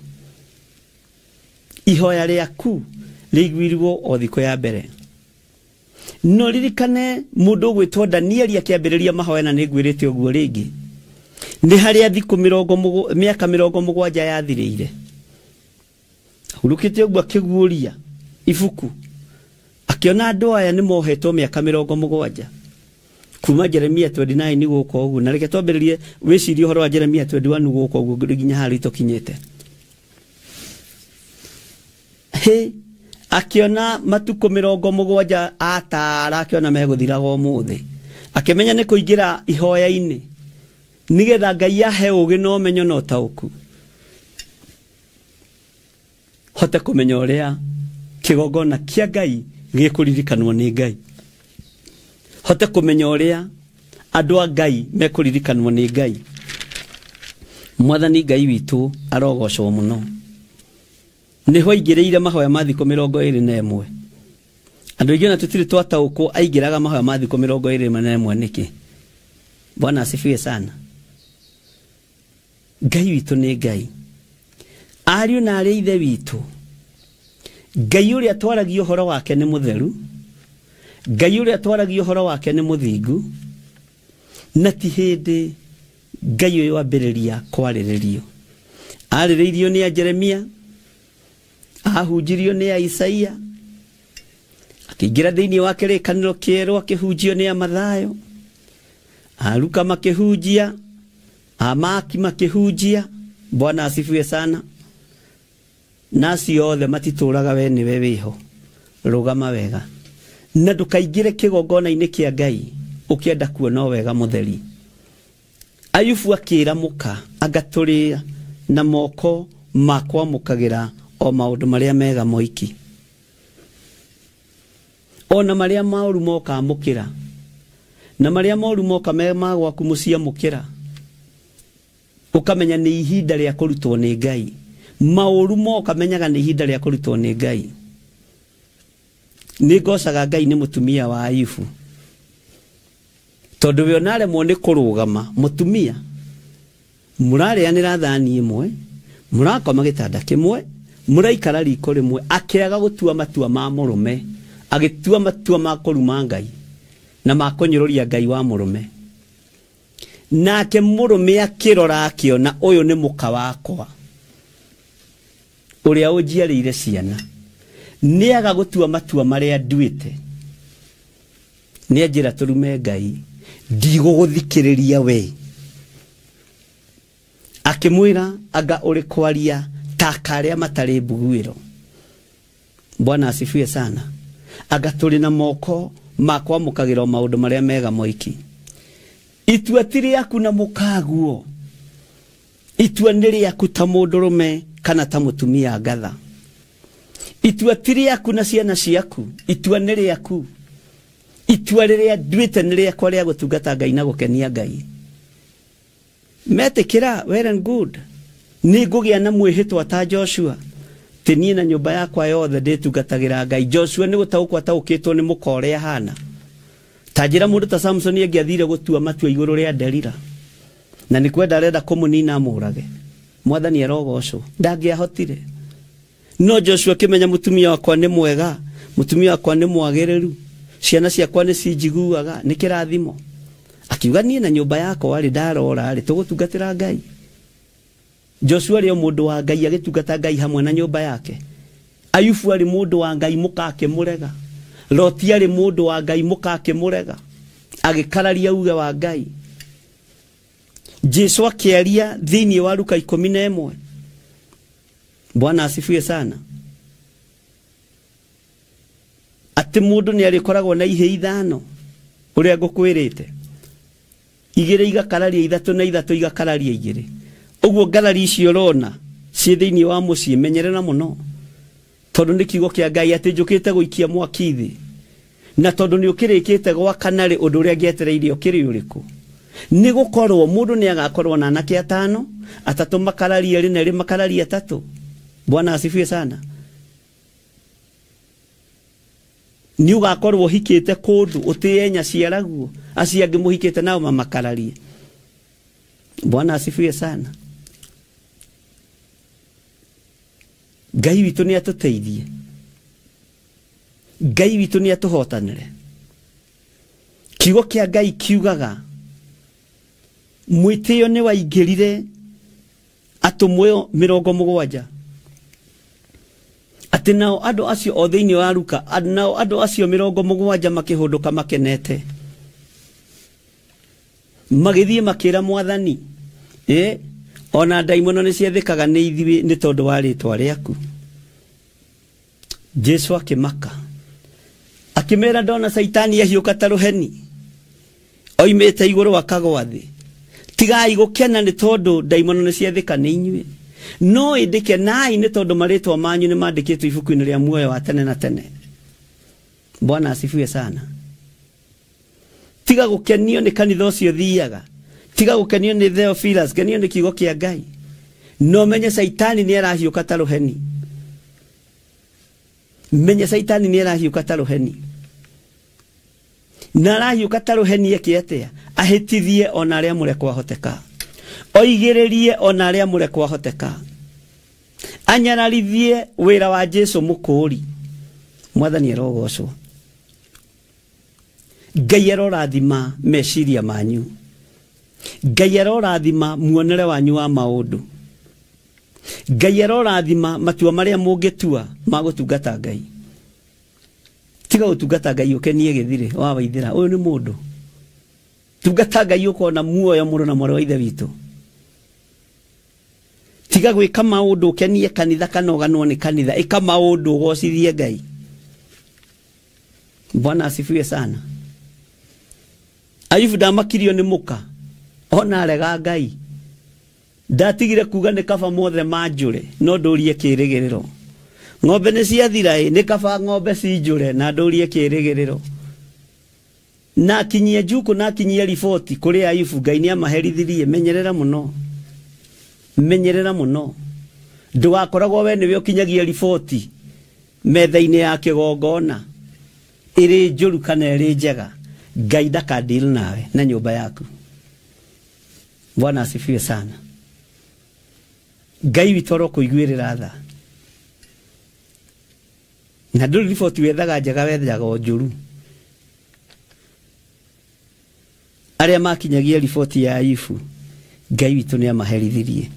Ihoya rĩaku rĩiguirwo o thikũ ya mbere. No ririkane mũndũ ũgwĩtwo Danieli akĩambĩrĩria mahoya, na nĩngwĩrĩte ũguo rĩngĩ, nĩ harĩa thikũ mĩaka 70 yathirĩire. Hurũkĩte ũguo akĩguũria ibuku, akĩona andũ aya nĩ mohetwo mĩaka 70 kuma Jeremia 29 gũkũ ũguo. Na reke twambĩrĩrie wĩcirie ũhoro wa Jeremia 21 gũkũ ũguo nginya harĩa tũkinyĩte. Hĩ, akĩona matukũ 70 atara, akĩona megũthiraga ũmũthĩ, akĩmenya nĩ kũingĩra ihoya-inĩ nĩgetha Ngai ahe ũũgĩ na ũmenyo na ũtaũku, hote kũmenya ũrĩa kĩgongona kĩa Ngai gĩkũririkanwo nĩ Ngai, hote kũmenya ũrĩa andũ a Ngai mekũririkanwo nĩ Ngai. Mwathani Ngai witũ arogocwo mũno. Nĩho aingĩrĩire mahoya ma thikũ 21. Andũ aingĩ ona tũtirĩ twataũkwo aingĩraga mahoya ma thikũ 21 nĩkĩ. Bwana asifiwe sana. Ngai witũ nĩ Ngai. Ariũ na arĩ ithe witũ, Ngai ũrĩa twaragia ũhoro wake nĩ mũtheru, Ngai ũrĩa twaragia ũhoro wake nĩ mũthingu, na ti hĩndĩ Ngai ũyũ ambĩrĩria kwarĩrĩrio. Arĩrĩirio nĩ a Jeremia, ahunjirio nĩ a Isaia, akĩingĩra thĩinĩ wa kĩrĩkanĩro kĩerũ akĩhunjio nĩ a Mathayo, Aluka makĩhunjia, Amaki makĩhunjia. Bwana asifiwe sana. Na acio othe matitũraga we nĩwe wĩho. Rũgama wega na ndũkaingĩre kĩgongona-inĩ kĩa Ngai ũkĩenda kuona wega mũtheri. Ayubu akĩra mũka, anga tũrĩ na moko ma kwamũkagĩra o maũndũ marĩa mega moiki, ona marĩa maũru moka amũkĩra, na marĩa moru moka me ma gwaku mũciĩ amũkĩra. Ũkamenya nĩ ihinda rĩa kũrutwo nĩ Ngai. Maũru moka menyaga nĩ ihinda rĩa kũrutwo nĩ Ngai. Nĩ ngocaga Ngai nĩ mũtumia wa Ayubu, tondũ we onaremwo nĩ kũrũgama. Mũtumia mũrarĩanĩra thani ĩmwe, mũrakoma gĩtanda kĩmwe, mũraikara riko rĩmwe, akĩaga gũtua matua ma mũrũme, agĩtua matua ma kũruma Ngai na ma kũnyũrũria Ngai wa mũrũme. Nake mũrũme akĩrora akĩona ũyũ nĩ mũka wakwa ũrĩa ũnjiarĩire ciana, nĩaga gũtua matua marĩa nduĩte, nĩanjĩra tũrume Ngai, ndigũgũthikĩrĩria we. Akĩmwĩra anga ũrĩ kwaria ta karĩa matarĩ mbuguĩro. Bwana asifiwe sana. Anga tũrĩ na moko ma kwamũkagĩra maũndũ marĩa mega moiki. Itua ti rĩaku na mũkaguo, itua nĩ rĩaku ta mũndũrũme kana ta mũtumia ngatha. Itua ti rĩaku na ciana ciaku, itua nĩ rĩaku. Itua rĩrĩa nduĩte nĩ rĩakwa rĩa gũtungata Ngai na gũkenia Ngai. Metĩkĩra, well and good. Nĩ ngũgĩa na mwĩhĩtwa ta Joshua, Niĩ na nyũmba yakwa yothe ndĩtungatagĩra Ngai. Joshua nĩ gũtaũkwo ataũkĩtwo nĩ mũka ũrĩa ahana. Ta njĩra mũndũ ta Samson angĩathire gũtua matua igũrũ rĩa Delila, na nĩ kwenda arenda kũmũnina amũrage. Mwathani arogocwo, ndangĩahotire. No Joshua akĩmenya mũtumia wakwa nĩ mwega, mũtumia wakwa nĩ mwagĩrĩru, ciana ciakwa nĩ cinjiguaga, nĩ kĩrathimo. Akiuga niĩ na nyũmba yakwa rĩ, ndarora rĩ, tũgũtungatĩra Ngai. Joshua arĩ o mũndũ wa Ngai agĩtungata Ngai hamwe na nyũmba yake. Ayubu arĩ mũndũ wa Ngai mũka akĩmũrega. Loti arĩ mũndũ wa Ngai mũka akĩmũrega, agĩkararia uge wa Ngai. Jesu akĩaria thĩinĩ wa Luka 11. Bwana asifiwe sana. Atĩ mũndũ nĩ arĩkoragwo na ihĩ ithano ũrĩa ngũkwĩrĩte, igĩrĩ igakararia ithatũ na ithatũ igakararia igĩrĩ. Ũguo ngarari icio ũrona ciĩ thĩinĩ wa mũciĩ, menyerera mũno, tondũ nĩ kiugo kĩa Ngai atĩ njũkĩte gũikia mwaki thĩ, na tondũ nĩ ũkĩrĩkĩte gwakana rĩ, ũndũ ũrĩa ngĩetereire ũkĩrĩ ũrĩkũ? Nĩ gũkorwo mũndũ nĩ agakorwo na anake atano, atatũ makararia erĩ na erĩ makararia atatũ. Bwana asifiwe sana. Nĩ ũgakorwo ũhikĩte kũndũ ũtĩe nyaciaraguo, acio angĩ mũhikĩte nao mamakararie. Bwana asifiwe sana. Ngai witũ nĩ atũteithie, Ngai witũ nĩ atũhotanĩre. Kiugo kĩa Ngai kiugaga mwĩtĩo nĩ waingĩrire atũmwo 70, atĩ nao andũ acio o thĩinĩ wa Luka, nao andũ acio 70 makĩhũndũka makenete, magĩthiĩ makĩra Mwathani, ona ndaimono nĩ ciathĩkaga nĩ ithuĩ nĩ tondũ wa rĩtwa rĩaku. Jesu akĩmaka, akĩmera ndona Caitani ahiũka ta rũheni oimĩte igũrũ akagwa thĩ. Tigai gũkena nĩ tondũ ndaimono nĩ ciathĩka nĩ inyuĩ, no ĩndĩ kenai nĩ tondũ marĩtwa manyu nĩ mandĩkĩtwo ibuku-inĩ rĩa muoyo wa tene na tene. Bwana asifiwe sana. Tiga gũkenio nĩ kanitha ũcio thiaga, tiga gũkenio nĩ Theophilus, kenio nĩ kiugo kĩa Ngai. No menye Caitani nĩ arahiũka ta rũheni. Menye Caitani nĩ arahiũka ta rũheni. Na arahiũka ta rũheni eke atĩa? Ahĩtithie ona arĩa mũre kwahoteka, oigĩrĩrie ona arĩa mũre kwahoteka, anyararithie wĩra wa Jesu mũkũũri. Mwathani arogocwo. Ngai arorathima meciria manyu, Ngai arorathima muonere wanyu wa maũndũ, Ngai arorathima matua marĩa mũngĩtua ma gũtungata Ngai. Tiga gũtungata Ngai ũkenie gĩthirĩ wa waithĩra, ũyũ nĩ mũndũ. Tungata Ngai ũkona muoyo mũrũ na mwarĩ wa ithe witũ. Tiga gwĩka maũndũ ũkenie kanitha kana ũganwo nĩ kanitha, ĩka maũndũ ũgocithie Ngai. Bwana asifiwe sana. Ayubu ndamakirio nĩ mũka, ona arega Ngai. Ndatigire kuga nĩ kaba mothe manjũre, no ndũrie kĩrĩgĩrĩro. Ng'ombe nĩ ciathira ĩ, nĩ kaba ng'ombe cinjũre na ndũrie kĩrĩgĩrĩro. Na akinyie njuku na akinyie riboti kũrĩ Ayubu, Ngai nĩ amaherithirie. Menyerera mũno, menyerera mũno, ndũgakoragwo we nĩwe ũkinyagia riboti metha-inĩ ya kĩgongona, ĩrĩ njũru kana ĩrĩ njega. Ngai ndakadeal nawe na nyũmba yaku. Bwana asifiwe sana. Ngai witũ arokũiguĩrĩra tha. Na ndũrĩ riboti wethaga njega, wethaga o njũru. Arĩa makinyagia riboti ya Ayubu, Ngai witũ nĩ amaherithirie.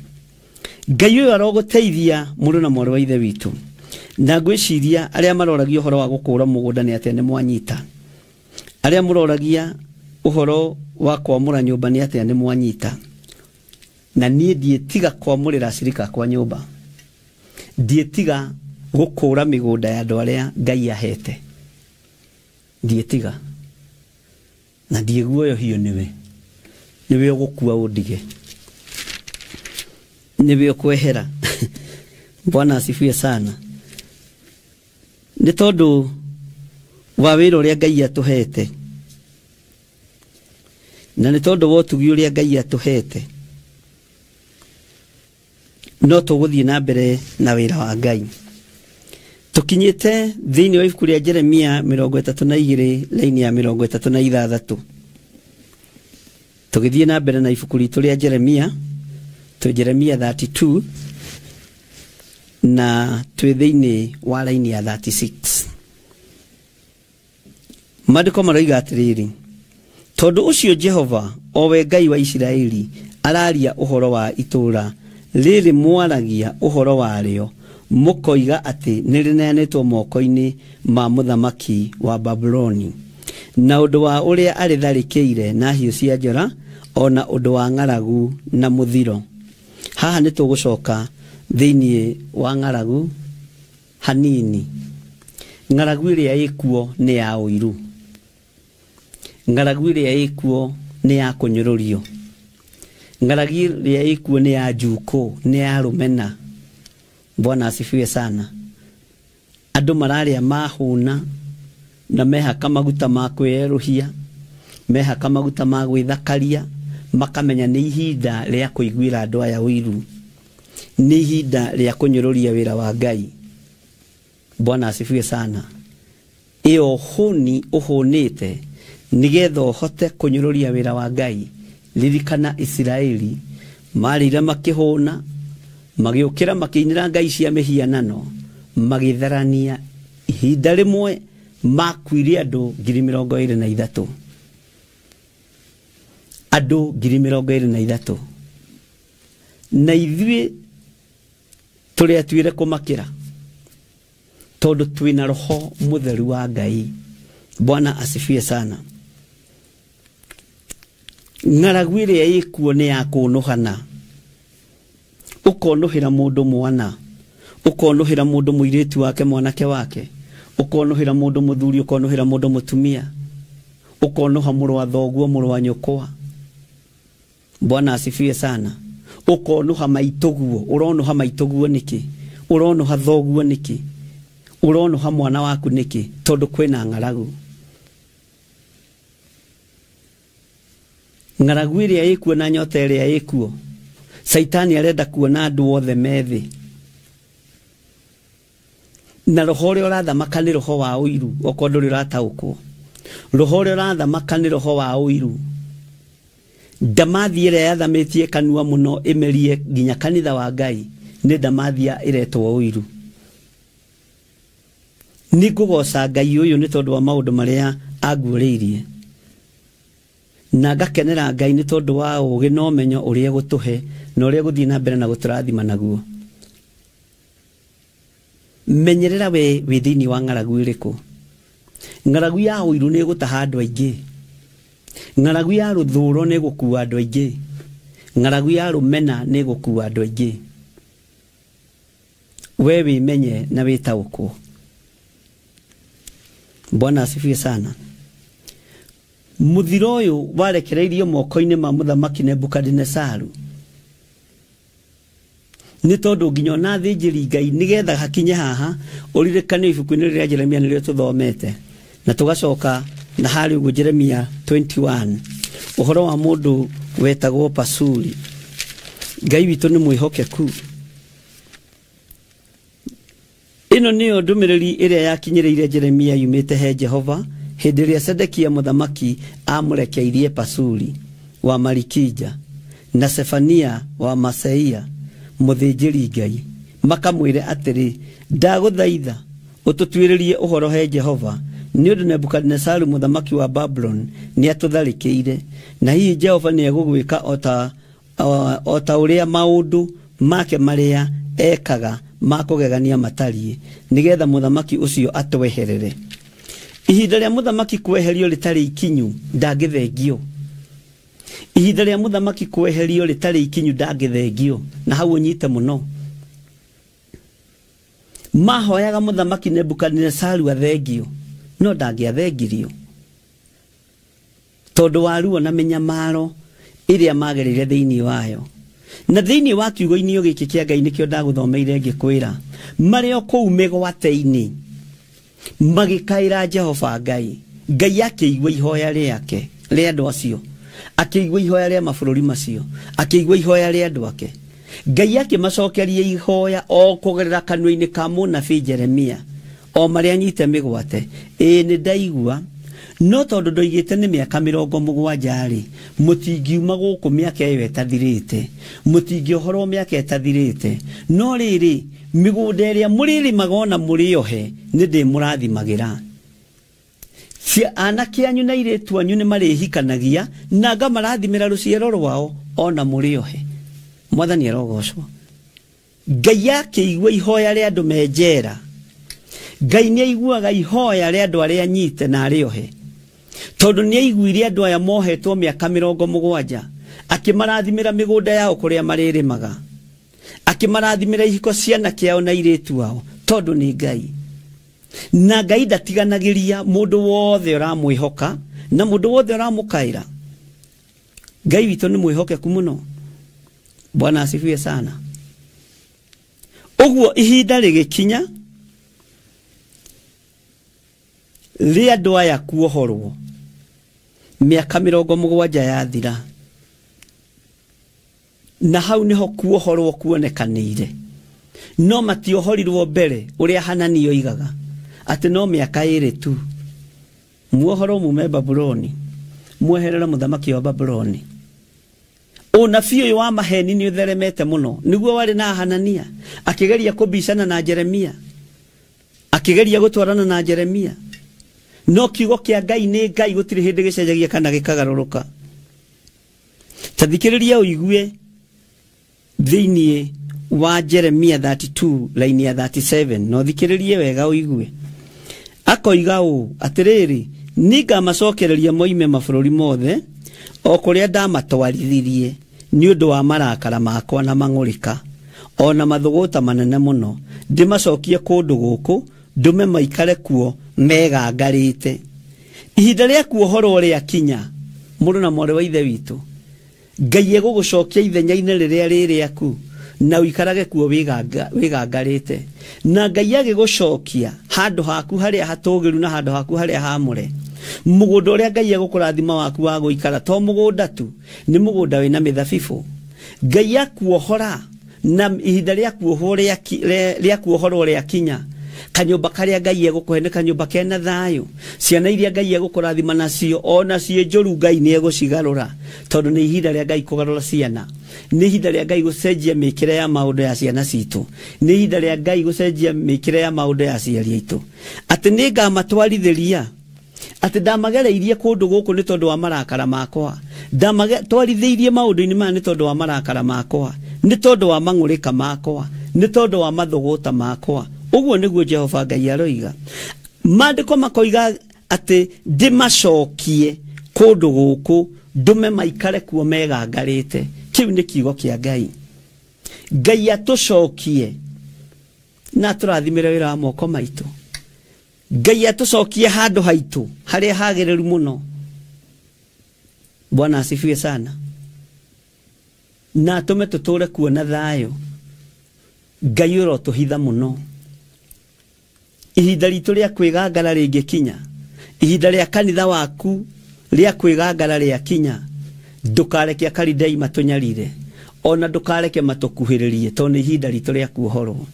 Ngai ũyũ arogũteithia mũrũ na mwarĩ wa ithe witũ. Na ngwĩciria arĩa maroragia ũhoro wa gũkũra mũgũnda nĩ atĩa nĩ mwanyita. Arĩa mũroragia ũhoro wa kwamũra nyũmba nĩ atĩa nĩ mwanyita. Na niĩ ndiĩtiga kwamũrĩra acirika akwa nyũmba, ndiĩtiga gũkũra mĩgũnda ya andũ arĩa Ngai ahete, ndiĩtiga. Na ndiĩguoyohio nĩwe, nĩwe ũgũkua ũndige, nĩwe ũkwehera. Bwana asifiwe sana. Nĩ tondũ wa wĩra ũrĩa Ngai atũhete, na nĩ tondũ wa ũtugi ũrĩa Ngai atũhete, no tũgũthiĩ na mbere na wĩra wa Ngai. Tukinyite thiini wa ibuku ria Jeremia 32 laini ya 36. Tugithie na mbere na ibuku ritu ria Jeremia, tu Jeremia 32 na twi thiini wa laini ya 36. Maandiko maroiga atiriri, tondu ucio Jehova owe Ngai wa Isiraeli araria uhoro wa itura riri mwaragia uhoro wario mukoiga ati nirineanitwo moko-ini ma muthamaki wa Babuloni na undu wa uria aritharikiire na hiũ cia njora ona undu wa ng'aragu na muthiro. Haha ni tugucoka thiini wa ng'aragu hanini. Ng'aragu iria ikuo ni ya ũiru, ng'aragu iria ikuo ni ya kunyũrũrio, ng'aragu iria ikuo ni ya njuko, ni ya rũmena. Bwana asifiwe sana. Andũ mararia mahũna na mehaka maguta ma kwĩerũhia, mehaka maguta ma gwĩthakaria, makamenya nĩ ihinda rĩa kũiguĩra andũ aya ũiru, nĩ ihinda rĩa kũnyũrũria wĩra wa Ngai. Bwana asifiwe sana. Ĩyo hũni ũhũnĩte nĩgetha ũhote kũnyũrũria wĩra wa Ngai. Ririkana Isiraeli marĩire makĩhũna, magĩũkĩra makĩinĩra ngai cia mĩhianano, magĩtharania. Ihinda rĩmwe makuire andũ 23,000, andũ 23,000. Na ithuĩ tũrĩa tuire kũmakĩra tondũ twĩna roho mũtheru wa Ngai. Bwana asifiwe sana. Ng'aragu ĩrĩa ĩkuo nĩ ya kũnũhana, ũkonũhĩra mũndũ mwana, ũkonũhĩra mũndũ mũirĩtu wake, mwanake wake, ũkonũhĩra mũndũ mũthuri, ũkonũhĩra mũndũ mũtumia, ũkonũha mũrũ wa thoguo, mũrũ wa nyũkwa. Bwana asifiwe sana. Ũkonũha maitũguo, ũronũha maitũguo nĩkĩ? Ũronũha thoguo nĩkĩ? Ũronũha mwana waku nĩkĩ? Tondũ kwĩna ng'aragu. Ng'aragu ĩrĩa ĩkuo na nyota ĩrĩa ĩkuo, Saitani arenda kuona andũ othe methĩ. Na roho ũrĩa ũrathamaka nĩ roho wa ũiru, okorwo ndũrĩ ũrataũkwo. Roho ũrĩa ũrathamaka nĩ roho wa ũiru. Ndamathi ĩrĩa yathamĩtie kanua mũno ĩmerie nginya kanitha wa Ngai nĩ ndamathia ĩretwo ũiru. Nĩngũgoca Ngai ũyũ nĩ tondũ wa maũndũ marĩa anguũrĩirie, na ngakenera Ngai nĩ tondũ wa ũũgĩ na ũmenyo ũrĩa egũtũhe na ũrĩa egũthiĩ na mbere na gũtũrathima naguo. Menyerera we wĩ thĩinĩ wa ng'aragu ĩrĩkũ. Ng'aragu ya ũiru nĩ ĩgũtaha andũ aingĩ, ng'aragu ya rũthũro nĩ ĩgũkua andũ aingĩ, ng'aragu ya rũmena nĩ ĩgũkua andũ aingĩ. We wĩmenye na wĩtaũkwo. Bwana asifiwe sana. Muthiro ũyũ warekereirio moko-inĩ ma mũthamaki Nebukadinesaru nĩ tondũ nginya ona athĩnjĩri Ngai nĩgetha hakinye haha ũririkane ibuku-inĩ rĩa Jeremia nĩrĩo tũthomete na tũgacoka na harĩ ũguo Jeremia 21 ũhoro wa mũndũ wetagwo Pasuri. Ngai witũ nĩ mwĩhokeku. Ĩno nĩyo ndũmĩrĩri ĩrĩa yakinyĩrĩire Jeremia yumĩte he Jehova hĩndĩ ĩrĩa Sedekia mũthamaki amũrekeirie Pasuri wa Malikija na Sefania wa Maseia mũthĩnjĩri Ngai, makamwĩre atĩrĩ, ndagũthaitha ũtũtuĩrĩrie ũhoro he Jehova nĩ ũndũ Nebukadinesaru mũthamaki wa Babuloni nĩatũtharĩkĩire, na hihi Jehova nĩegũgwĩka o ta ũrĩa maũndũ make marĩa ekaga ma kũgegania matariĩ, nĩgetha mũthamaki ũcio atweherere. Ihinda rĩa mũthamaki kweherio rĩtarĩ ikinyu ndangĩthengio. Ihinda rĩa mũthamaki kweherio rĩtarĩ ikinyu ndangĩthengio. Na hau ũnyite mũno. Mahoyaga mũthamaki Nebukadinesaru athengio, no ndangĩathengirio tondũ wa ruo na mĩnyamaro ĩrĩa magereire thĩinĩ wayo. Na thĩinĩ wa kiugo-inĩ gĩkĩ kĩa Ngai nĩkĩo ndagũthomeire ngĩkwĩra, marĩ o kũu mĩgwate-inĩ magĩkaĩra Jehova Ngai. Ngai akĩigua ihoya rĩake rĩa andũ acio, akĩigua ihoya rĩa mabũrũri macio, akĩigua ihoya rĩa andũ ake. Ngai akĩmacokeria ihoya o kũgerera kanua-inĩ ka mũnabii Jeremia. O marĩa anyite mĩgwate. Ĩĩ nĩ ndaigua, no tondũ ndoigĩte nĩ mĩaka 70 rĩ, mũtingiuma gũkũ mĩaka ĩyo ĩtathirĩte, mũtingĩohorwo mĩaka ĩtathirĩte. No rĩrĩ, mĩgũnda ĩrĩa mũrĩrĩmaga ona mũrĩohe nĩ ndĩmũrathimagĩra. Anake anyu na airĩtu anyu nĩ marĩhikanagia na ngamarathimĩra rũciaro rwao ona mũrĩohe. Mwathani arogocwo. Ngai akĩigua ihoya rĩa andũ me njera. Ngai nĩ aiguaga ihoya rĩa andũ arĩa anyite na arĩohe, tondũ nĩ aiguire andũ aya mohetwo mĩaka 70, akĩmarathimĩra mĩgũnda yao kũrĩa marĩrĩmaga, akĩmarathimĩra ihiko cianake ao na airĩtu ao, tondũ nĩ Ngai. Na Ngai ndatiganagĩria mũndũ wothe ũramwĩhoka na mũndũ wothe ũramũkaĩra. Ngai witũ nĩ mwĩhokeku mũno. Bwana asifiwe sana. Ũguo ihinda rĩgĩkinya rĩa andũ aya kuohorwo, mĩaka 70 yathira, na hau nĩho kuohorwo kuonekanĩire. No matiohorirwo mbere ũrĩa Hanania oigaga atĩ no mĩaka 2 tu, muohorwo mume Babuloni, mweherere mũthamaki wa Babuloni. Ũnabii ũyũ wa maheni nĩ ũtheremete mũno. Nĩguo warĩ na Hanania akĩgeria kũbicana na Jeremia, akĩgeria gũtwarana na Jeremia. No kiugo kĩa Ngai nĩ Ngai, gũtirĩ hĩndĩ gĩcenjagia kana gĩkagarũrũka. Ta thikĩrĩria ũigue thĩinĩ wa Jeremia 32 line ya 37, no thikĩrĩrie wega ũigue. Akoiga ũũ, atĩrĩrĩ, nĩngamacokereria moime mabũrũri mothe o kũrĩa ndamatwarithirie nĩ ũndũ wa marakara makwa na mang'ũrĩka o na mathũgũta manene mũno, ndĩmacokie kũndũ gũkũ, ndũme maikare kuo megangarĩte. Ihinda rĩa kuohorwo rĩakinya, mũrũ na mwarĩ wa ithe witũ, Ngai egũgũcokia ithenya-inĩ rĩrĩa rĩ rĩaku na ũikarage kuo wĩgangarĩte. Na Ngai agĩgũcokia handũ haku harĩa hatũgĩru na handũ haku harĩa hamũre, mũgũnda ũrĩa Ngai egũkũrathima waku wa gũikara to mũgũnda tu, nĩ mũgũnda wĩna mĩthabibũ. Ngai akuohora na ihinda rĩa kuohwo rĩa kuohorwo rĩakinya, kanyũmba karĩa Ngai egũkũhe nĩ kanyũmba kena thayũ. Ciana iria Ngai egũkũrathima nacio ona ciĩ njũru Ngai nĩ egũcigarũra, tondũ nĩ ihinda rĩa Ngai kũgarũra ciana, nĩ ihinda rĩa Ngai gũcenjia mĩkĩre ya maũndũ ya ciana citũ, nĩ ihinda rĩa Ngai gũcenjia mĩkĩre ya maũndũ ya aciari aitũ. Atĩ nĩ ngamatwarithĩria, atĩ ndamagereirie kũndũ gũkũ nĩ tondũ wa marakara makwa, ndamatwarithĩirie maũndũ-inĩ maya nĩ tondũ wa marakara makwa, nĩ tondũ wa mang'ũrĩka makwa, nĩ tondũ wa mathũgũta makwa. Ũguo nĩguo Jehova Ngai aroiga. Maandĩko makoiga atĩ ndĩmacokie kũndũ gũkũ, ndũme maikare kuo megangarĩte. Kĩu nĩ kiugo kĩa Ngai. Ngai atũcokie na atũrathimĩre wĩra wa moko maitũ. Ngai atũcokie handũ haitũ harĩa hagĩrĩru mũno. Bwana asifiwe sana. Na atũme tũtũre kuo na thayũ. Ngai ũrotũhitha mũno. Ihinda ritũ rĩa kwĩgangara rĩngĩkinya, ihinda rĩa kanitha waku rĩa kwĩgangara rĩakinya, ndũkareke akaridei matũnyarire, ona ndũkareke matũkuhĩrĩrie, tondũ nĩ ihinda ritũ rĩa kuohorwo.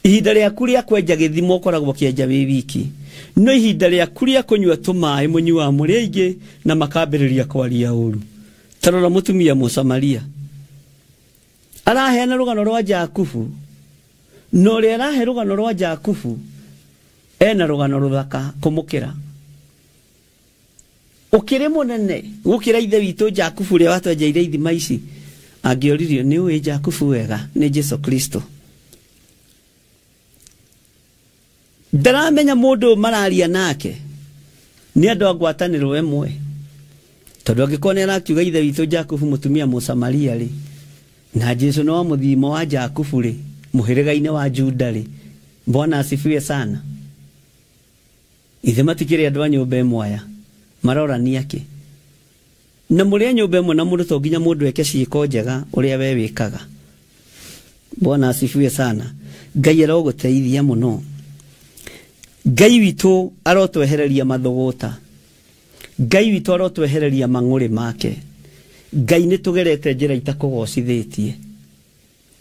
Ihinda rĩaku rĩa kwenja gĩthima ũkoragwo ũkĩenja wĩ wiki, no ihinda rĩaku rĩa kũnyua tũmaĩ mũnyuaga mũrĩ aingĩ na makambĩrĩria kwaria ũru. Ta rora mũtumia Mũsamaria araheana rũgano rwa Jakubu, na ũrĩa arahe rũgano rwa Jakubu ena rũgano rũthaka kũmũkĩra. Ũkĩrĩ mũnene gũkĩra ithe witũ Jakubu ũrĩa watwenjeire ithima ici. Angĩoririo nĩ ũĩ Jakubu wega, nĩ Jesu Kristo. Ndaramenya mũndũ mararia nake nĩ andũ a ngwatanĩro ĩmwe, tondũ angĩkorwo nĩ arakiuga ithe witũ Jakubu mũtumia Mũsamaria rĩ, na Jesu no mũthimo wa Jakubu rĩ, mũhĩrĩga-inĩ wa Juda rĩ, Bwana asifiwe sana. Ithe matikĩrĩ andũ a nyũmba ĩmwe aya, marorania kĩ? Na mũrĩ a nyũmba ĩmwe na mũndũ to nginya mũndũ eke ciĩko njega ũrĩa we wĩkaga. Bwana asifiwe sana. Ngai arogũteithia mũno. Ngai witũ arotwehereria mathũgũta. Ngai witũ arotwehereria mang'ũrĩ make. Ngai nĩ tũgerete njĩra itakũgocithĩtie,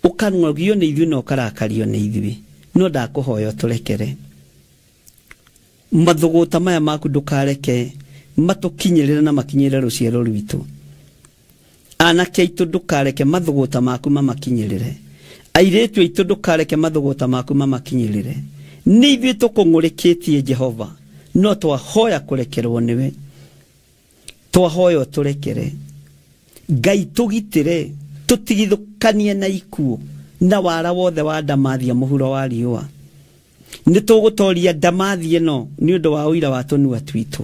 ũkang'ogio nĩ ithuĩ na ũkarakario nĩ ithuĩ, no ndakũhoya ũtũrekere. Mathũgũta maya maku ndũkareke matũkinyĩrĩre na makinyĩrĩre rũciaro rwitũ. Anake aitũ ndũkareke mathũgũta maku mamakinyĩrĩre. Airĩtu aitũ ndũkareke mathũgũta maku mamakinyĩrĩre. Nĩ ithuĩ tũkũng'ũrĩkĩtie Jehova, no twahoya kũrekerwo nĩwe. Twahoya ũtũrekere. Ngai tũgitĩre, tũtigithũkanie na ikuũ na wara wothe wa ndamathia mũhuro wa riũa. Nĩ tũgũtoria ndamathi ĩno nĩ ũndũ wa ũira wa tũnua twitũ.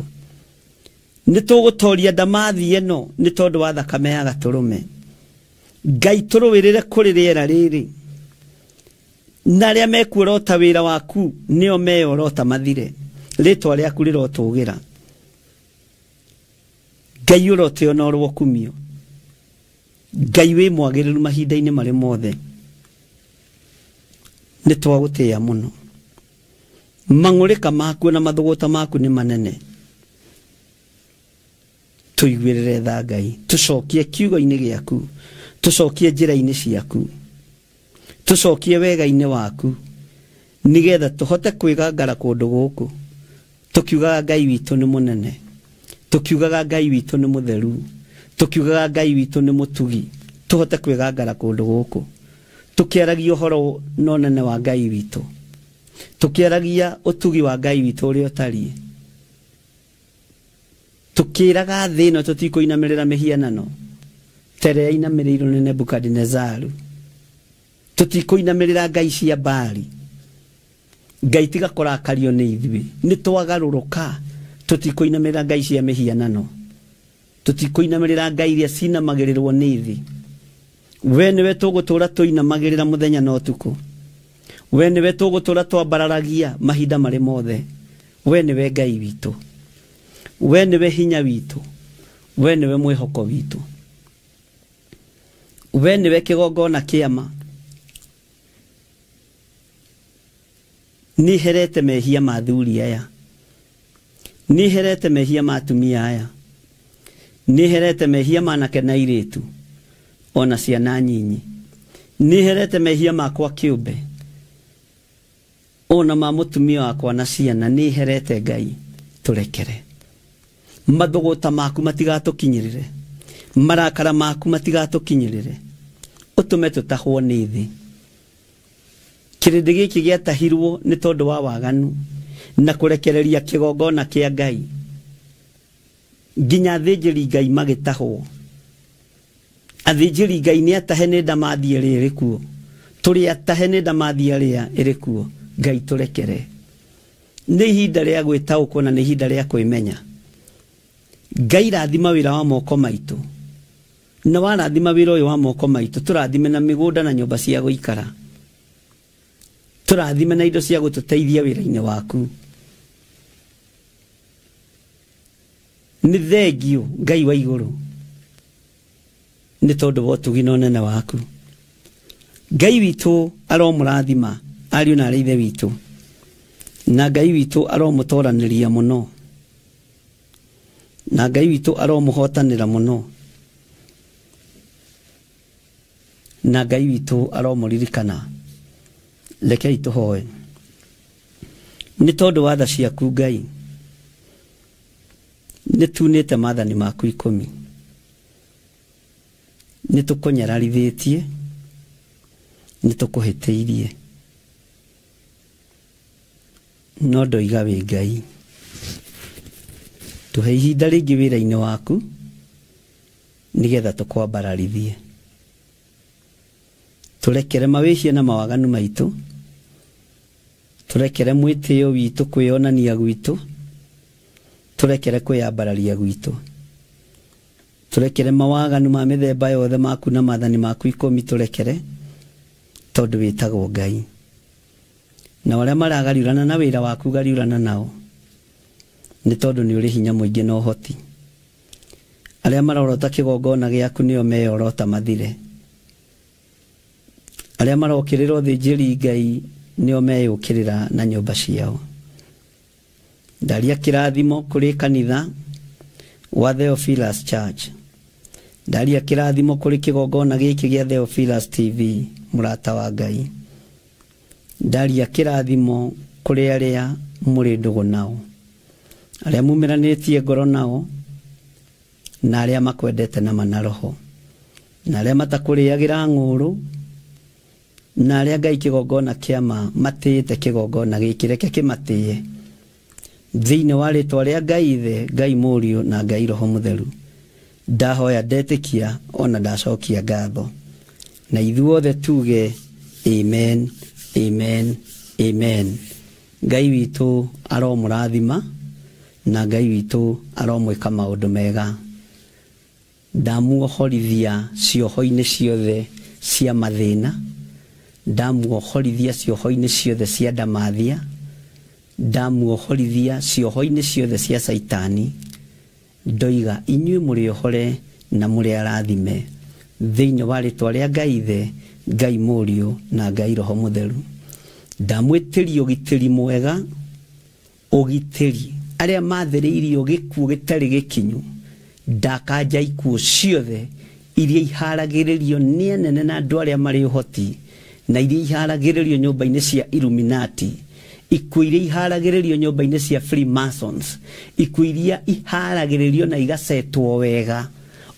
Nĩ tũgũtoria ndamathi ĩno nĩ tondũ wa thakame ya gatũrũme. Ngai tũrũĩrĩre kũrĩ rĩera rĩrĩ. Na arĩa mekuorota wĩra waku nĩo meyorota mathire. Rĩtwa rĩaku rĩrotũgĩra. Ngai ũrotĩo na ũrokumio. Ngai wĩ mwagĩrĩru mahinda-inĩ marĩ mothe. Nĩ twagũtĩĩa mũno. Mang'ũrĩka maku na mathũgũta maku nĩ manene. Tũiguĩrĩre tha Ngai, tũcokie kiugo-inĩ gĩaku, tũcokie njĩra-inĩ ciaku, tũcokie wega-inĩ waku, nĩgetha tũhote kwĩgangara kũndũ gũkũ tũkiugaga Ngai witũ nĩ mũnene, tũkiugaga Ngai witũ nĩ mũtheru, tũkiugaga Ngai witũ nĩ mũtugi. Tũhote kwĩgangara kũndũ gũkũ tũkĩaragia ũhoro na ũnene wa Ngai witũ, tũkĩaragia ũtugi wa Ngai witũ ũrĩa ũtariĩ, tũkĩraga thĩ ĩno tũtikũinamĩrĩra mĩhianano ta ĩrĩa yainamĩrĩirwo nĩ Nebukadinezaru, tũtikũinamĩrĩra ngai cia Baali. Ngai tiga kũrakario nĩ ithuĩ, nĩ twagarũrũka, tũtikũinamĩrĩra ngai cia mĩhianano, tũtikũinamĩrĩra ngai iria cinamagĩrĩrwo nĩ thĩ. We nĩwe tũgũtũra tũinamagĩrĩra mũthenya na ũtukũ. We nĩwe tũgũtũra twambararagia mahinda marĩ mothe. We nĩwe Ngai witũ, we nĩwe hinya witũ, we nĩwe mwĩhoko witũ, we nĩwe kĩgongona kĩama. Nĩ herete mehia ma athuri aya, nĩ herete mehia ma atumia aya, nĩ herete mehia ma anake na airĩtu ona ciana nyinyi, nĩ herete mehia makwa kĩũmbe ona ma mũtumia wakwa na ciana. Nĩ herete Ngai, tũrekere. Mathũgũta maku matigatũkinyĩrĩre, marakara maku matigatũkinyĩrĩre, ũtũme tũtahwo nĩ thĩ. Kĩrĩndĩ gĩkĩ gĩatahirwo nĩ tondũ wa waganu na kũrekereria kĩgongona kĩa Ngai, nginya athĩnjĩri Ngai magĩtahwo. Athĩnjĩri Ngai nĩ atahe nĩ ndamathi ĩrĩa ĩrĩ kuo, tũrĩ atahe nĩ ndamathi ĩrĩa ĩrĩ kuo. Ngai tũrekere. Nĩ ihinda rĩa gwĩtaũkwo na nĩ ihinda rĩa kwĩmenya. Ngai rathima wĩra wa moko maitũ, na warathima wĩra ũyũ wa moko maitũ, tũrathime na mĩgũnda na nyũmba cia gũikara, tũrathime na indo cia gũtũteithia wĩra-inĩ waku. Nĩ thengio Ngai wa igũrũ nĩ tondũ wa ũtugi na ũnene waku. Ngai witũ aromũrathima ariũ na arĩ ithe witũ, na Ngai witũ aromũtoranĩria mũno, na Ngai witũ aromũhotanĩra mũno, na Ngai witũ aromũririkana. Rekei tũhoe. Nĩ tondũ wa tha ciaku Ngai, nĩ tunĩte maathani maku 10, nĩ tũkũnyararithĩtie, nĩ tũkũhĩtĩirie, no ndoiga wĩ Ngai. Tũhe ihinda rĩngĩ wĩra-inĩ waku nĩgetha tũkwambararithie. Tũrekere mawĩhia na mawaganu maitũ, tũrekere mwĩtĩo witũ, kwĩyonania gwitũ, tũrekere kwĩyambararia gwitũ, tũrekere mawaganu ma mĩthemba yothe maku na maathani maku 10, tũrekere tondũ wĩtagwo Ngai. Na arĩa maragariũrana na wĩra waku, gariũrana nao, nĩ tondũ nĩ ũrĩ hinya mũingĩ na ũhoti. Arĩa marorota kĩgongona gĩaku nĩo meyorota mathire. Arĩa marokĩrĩra ũthĩnjĩri Ngai nĩo meyũkĩrĩra na nyũmba ciao. Ndaria kĩrathimo kũrĩ kanitha wa Theophilus Church, ndaria kĩrathimo kũrĩ kĩgongona gĩkĩ gĩa Theophilus TV, mũrata wa Ngai. Ndaria kĩrathimo kũrĩ arĩa mũrĩ ndũgũ nao. Arĩa mumĩranĩtie ngoro nao na arĩa makwendete na manaroho na arĩa matakũrĩagĩra ng'ũrũ na arĩa Ngai kĩgongona kĩama matĩĩte kĩgongona gĩkĩ reke kĩmatĩe thĩinĩ wa rĩtwa rĩa Ngai Ithe, Ngai Mũriũ na Ngai Roho Mũtheru. Ndahoya ndetĩkia ona ndacokia ngatho na ithuothe tuge amen, amen, amen. Ngai witũ aromũrathima na Ngai witũ aromwĩka maũndũ mega. Ndamuohorithia cioho-inĩ ciothe cia mathĩna, ndamuohorithia cioho-inĩ ciothe cia ndamathia, ndamuohorithia cioho-inĩ ciothe cia Caitani. Ndoiga inyuĩ mũrĩ ohore na mũrĩ arathime thĩinĩ wa rĩtwa rĩa Ngai Ithe, Ngai Mũriũ na Ngai Roho Mũtheru. Ndamwĩtĩria ũgitĩri mwega, ũgitĩri arĩa mathĩrĩirio gĩkuũ gĩtarĩ gĩkinyu. Ndakanja ikuũ ciothe iria iharagĩrĩrio nĩ anene na andũ arĩa marĩ ũhoti na iria iharagĩrĩrio nyũmba-inĩ cia Illuminati, ikuũ iria iharagĩrĩrio nyũmba-inĩ cia Freemasons, ikuũ iria iharagĩrĩrio na igacetwo wega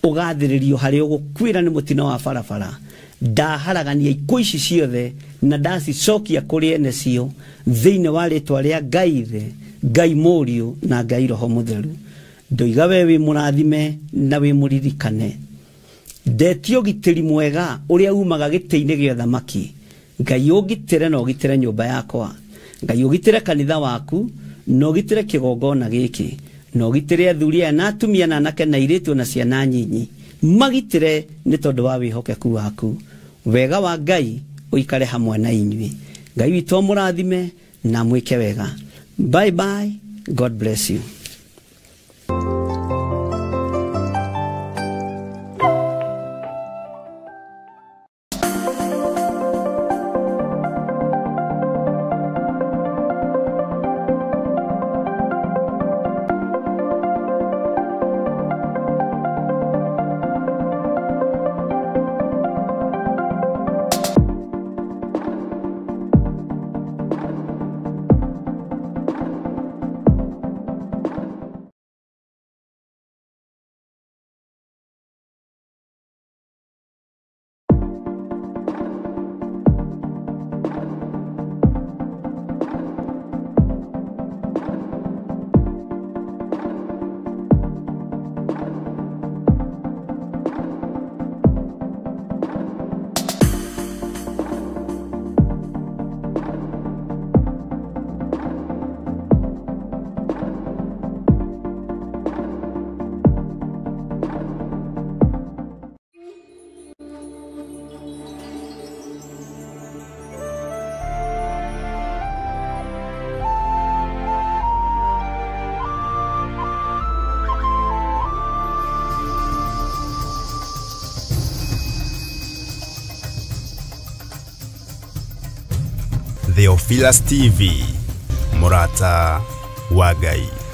ũgathĩrĩrio harĩa ũgũkuĩra nĩ mũtino wa barabara. Ndaharagania ikuũ ici ciothe na ndacicokia kũrĩ ene cio thĩinĩ wa rĩtwa rĩa Ngai Ithe, Ngai Mũriũ na Ngai Roho Mũtheru. Ndoiga we wĩ mũrathime na wĩ mũririkane. Ndetie ũgitĩri mwega ũrĩa umaga gĩtĩ-inĩ gĩa thamaki. Ngai ũngitĩre na ũgitĩre nyũmba yakwa, Ngai ũgitĩre kanitha waku na ũgitĩre kĩgongona gĩkĩ na ũgitĩre athuri aya na atumia na anake na airĩtu na ciana nyinyi, magitĩre nĩ tondũ wa wĩhokeku waku. Wega wa Ngai ũikare hamwe na inyuĩ. Ngai witũ amũrathime na mwĩke wega. Bye bye. God bless you. Theophilus TV, Murata wa Ngai.